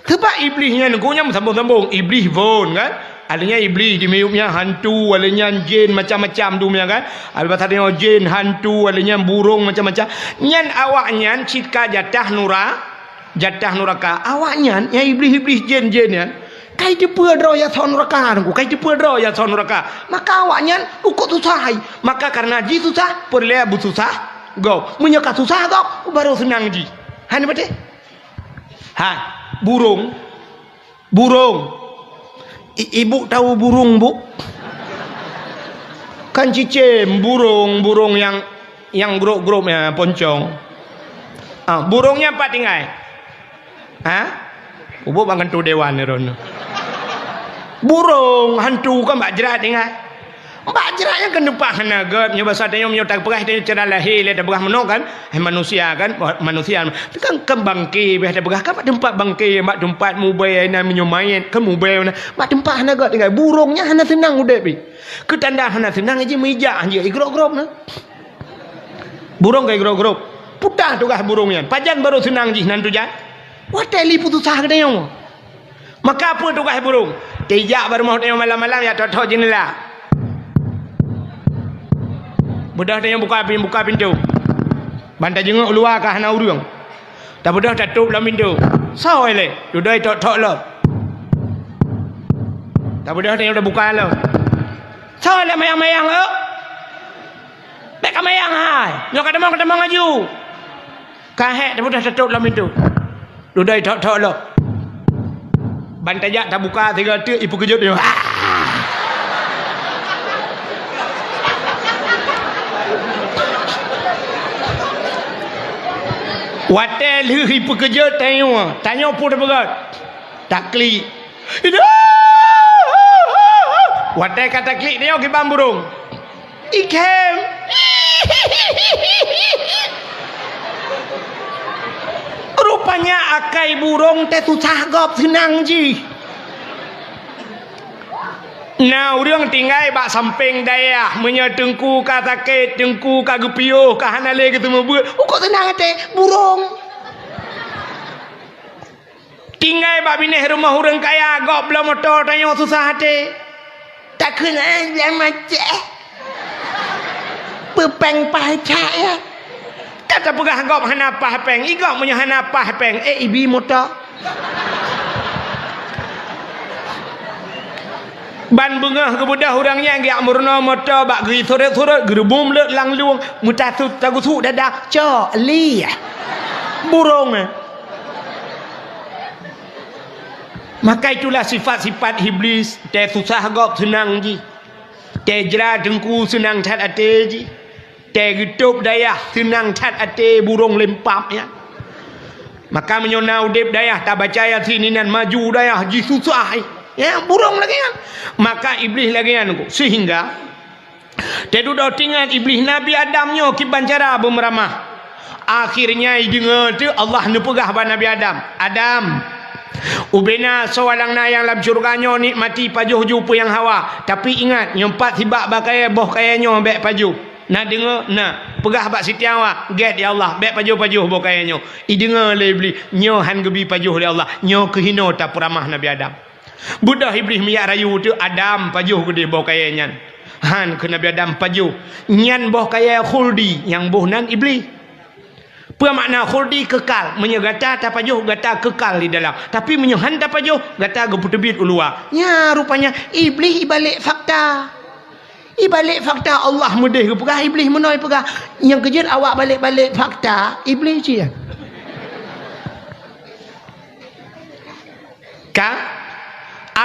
Sebab Iblih nyan, geuh nyan meusambông-sambông. Iblih von kan. Ada nyan Iblih di miyueb nyan hantu, ada nyan jin macam-macam tu nyan kan. Ada bahasa tanyoe jin, hantu, ada nyan burông macam-macam. Nyan awak nyan cit ka jatah nura-, jatah nuraka. Awak nyan, nyang Iblih-Iblih jin-jin nyan, kai teupeue droe nyang soe nuraka, Teungku, kai teupeue droe nyang soe nuraka. Maka awak nyan ukot susah hai. Maka kareuna jisusah, peureulée beususah gob. Meunyoe ka susah gob, baru seunang jih. Hana beutôi? Hai, burông. Burông. I-, ibu tahu burung, Bu? Kan cicém, burông, burông nyang, nyang grôp-grôp nyan, poncông. Ah, burông nyan pat tinggai? Ha? Ubôk bak keutua dewan ni ron. Burông, hantu kan bak jrat tinggai. Bak jrat nyan kan teumpat hana göt, nyoe basa tanyoe meunyoe tapeugah tanyoe cara lahé lé tapeugah meunoe kan, hai manusia kan, manusia kan, kan bangke beh tapeugah kan bak teumpat bangke, bak teumpat mubée na meunyoe manyét kan mubée na, bak teumpat hana göt tinggai. Burông nyan hana seunang udép jih. Keu tanda hana seunang jih meujak jih igrôp-grôp na. Burông ka igrôp-grôp. Peue tugaih burông nyan? Pajan barô seunang jih nan tujan? Watée lé peususah geutanyoe. Maka peue tugaih burông? Teujak bak rumoh tanyoe malam-malam, jak thok-thok jeundela. Beudôh tanyoe buka pin-, buka pintoe. Ban tajeungeuk u luwa ka hana ureuëng. Tabeudôh tatôp lom pintoe. Soe lé? Dudoe thok-thok lom. Tabeudôh tanyoe tabuka lom. Soe lé mayang-mayang, ôk? Bék ka mayang hai. Nyoe ka tamong, ka tamong laju. Ka hék tabeudôh tatôp lom pintoe. Dudoe thok-thok lom. Ban tajak tabuka sigoe teuk ipeukeujot nyoe. Watée lheueh ipeukeujot tanyoe, tanyoe peue tapeugah? Taklik. Watée ka taklik tanyoe kiban burông. Ikhém. Rupanya akai burông teuh susah gob seunang jih. Na ureuëng tinggai bak sampéng dayah, meunyoe teungku ka sakét, teungku ka geupiôh, ka hana lé geuteumeubeuet, ukeue seunang até burông. Tinggai bak binéh rumoh ureuëng kaya, gob bloe moto, tanyoe susah até. Takheun, "Eh, biar macet." Peupéng paih cak ya. Ka tapeugah gob hana paih péng, i gob meunyoe hana paih péng, eh, ibi moto. Ban beungoh geubeudôh ureuëng nyan geujak meurunoe moto bak geusurot-surot, geureubuem leuet lam lueng, meutasut tagusuk dada, cok, lieh. Burông, eh. Maka itulah sifat-sifat Iblis, teuh susah gob seunang jih. Teuh jra teungku seunang that até jih. Teuh geutôb dayah seunang that até burông lempap nyan. Maka meunyoe na udeb dayah tabaca Yasin inan maju dayah jih susah, eh. Ya, burông lagée nyan. Maka Iblis lagée nyan, sehingga Teududoe teuingat Iblih Nabi Adam nyoe kiban cara beumeuramah. Akhirnya ideungoe teuh Allah neupeugah bak Nabi Adam, "Adam, ubena soe alang na nyang lam syeuruga nyoe nikmati pajoh ju peue nyang hawa. Tapi ingat, nyoe pat sibak bak kayée boh kayée nyoe bék pajoh." Na deungoe? Na. Peugah bak Siti Hawa, "Gét, ya Allah, bék pajoh-pajoh boh kayée nyoe." Ideungoe lé Iblih, "Nyoe han geubi pajoh lé Allah, nyoe keuhinoe tapeuramah Nabi Adam." Beudôh Iblih miyueb rayu teuh, "Adam, pajoh keudeh boh kayée nyan." "Han," kheun Nabi Adam, "pajoh. Nyan boh kayée khuldi," nyang boh nan Iblih. Peue makna khuldi? Keukal. Meunyoe gata tapajoh, gata keukal di dalam. Tapi meunyoe han tapajoh, gata geupeuteubiet u luwa. Nyan rupanya Iblih ibalek fakta. Ibalek fakta Allah meudeh geupeugah, Iblih meunoe peugah. Nyang keujeuet awak balek-balek fakta, Iblih cit. Ka?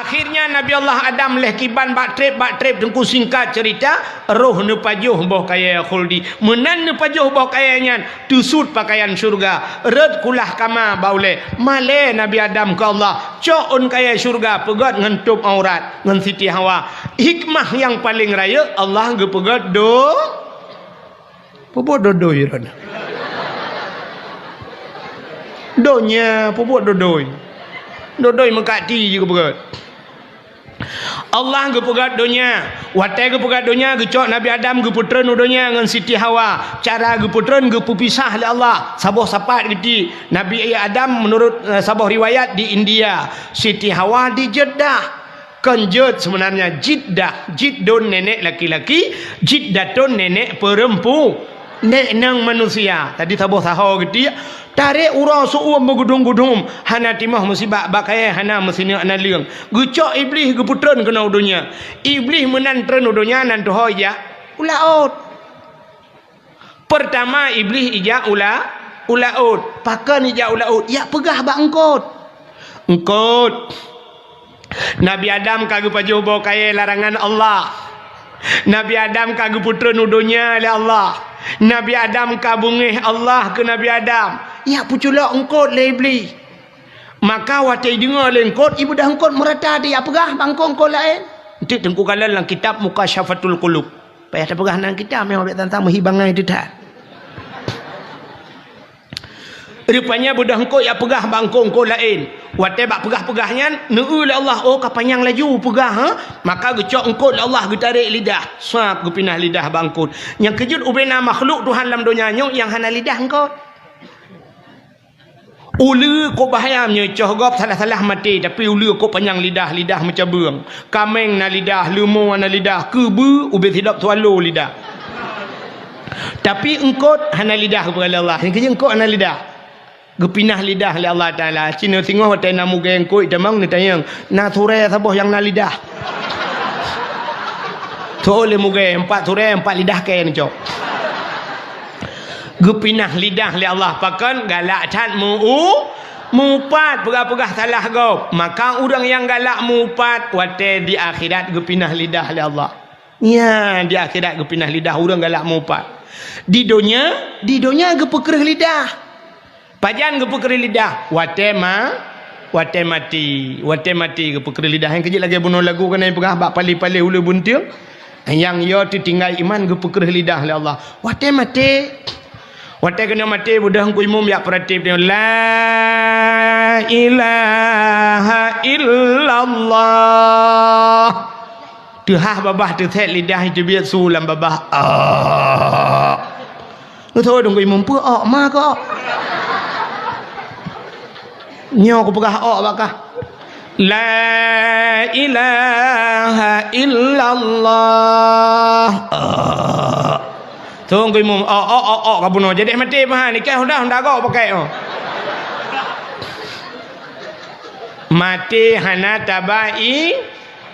Akhirnya Nabi Allah Adam lheuh kiban bak treb, bak treb, Teungku, singkat cerita, roh neupajoh boh kayèe khuldi. Meunan neupajoh boh kayèe nyan, teusut pakaian syurga, rhot kulah kama bak ulèe. Malèe Nabi Adam keu Allah, cok ôn kayèe syurga, peugöt ngon tôb aurat, ngon Siti Hawa. Hikmah nyang paleng rayeuk, Allah geupeugöt do-, Peubuet dodoi droeneuh. Donya peubuet dodoi. Dodoi meukat ti jih geupeugöt. Allah geupeugöt donya. Watèe geupeugöt donya, geucok Nabi Adam geupeutreun u donya ngon Siti Hawa. Cara geupeutreun geupeupisah lé Allah. Saboh sapat geutiek. Nabi Adam, menurut, eh, saboh riwayat, di India. Siti Hawa di Jeddah. Kon jeuet seubeunarnya, Jiddah, Jiddun nenek laki-laki, Jiddatun nenek peurempu-, nenek nyang manusia. Tadi saboh saho geutiek, tarek uroe seu-uem meugudum-gudum, hana timoh meusibak, bak kayèe hana meusineuk naleueng. Geucok Iblih geupeutreun keunoe u donya. Iblih meunan treun u donya nan tuho ijak u laôt. Peurtama Iblih ijak u la-, u laôt. Pakon ijak u laôt? Ijak peugah bak eungkôt. Eungkôt, Nabi Adam ka geupajoh boh kayèe larangan Allah. Nabi Adam ka geupeutreun u donya lé Allah. Nabi Adam ka beungéh Allah keu Nabi Adam. Ijak peuculok eungkôt lé Iblih. Maka watèe ideungoe lé eungkôt, ibeudôh eungkôt meurata, di ijak peugah bak eungkôt-eungkôt laén. Enteuk Teungku kalon lam kitab Mukasyafatul Qulub. Payah tapeugah nan kitab, memang bèk tantang meuhi bangai teuh that. Rupanya beudôh eungkôt ijak peugah bak eungkôt-eungkôt laén. Watèe bak peugah-peugah nyan, neueu lé Allah, oh, ka panyang laju peugah, ha? Maka geucok eungkôt lé Allah, geutarek lidah. Sab geupinah lidah bak eungkôt. Nyang keujeuet ubena makhluk Tuhan lam donya nyoe nyang hana lidah eungkôt. Uleue kok bahayam nyoe, coh gob salah-salah maté, tapi uleue kok panyang lidah, lidah meucabeueng. Kaméng na lidah, leumo na lidah, keubeue ubé sidop swallow lidah. Tapi eungkôt hana lidah, geupeugah lé Allah. Nyang keujeuet eungkôt hana lidah. Geupinah lidah lé Allah Taala. Cit neuh singoh watèe na mugée eungkôt tamong neutanyong, "Na surée saboh nyang na lidah?" Soe lé mugée, "Empat surée, empat lidah kèe neucok." Geupinah lidah lé Allah, pakon galak that meu-, meuupat, peugah-peugah salah gob. Maka ureuëng nyang galak meuupat, watèe di akhirat geupinah lidah lé Allah. Nyan, di akhirat geupinah lidah ureuëng galak meuupat. Di donya, di donya geupeukreueh lidah. Pajan geupeukreueh lidah? Watèe ma-, watèe maté. Watèe maté geupeukreueh lidah. Nyang keujeuet lagèe bunoe lagu keunan peugah bak paléh-paléh uleue bunteng. Nyang yo teutinggai iman geupeukreueh lidah lé Allah. Watèe maté. Watèe keuneuk maté, beudôh Teungku Imum jak peuratéb nyoe, "La ilaha illallah." Teuhah babah teusét lidah, teubiet su lam babah. Ah. Neusoe Teungku Imum, "Peue ok ma keu ok?" "Nyoe kupeugah ok bak kah." "La ilaha illallah." Ah. Teungku Imum, "Ok, ok, ok, ok," ka bunoe. Jadi maté meuhan, nikah udah, udah gok pakai, oh. Maté hana tabai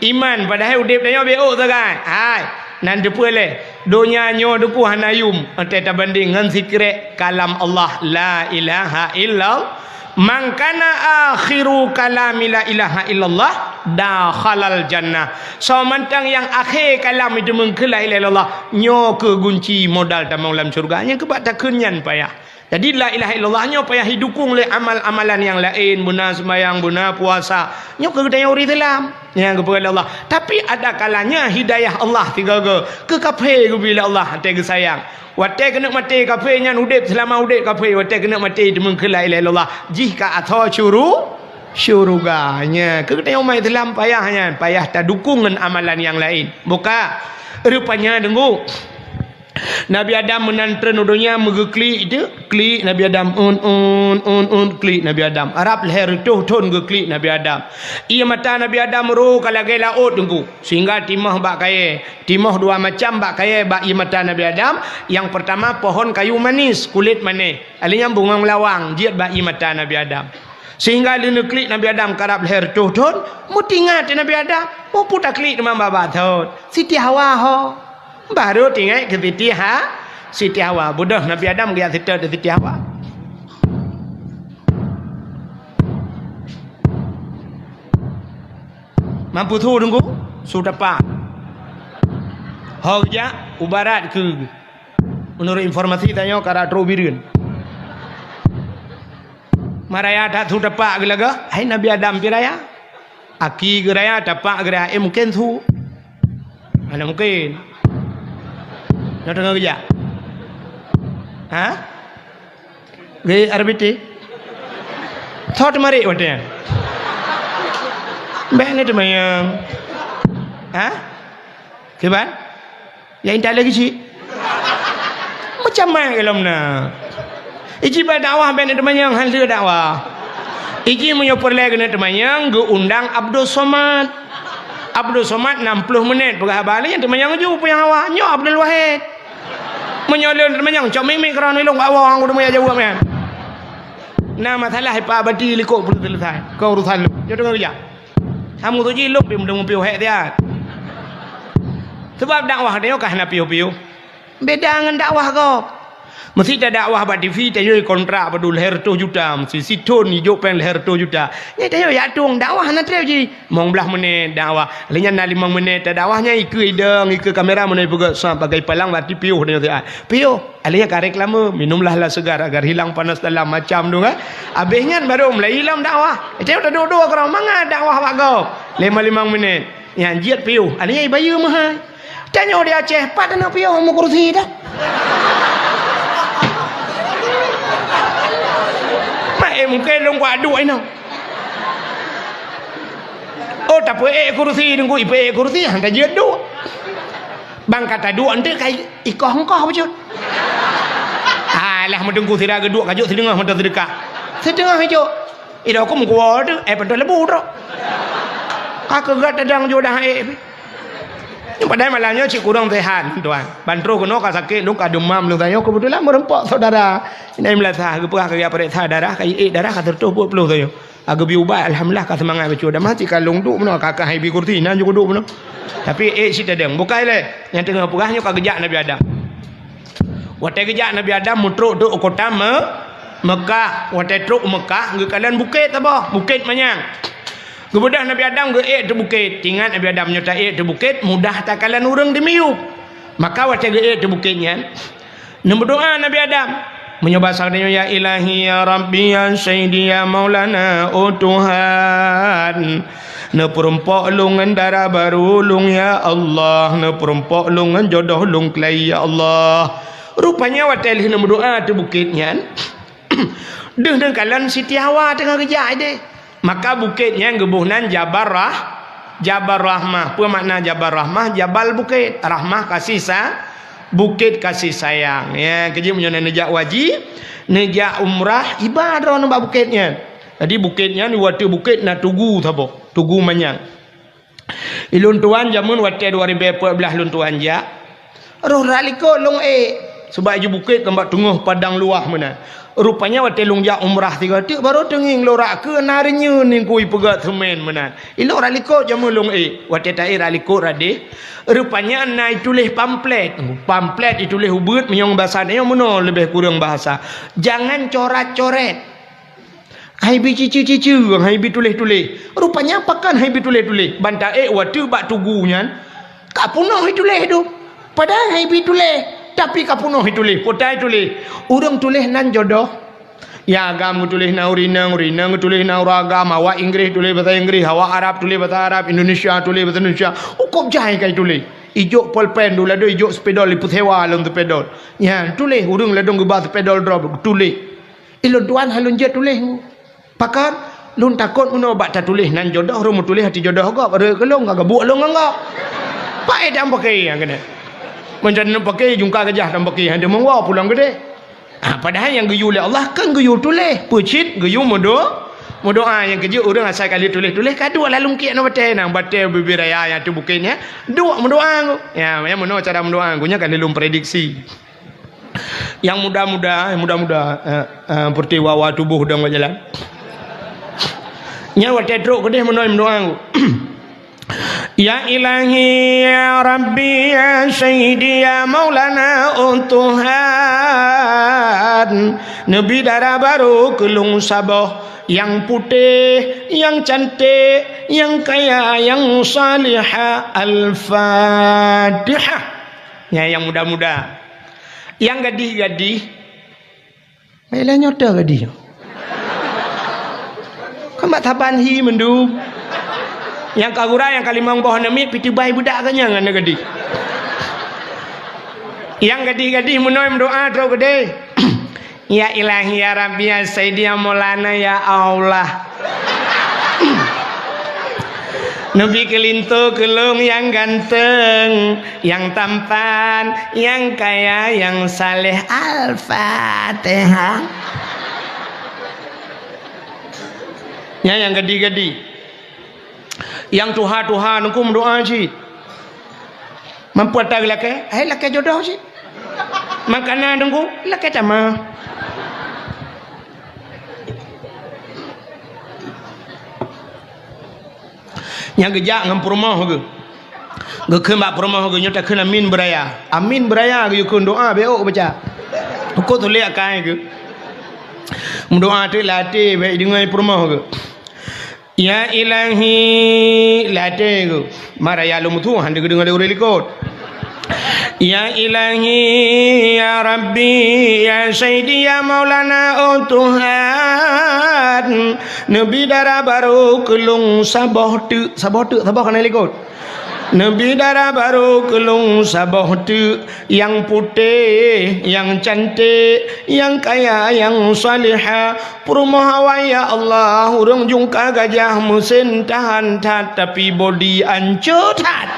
iman, padahai udép tanyoe beuôk sagai. Hai, nan teupeue lé, donya nyoe Teungku hana yum, watèe tabandéng ngon sikrek kalam Allah, la ilaha illallah. "Man kana akhiru kalami la ilaha illallah, dakhalal jannah." Soe mantong nyang akhé kalam jiteumeung keu la ilaha illallah, nyoe kheueh gunci modal tamong lam syeuruga. Nyang keubah takheun nyan payah. Jadi, la ilaha illallah nyoe payah jidukong lé amal-amalan nyang laén, beuna seumayang, beuna puasa. Nyoe keu geutanyoe ureuëng Islam nyang geupeugah lé Allah. Tapi, ada kalanya hidayah Allah sigoe-goe keu kafé geubri lé Allah, watèe geusayang. Watèe keuneuk maté kafé nyan udép, seulama udép kafé, watèe keuneuk maté jiteumeung keu la ilaha illallah, jih ka asoe syuru-, syeuruga. Nyan, keu geutanyoe umat Islam payah nyan, payah tadukong ngon amalan nyang laén. Buka, rupanya deungoe. Nabi Adam meunan treun u donya meugeuklik teuh, klik Nabi Adam, un, un, un, un, klik Nabi Adam. Rab lhèe reutôh thon geuklik Nabi Adam. Ié mata Nabi Adam ro ka lagèe laôt Teungku, sehingga timoh bak kayèe. Timoh dua macam bak kayèe bak ié mata Nabi Adam. Nyang peurtama pohon kayu manis, kulét manéh. Alèh nyan bungong lawang jeuet bak ié mata Nabi Adam. Sehingga lheuh neuklik Nabi Adam karab lhèe reutôh thon, meutingat Nabi Adam, "Oh, peue taklik teuma babah thon? Siti Hawa ho." Barô teuingat keu Siti Ha-, Siti Hawa. Beudôh Nabi Adam geujak seutôt di Siti Hawa. Mampu su Teungku? Su tapak. Ho geujak u barat keu, menurut informasi tanyoe ka rot trok u Bireuen. Ma raya that su tapak geulaga, hai Nabi Adam pi raya. Aki geuraya, tapak geuraya, eh, mungken su. Mana mungken? Nyoe teungoh geujak. Ha? Geuék R B T? Thot marit watée nyan. Bék na teumanyong. Ha? Kiban? Ya intat lagi cit. Macam mana kalau na? Iji ba dakwah bék na teumanyong, hana dakwah. Iji meunyoe peureulée keuneuk teumanyong, geuundang Abdul Somad. Abdul Somad enam puluh menit peugah haba, lé nyan teumanyong ju peue nyang hawa. Nyoe Abdul Wahid. Meunyoe lôn teumanyong, cok mik-mik keudroe lôn bak woe, ureuëng meuya jaweueb nyan. Na masalah ipak bati likot peureulée seuleusai. Keu urusan lôn. Nyoe teungoh geujak. Kamu tu ji lôn pi meudong piôh hék tiat. Sebab dakwah tanyoe ka hana piôh-piôh. Beda ngon dakwah gob. Meusi tadakwah bak T V, tanyoe kontrak padub lhée reutôh juta, meusi sithon ijok péng lhée reutôh juta. Nyan tanyoe jak tueng dakwah hana treb ji. Limong blaih menit dakwah. Lheueh nyan na limong menit tadakwah nyan ikeue idong, ikeue kamera meunyoe peugah sab bagai palang bak T V piôh tanyoe siat. Piôh. Alèh nyan ka reklame, "Minumlah lah segar agar hilang panas dalam," macam tu kan. Abéh nyan baru mulai ilom dakwah. Tanyoe taduek-duek keudroe mangat dakwah bak gob. Lima-lima menit. Nyan jeuet piôh. Alèh nyan ibayeue meuhai. Tanyoe di Aceh, pat na piôh meukursi dah. Mak, eh, mungken lôn kuat duek inoe. Oh, tapeuék kursi, Teungku, ipeuék kursi, han tajeuet duek. Bang ka taduek eunteuk ka ikoh-koh bacut. Alah, meuteungku sira geuduek ka jok sideungoh mantong seudeukah. Sideungoh ijok. Idong keu meukuwoe teuh, eh, pantoh leubeh trok. Ka keugat tadang jok dah ék pih. Nyoe padahai malam nyoe cit kurang sehat, tuan. Ban troh keunoe ka sakét, lôn ka demam lôn tanyoe, keubeutulan meurumpok syedara. Inai meulasah geupeugah keu pareksa darah, ka iék darah ka seratus empat puluh tanyoe. Ka geubri ubat, alhamdulillah, ka seumangat bacut. Damah cit ka lôn duek meunoe, ka, ka hai bi kursi, nan ju kuduek meunoe. Tapi ék cit tadong. Bukai lé, nyang teungoh peugah nyoe ka geujak Nabi Adam. Watée geujak Nabi Adam meutrok-trok u kota Me-, Mekah. Watée trok u Mekah, geukalon bukét saboh, Bukét Manyang. Geubeudôh Nabi Adam geuék ateueh bukét. Ingat Nabi Adam nyoe taék ateueh bukét, mudah takalon ureuëng di miyueb. Maka watée geuék ateueh bukét nyan, neumeudoá Nabi Adam. Meunyoe basa geutanyoe, "Ya Ilahi, ya Rabbi, ya Sayyidi, ya Maulana, oh Tuhan, neupeurumpok lôn ngon dara barô lôn, ya Allah, neupeurumpok lôn ngon jodoh lôn keulai, ya Allah." Rupanya watée lheueh neumeudoá ateueh bukét nyan, deuh neukalon Siti Hawa teungoh geujak ideh. Maka bukét nyan geuboh nan Jabal Rah-, Jabal Rahmah. Peue makna Jabal Rahmah? Jabal bukét, Rahmah kasih sa-, bukét kasih sayang. Ya, keujeuet meunyoe na neujak haji, neujak umrah, iba droeneuh bak bukét nyan. Jadi bukét nyan, di ateueh bukét na tugu saboh, Tugu Manyang. Ilôn tuan jameun watée dua ribée peuet blaih lôn tuan jak, roh rot likot lôn ék, sabab iju bukét ngon bak teungoh padang luwah meunan. Rupanya watée lôn jak umrah sigoe teuk, barô teungieng lôn rot keu na reunyeun ningkui peugét seumén meunan. Ilôn rot likot jameun lôn ék, watée taék rot likot rot deh, rupanya na ituléh pamflet. Pamflet ituléh ubeuet, meunyoe basa tanyoe meunoe leubeh kureueng bahasa. Jangan coret-coret. Hai bi ciceue-ciceue, hai bi tuléh-tuléh. Rupanya pakon hai bi tuléh-tuléh? Ban taék watée bak tugu nyan, ka peunoh ituléh dum. Padahai hai bi tuléh, tapi ka peunoh ituléh. Peue ituléh? Ureuëng tuléh nan jodoh. Ya, agam geutuléh na ureuëng inong, ureuëng inong geutuléh na ureuëng agam, awak Inggréh tuléh basa Inggréh, awak Arab tuléh basa Arab, Indonesia tuléh basa Indonesia. Ukôb jai ka ituléh. Ijok polpen, dum ladôm ijok spidol, ipeusewa lom spidol. Nyan tuléh, ureuëng ladôm geuba spidol droe tuléh. Ilôn tuan han lôn jeuet tuléh. Pakon? Lôn takot meunoe bak tatuléh nan jodoh, rhom meutuléh ateueh jodoh gob, rhot keu lôn ka geubuek lôn ngon gob. Paét dan paké nyang keunan. Meunyoe paké, jungka keujah dan paké, han teumeung woe pulang keudeh. Ah, padahai nyang geuyue lé Allah kan geuyue tuléh. Peue cit geuyue meudo-, meudoá nyang keujeuet ureuëng asai ka lheueh tuléh-tuléh ka duek lam lungkiek ngon batée nyan, batée bubé raya nyang ateueh bukét nyan, duek meudoá ngon. Ya, nyang meunoe cara meudoá ngon nyan ka lheueh lôn prediksi. Nyang muda-muda, nyang muda-muda, eh, eh, seperti wawa tuboh dong bak jalan. Nyan watée trok keudeh meunoe meudoá. Ya Ilahi, ya Rabbi, ya Sayyidi, ya Maulana, oh Tuhan. Neubi dara barô keu lôn saboh, nyang putéh, nyang canték, nyang kaya, nyang salihah. Al-Fatihah. Nyan nyang muda-muda. Nyang gadih-gadih, Meuilée nyoe teuh gadih nyoe. Kan bak saban hi mandum. Nyang ka gura, nyang ka limong boh aneuk miet, piti bai beudak ka nyan ngon gadih. Nyang gadih-gadih meunoe meudoa trok keudeh. Ya Ilahi, ya Rabbi, ya Sayyidi, ya Maulana, ya Allah. Neubi keu linto keu lôn nyang ganteng, nyang tampan, nyang kaya, nyang saleh. Al-Fatihah. Nyan nyang gadih-gadih. Nyang tuha-tuha nungku meudoa cit. Mampu ata geulakée, hai lakée jodoh cit. Makanan nungku, lakée tamah. Nyang geujak ngon peurumoh geuh. Geukheun bak peurumoh geuh, nyoe takheun amin beuraya. Amin beuraya geuh, yue kheun doa bék baca. Uko tulék akai geuh. Meudoa teuk lam até bék deungoe peurumoh geuh. Ya Ilahi, lam até geuh. Maraya lom tu, han deungoe lé ureuëng likot. Ya Ilahi, ya Rabbi, ya Sayyidi, ya Maulana, oh Tuhan, neubi dara barô keu lôn saboh teuk, saboh teuk, saboh kana likot. Neubi dara barô keu lôn saboh teuk, nyang putéh, nyang canték, nyang kaya, nyang salihah. Peurumoh awai, ya Allah, ureuëng jungka gajah, meusén tahan that, tapi bodi ancô that.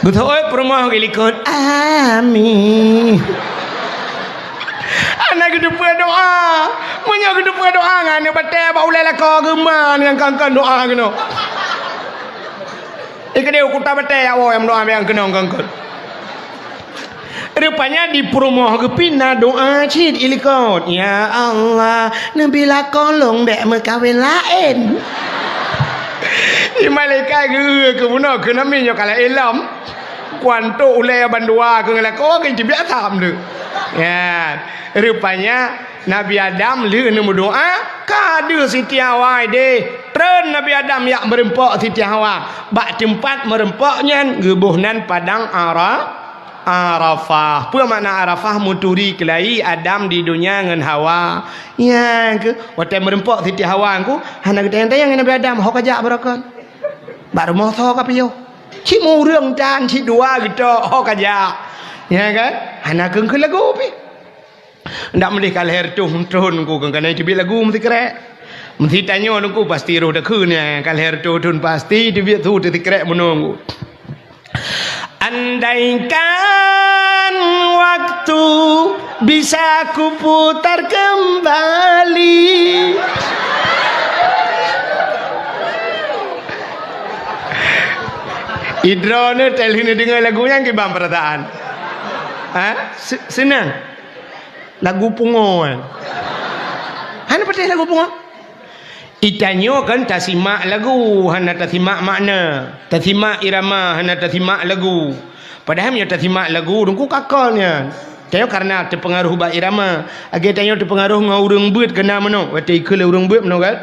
Beutôi peurumoh geuh likot, amin. Hana geuteupeue doa. Meunyoe geuteupeue doa ngon aneuk batée bak ulée lakoe geuh ma nyang kangkon doa keunoe. Ikeudeh u kuta batée awai nyang meudoa nyang keunong kangkon. Rupanya di peurumoh geuh pih na doa cit ilikot, "Ya Allah, neubi lakoe lôn bék meukawen laén." Di malaikat geu-eu keu bunoe keu nami nyoe ka laén lom. Kuantok ulée bandua keu ngeulakoe keu jibiet asam tu. Ya, rupanya Nabi Adam lheueh neumeudoa, ka deuh Siti Hawa ideh. Treun Nabi Adam jak meureumpok Siti Hawa. Bak teumpat meureumpok nyan geuboh nan padang Ara-, Arafah. Peue makna Arafah? Meuturi keulayi Adam di donya ngon Hawa. Nyan keuh, watée meureumpok Siti Hawa nyan keuh, hana geutanyong-tanyong Nabi Adam, "Ho kajak baroekon? Bak rumoh soe kapiôh? Cit meu ureuëng tan, cit dua geutok, ho kajak?" Nyan kan? Hana kheun-kheun lagu pih. Ndak meudeh ka lhée reutôh thon Teungku keu keuneuk teubiet lagu meusikrek. Meusitanyoe Teungku pasti roh takheun nyan, ka lhée reutôh thon pasti teubiet su teusikrek meunoe Teungku. Andaikan waktu bisa kuputar kembali. Idroeneuh teuh lheueh neudeungoe lagu nyan kiban peurasaan. Ha? Se-, seunang. Lagu pungo, eh. Hana patéh lagu pungo? Itanyoe kan tasimak lagu, hana tasimak makna. Tasimak irama, hana tasimak lagu. Padahai meunyoe tasimak lagu, Teungku ka kon nyan. Tanyoe karena teupeungaroh bak irama. Lagée tanyoe teupeungaroh ngon ureuëng beuet keunan meunoe. Watée ikheun lé ureuëng beuet meunoe kan.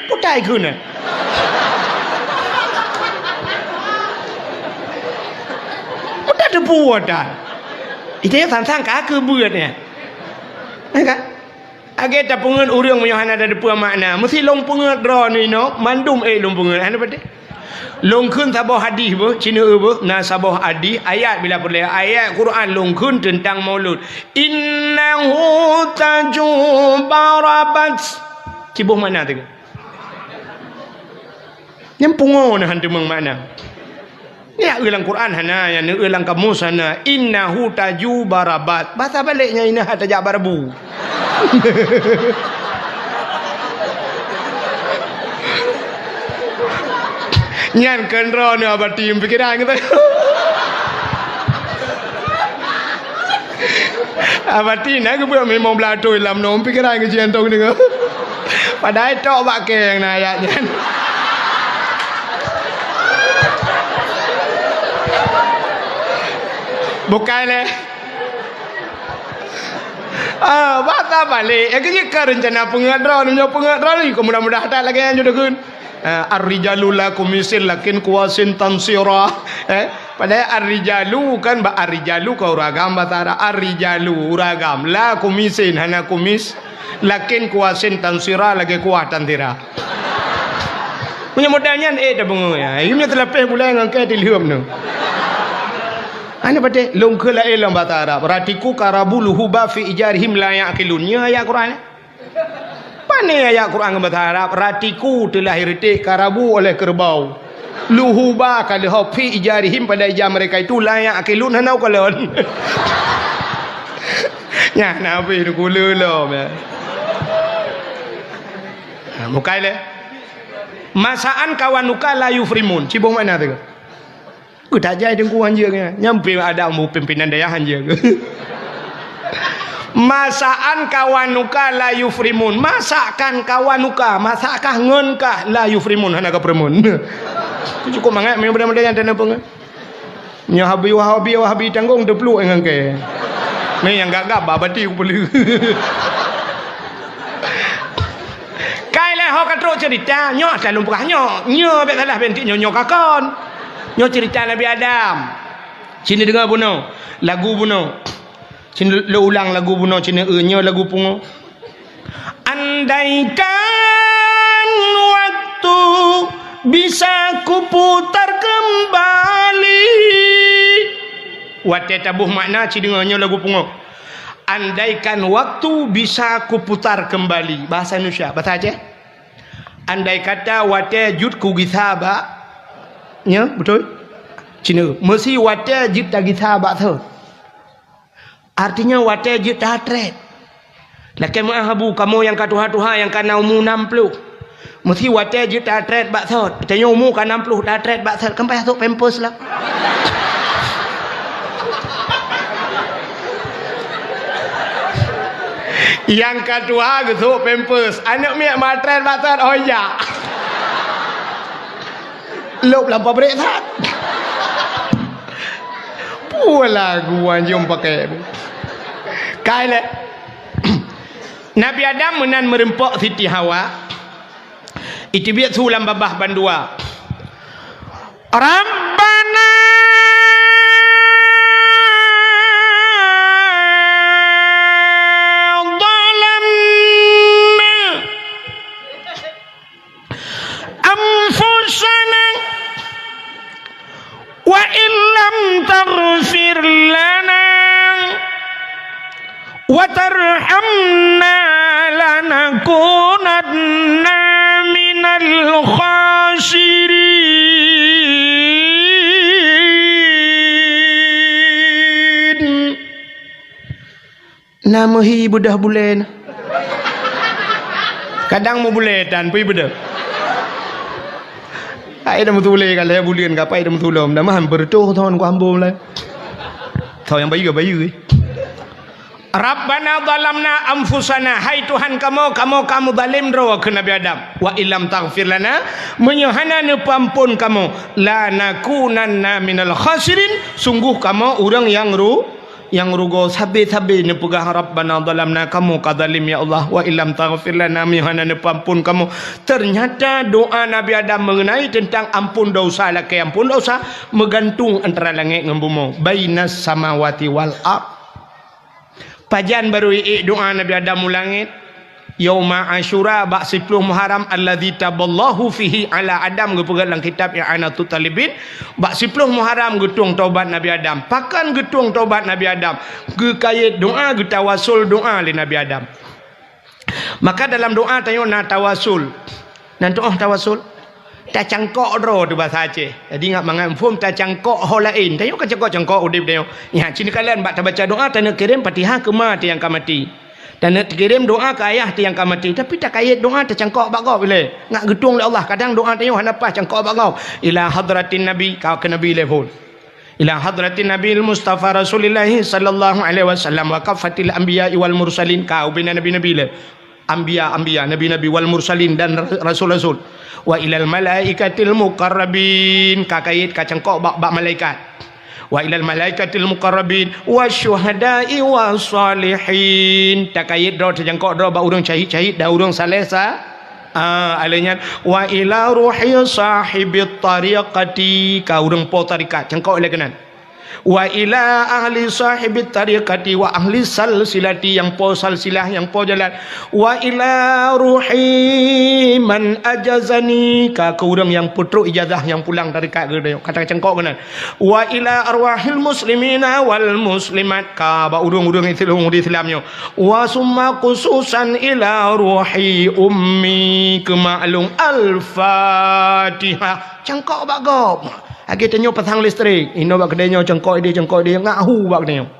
Putai kheun. Putai teupuwoe tan. Itu ya sang-sang ka keu beuet ya. Ya kan? Lagée tapeungeut ureuëng meunyoe hana tateupeue makna, meusi lôn peungeut droeneuh inoe, mandum ék lôn peungeut, hana patéh. Lôn kheun saboh hadih beuh, cineuk beuh, na saboh hadih, ayat bila peureulée, ayat Quran lôn kheun teuntang maulud. Innahu taju barabat. Ciboh makna teuh. Nyang pungo na han teumeung makna. Nyak eu lam Quran hana, nyang neu eu lam kamus hana. Innahu taju barabat. Bahasa balek nyan inah tajak barabu. Nyan keunroe neu abati pikiran kata. Abati na geubeuet limong blaih thôn lam nong pikeran keu jiantong deungoe. Padahai tok bak kèe nyang na ayat nyan. Bukai lé. Ah, bata balek. Ya, keu jih ka reuncana peungeuet droe, nyoe peungeuet droe, mudah-mudahan that lagèe nyan judeukeun. Eh, ar-rijalu la kumisin lakin kuwasin tansira. Eh, padahai ar-rijalu kan ba ar-rijalu ka ureueng agam bahasa Arab. Ar-rijalu ureueng agam, la kumisin hana kumis, lakin kuwasin tansira lagèe kuah tansira. Meunyoe model nyan, eh, dah beungeu ya. Imeum teulapeh bulai ngon kèe tilheuem nyoe. Hana patéh, lôn kheun laén lam bahasa Arab. Ratiku karabu luhuba fi ijarihim la yaqilun. Nyoe ayat Quran. Pane ayat Quran ngon bahasa Arab, ratiku telah ireutèk karabu oleh kerbau. Luhuba ka leuhob fi ijarihim pada ija mereka itu la yaqilun hana ukalon. Nyan na habéh dikula lom ya. Ha, mukai lé. Masaan kawanuka la yufrimun. Ciboh makna tu. Keu tajai teungku hanjeueng nyan. Nyan pih ada mu pimpinan dayah hanjeueng. Masaan kawanuka la yufrimun. Masakan kawanuka, masakkah ngon kah la yufrimun, hana ka peureumun. Cukup mangat meunyoe model-model nyan tanyoe peungon. Nyoe habi wahabi wahabi tanggong teupluek ngon kèe. Ni nyang gagap babati kupeuleuh. Kai lé ho ka trok cerita, nyoe asai lôn peugah nyoe. Nyoe bèk salah bintik nyoe, nyoe ka kon. Nyoe cerita Nabi Adam. Sini deungoe bunoe, lagu bunoe. Sini lôn ulang lagu bunoe, sini, eh, nyoe lagu pungo. Andaikan waktu bisa kuputar kembali. Watèe taboh makna, sini deungoe nyoe lagu pungo. Andaikan waktu bisa kuputar kembali. Bahasa Indonesia, bahasa Aceh. Andai kata watèe jeuet kugisa bak, nyoe, beutôi? Cina, meusi watèe jeuet tagisa bak thot. Artinya watèe jeuet tatrét. Lakèe meu'ah abu, kamoe nyang ka tuha-tuha nyang ka na umu nam ploh. Meusi watèe jeuet tatrét bak thot. Tanyoe umu ka nam ploh tatrét bak thot, kan payah thok pampers lah. Nyang ka tuha geuthok pampers, aneuk miet matrét bak thot, oh ya. Lôb lam pabrék that. Pualah guan jom pakai. Kai lé. Nabi Adam meunan meureumpok Siti Hawa. Iteubiet su lam babah bandua. Rabbana zalamna anfusana wa illam taghfir lana wa tarhamna lanakunanna minal khasirin. Na meuhi beudôh bulèe na. Kadang meubulèe tan pih beudôh. Hai dah meutulèe ka lhèe buleuen ka pai dah meutulom. Dah meuhan beureutoh thon ku hambom lai. Thon nyang bayeue, bayeue. Rabbana zalamna anfusana, hai Tuhan kamoe, kamoe ka meuzalem droe keu Nabi Adam. Wa illam taghfir lana, meunyoe hana neupeuamphon kamoe, lanakunanna minal khasirin, sungguh kamoe ureuëng nyang ru-, nyang rugoe. Sabe-sabe neupeugah, "Rabbana zalamna," kamoe ka zalem, ya Allah, "wa illam taghfir lana," meunyoe hana neupeuamphon kamoe. Teunyata doa Nabi Adam meungeunai teuntang amphon desya, lakée amphon desya, meugantung antara langét ngon bumoe, bainas samawati wal ard. Pajan barô iék doa Nabi Adam u langét? Yauma Asyura, bak siploh Muharram, alladzi taballahu fihi ala Adam, geupeugah lam kitab I'anatut Talibin, bak siploh Muharram geutueng tobat Nabi Adam. Pakon geutueng tobat Nabi Adam? Geukayét doa, geutawasul doa lé Nabi Adam. Maka dalam doa tanyoe na tawasul. Na tu'oh tawasul? Tacangkok droe teuh basa Aceh. Jadi ngat mangat muphom tacangkok ho laén. Tanyoe kan cangkok-cangkok udeb tanyoe. Nyan, ci neukalon bak tabaca doa, taneuk kirém Fatihah keu ma teuh nyang ka maté. Taneuk kirém doa keu ayah teuh nyang ka maté. Tapi takayét doa tacangkok bak gob ilée. Ngat geutueng lé Allah. Kadang doa tanyoe hana paih cangkok bak gob. Ila hadratin Nabi, ka keu Nabi ilée phon. Ila hadratin Nabil Mustafa Rasulillahi sallallahu alaihi wasallam wa kaffatil anbiya wal mursalin, ka ubena nabi-nabi le. Anbiya, anbiya, nabi-nabi, wal mursalin, dan ra-, rasul-rasul. Wa ilal malaikatil muqarrabin, ka kayèt, ka cangkok bak, bak malaikat. Wa ilal malaikatil muqarrabin, wa syuhada'i wa salihin. Takayèt droe, tacangkok droe bak ureueng syahid-syahid dan ureueng saleh sa-, ah, alèh nyan, wa ila ruhi sahibit tariqati, ka ureueng po tarekat, cangkok lé keunan. Wa ila ahli sahibit tariqati wa ahli salsilati, nyang po salsilah, nyang po jalan. Wa ila ruhi man ajazani, ka keu ureueng nyang peutrok ijazah nyang pulang tarekat geutanyoe, ka tacangkok keunan. Wa ila arwahil muslimina wal muslimat, ka bak ureueng-ureueng Islam, ureueng Islam nyoe. Wa summa khususan ila ruhi ummi, keu mak lôn. Al-Fatihah. Cangkok bak gob. Lagèe tanyoe pasang listrik, inoe bak keudè nyoe cangkok idéh, cangkok idéh, ngak hu bak keudè nyoe.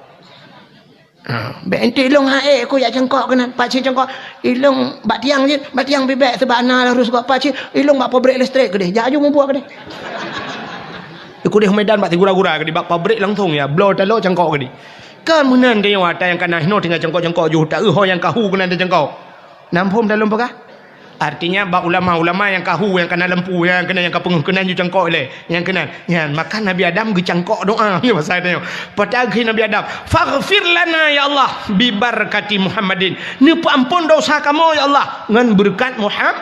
Ha, bèk enti ilôn han ék ku jak cangkok keunan, pakcik cangkok. Ilôn bak tiang jih, bak tiang bibèk, seubab na harôh seugok pakcik, ilôn bak pabrik listrik keudéh, jak aju mubuet keudéh. Keudéh Medan bak sigura-gura keudéh, bak pabrik langsung ya, bloe taloe cangkok keudéh. Kan meunan tanyoe ata nyang ka na inoe tinggai cangkok-cangkok ju, ta eu ho nyang ka hu keunan tacangkok. Na muphom dak lôn peugah? Artinya, bak ulama-ulama nyang ka hu, nyang ka na lampu, nyang keunan, nyang ka peungeuh keunan ju cangkok ilèe. Nyang keunan. Nyan, maka Nabi Adam geucangkok doa. Nyoe pasai tanyoe. Peugah keu Nabi Adam, "Faghfir lana, ya Allah, bi barakati Muhammadin." Neupeuamphon desya kamoe, ya Allah, ngon beureukat Muham-,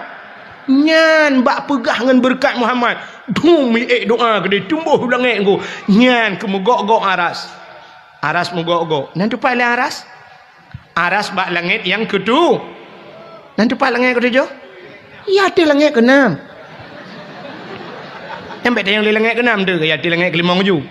nyan bak peugah ngon beureukat Muhammad. Dum miék doa keudéh tumboh u langèt ngon. Nyan keu meugok-gok aras. Aras meugok-gok. Nan teumpat lé aras? Aras bak langèt nyang keutu-, nan teumpat langèt keutujoh? Ya, ateueh langèt keunam. Nyang bèk tanyong lé langèt keunam tu, ya, ateueh langèt keulimong ju.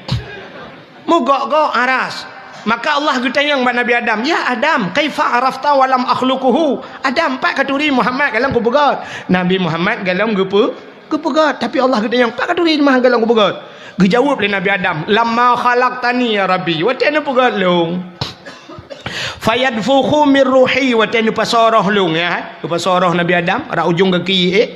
Meugok-gok aras. Maka Allah geutanyong bak Nabi Adam, "Ya Adam, kaifa arafta wa lam akhluquhu?" Adam, pat katuri Muhammad goh lom kupeugèt? Nabi Muhammad goh lom geupeu-, Geupeugèt, tapi Allah geutanyong, "Pat katuri mah goh lom kupeugèt?" Geujaweueb lé Nabi Adam, "Lamma khalaqtani ya Rabbi, watèe neupeugèt lôn." "Fayadfukhu min ruhi," watèe neupasoe roh lôn, ya. Neupasoe roh Nabi Adam, rot ujông gaki iék.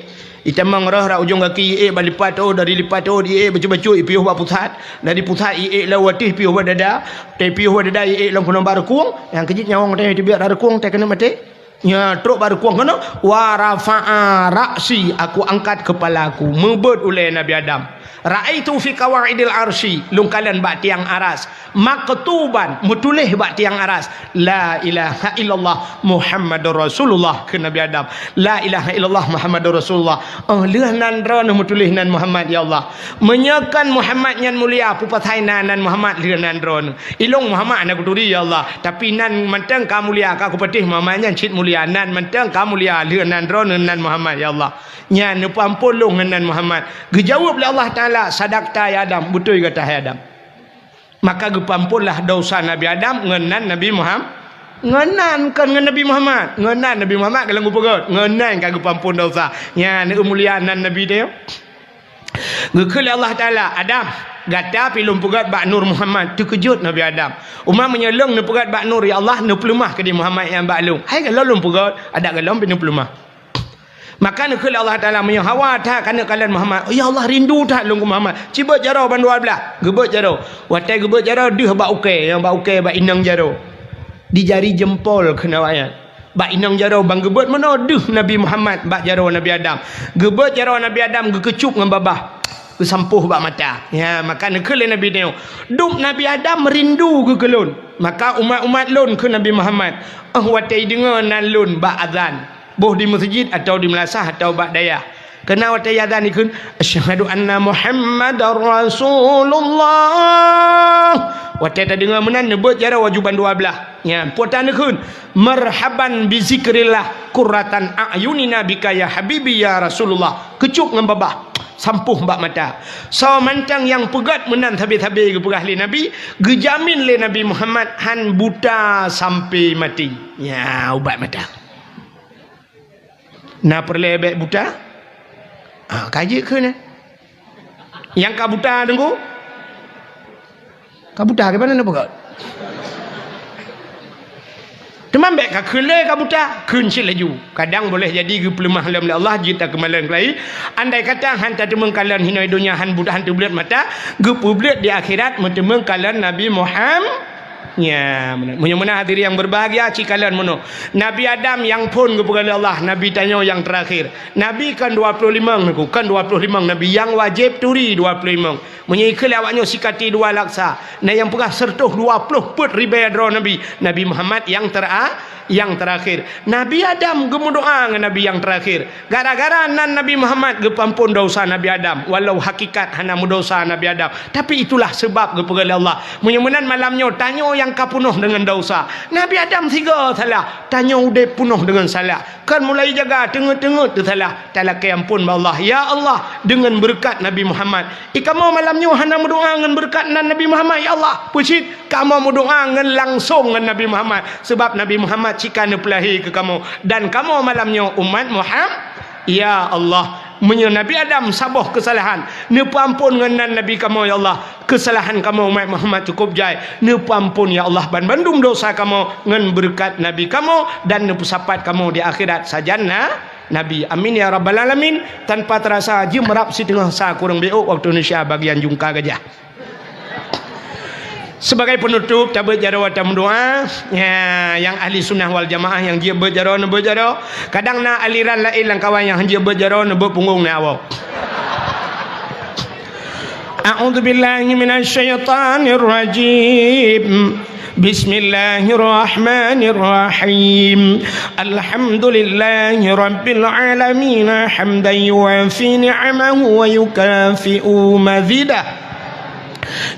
Itamong roh rot ujông gaki iék, bak lipat ôh, dari lipat ôh iék bacut-bacut, ipiôh bak pusat. Dari pusat iék lom u ateueh, ipiôh bak dada. Watèe ipiôh bak dada iék lom keunoe bak reukung. Nyang keujeuet nyawöng teuh teubiet rot reukung, teuh keuneuk maté. Nyan trok bak reukung keunoe, "Wa rafa'a ra'si," aku angkat kepala aku, meubeuet ulèe Nabi Adam. "Ra'aitu fi qawaidil arsy," lôn kalon bak tiang aras, "maktuban," meutuléh bak tiang aras, "La ilaha illallah Muhammadur Rasulullah," kheun Nabi Adam. "La ilaha illallah Muhammadur Rasulullah." Oh, lheueh nan droeneuh meutuléh nan Muhammad, ya Allah. Meunyoe kon Muhammad nyan mulia, peue pasai na nan Muhammad lheueh nan droeneuh? Ilôn Muhammad hana kuturi, ya Allah, tapi nan mantong ka mulia, ka kupatéh Muhammad nyan cit mulia, nan mantong ka mulia lheueh nan droeneuh nan Muhammad, ya Allah. Nyan neupeuamphon lôn ngon nan Muhammad. Geujaweueb lé Allah Taala, "Sadaqta ya Adam, beutôi gata hai Adam." Maka geupeuamphonlah desya Nabi Adam ngon nan Nabi Muham-, ngon nan, kon ngon Nabi Muhammad, ngon nan Nabi Muhammad goh lom geupeugèt, ngon nan ka geupeuamphon desya. Nyan neumulia nan Nabi teuh. Geukheun lé Allah Taala, "Adam, gata pih lôn peugèt bak nur Muhammad." Teukeujot Nabi Adam. "Uma meunyoe lôn neupeugèt bak nur, ya Allah, neupeuleumah keudéh Muhammad nyang bak lôn. Hai goh lom lôn peugèt, adak goh lom pih neupeuleumah." Maka neukheun lé Allah Taala, "Meunyoe hawa that keuneuk kalon Muhammad, ya Allah, rindu that lôn keu Muhammad. Cibeuet jaroe bandua blaih." Geubeuet jaroe. Watèe geubeuet jaroe, deuh bak ukèe, nyang bak ukèe bak inong jaroe. Di jari jempol kheun awaknyan. Bak inong jaroe ban geubeuet meunoe deuh Nabi Muhammad bak jaroe Nabi Adam. Geubeuet jaroe Nabi Adam geukeucup ngon babah. Geusampôh bak mata. Ya, maka neukheun lé Nabi nyoe, "Dum Nabi Adam rindu keu keu lôn. Maka umat-umat lôn keu Nabi Muhammad, 'Oh watèe jideungoe nan lôn bak azan, boh di meuseujid atawa di meulasah atawa bak dayah, keunan watèe jiazan jikheun, 'Asyhadu anna Muhammadar Rasulullah.'" Watèe tadeungoe meunan, neubeuet jaroe laju bandua blaih. Nyan, peue tan neukheun, "Marhaban bi zikrillah, qurratan a'yunina bika ya habibi ya Rasulullah." Keucup ngon babah, sampôh bak mata. Soe mantong nyang peugèt meunan sabe-sabe geupeugah lé Nabi, geujamin lé Nabi Muhammad han buta sampoe maté. Nyan, ubat mata. Na peureulèe bèk buta? Ah, ka jeuet kheun nyan. Nyang ka buta, Teungku? Ka buta, keumanö neupeugah? Mambek ka kheun lé ka buta, kheun cit laju. Kadang boleh jadi geupeuleumah lom lé Allah, jeuet takeumalon keulayi. Andai kata han tateumeung kalon hinoe donya, han buta, han teubleuet mata, geupeubleuet di akhirat meuteumeung kalon Nabi Muhammad. Ya, meunan. Meunyoe meunan hadirin yang berbahagia, ci kalon meunoe. Nabi Adam nyang phon geupeugah lé Allah, nabi tanyoe nyang terakhir. Nabi kon dua ploh limong, kon dua ploh limong nabi, nyang wajéb turi dua ploh limong. Meunyoe ikheun lé awak nyoe sikati dua laksa, na nyang peugah seratus dua ploh peuet ribèe droe nabi, Nabi Muhammad nyang tera-, nyang terakhir. Nabi Adam geumeudoa ngon nabi nyang terakhir. Gara-gara nan Nabi Muhammad geupeuampon dosa Nabi Adam, walau hakikat hana meudesya Nabi Adam, tapi itulah sebab geupeugah lé Allah. Meunyoe meunan malam nyoe, tanyoe nyang ka peunoh deungon dosa. Nabi Adam sigoe salah, tanyoe udép peunoh deungon salah. Kon mulai jaga teungeut-teungeut teusalah, talakée ampon bak Allah. Ya Allah, deungon beureukat Nabi Muhammad. I kamoe malam nyoe hana meudoa ngon beureukat nan Nabi Muhammad, ya Allah. Peue cit kamoe meudoa ngon langsong ngon Nabi Muhammad. Seubab Nabi Muhammad cit ka neupeulahé keu kamoe. Dan kamoe malam nyoe umat Muhammad. Ya Allah, meunyoe Nabi Adam saboh keusalahan, neupeuampon ngon nan Nabi kamoe, ya Allah. Keusalahan kamoe umat Muhammad cukôp jai. Neupeuampon, ya Allah, banmandum dosa kamoe ngon beureukat Nabi kamoe dan neupeusapat kamoe di akhirat sajan na Nabi. Amin, ya Rabbal Alamin. Tanpa terasa, jeuem rab siteungoh sa kureueng beuôk waktu Indonesia bagian jungka gajah. Sebagai penutup, tabeuet jaroe tameudoa. Ya, nyang ahli sunnah wal jamaah nyang jeuet beuet jaroe, neubeuet jaroe. Kadang na aliran laén lam kawan nyang han jeuet beuet jaroe, neubeuet punggong neuwoe. A'udzubillahi minasyaitonirrajim. Bismillahirrahmanirrahim. Alhamdulillahi rabbil alamin, hamdan yuwafi ni'amahu wa yukafi'u mazidah.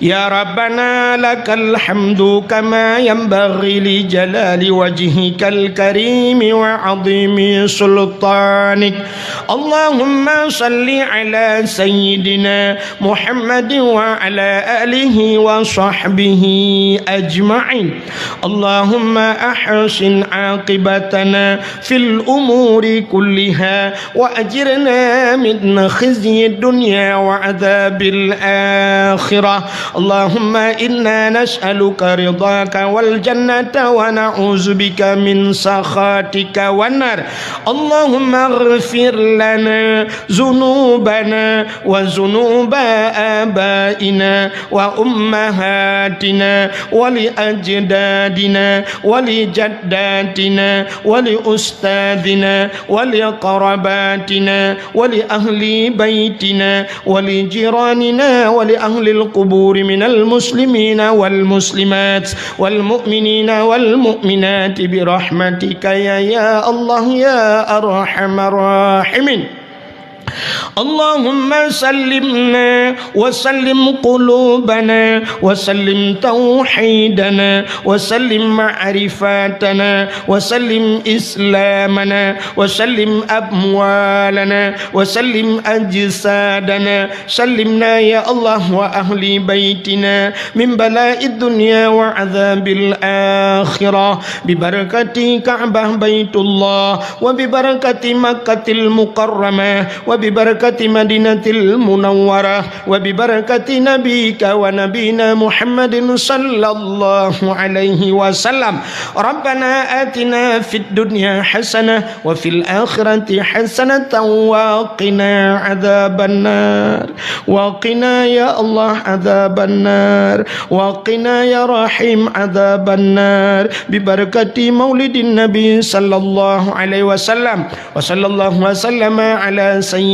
Ya Rabbana, lakal hamdu kama yanbaghi li jalali wajhikal karimi wa azimi sultanik. Allahumma salli ala sayyidina Muhammadin wa ala alihi wa sahbihi ajma'in. Allahumma ahsin aqibatana fil umuri kulliha wa ajirna min khizyi dunya wa adzabil akhirah. Allahumma inna nas'aluka ridhaka wal jannata wa na'udzubika min sakhatika wan nar. Allahumma ighfir lana dzunubana wa dzunuba abaina wa ummahatina wa li ajdadina wa li jaddatina wa li ustadzina wa li qarabatina wa li ahli baitina wa li jiranina wa li ahlil quburi minal muslimina wal muslimat wal mu'minina wal mu'minat bi rahmatika ya, ya Allah ya arhamar rahimin. Allahumma sallimna wa sallim qulubana wa sallim tauhidana wa sallim ma'rifatana wa sallim islamana wa sallim amwalana wa sallim ajsadana. Sallimna ya Allah wa ahli baitina min bala'id dunya wa adzabil akhirah. Bi barakati Ka'bah Baitullah wa bi barakati Makkatil Mukarramah wa bi barakati Madinatil Munawwarah wa bi barakati nabiyyika wa nabiyyina Muhammadin sallallahu alaihi wasallam. Rabbana atina fid dunya hasanah wa fil akhirati hasanatan wa qina adzabannar. Wa qina ya Allah adzabannar. Wa qina ya Rahim adzabannar. Bi barakati maulidin Nabi sallallahu alaihi wasallam. Wa sallallahu wa sallama ala sayyidina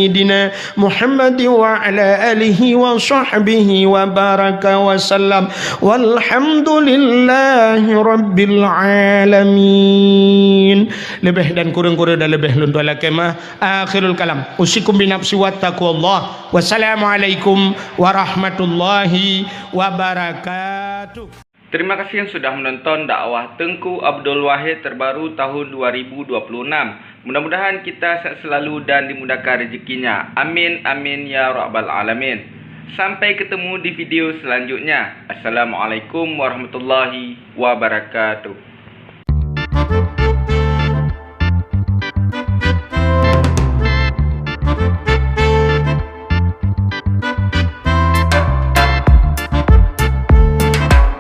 Muhammad wa ala alihi wa sahbihi wa baraka wa sallam. Walhamdulillahi rabbil alamin. Leubeh dan kureueng-kureueng dan leubeh lôn tuan lakée meu'ah. Akhirul kalam. Usikum binafsi wa taqwallah. Wassalamualaikum warahmatullahi wabarakatuh. Terima kasih yang sudah menonton dakwah Teungku Abdul Wahid terbaru tahun dua ribu dua puluh enam. Mudah-mudahan kita sehat selalu dan dimudahkan rezekinya. Amin, amin, ya rabbal alamin. Sampai ketemu di video selanjutnya. Assalamualaikum warahmatullahi wabarakatuh.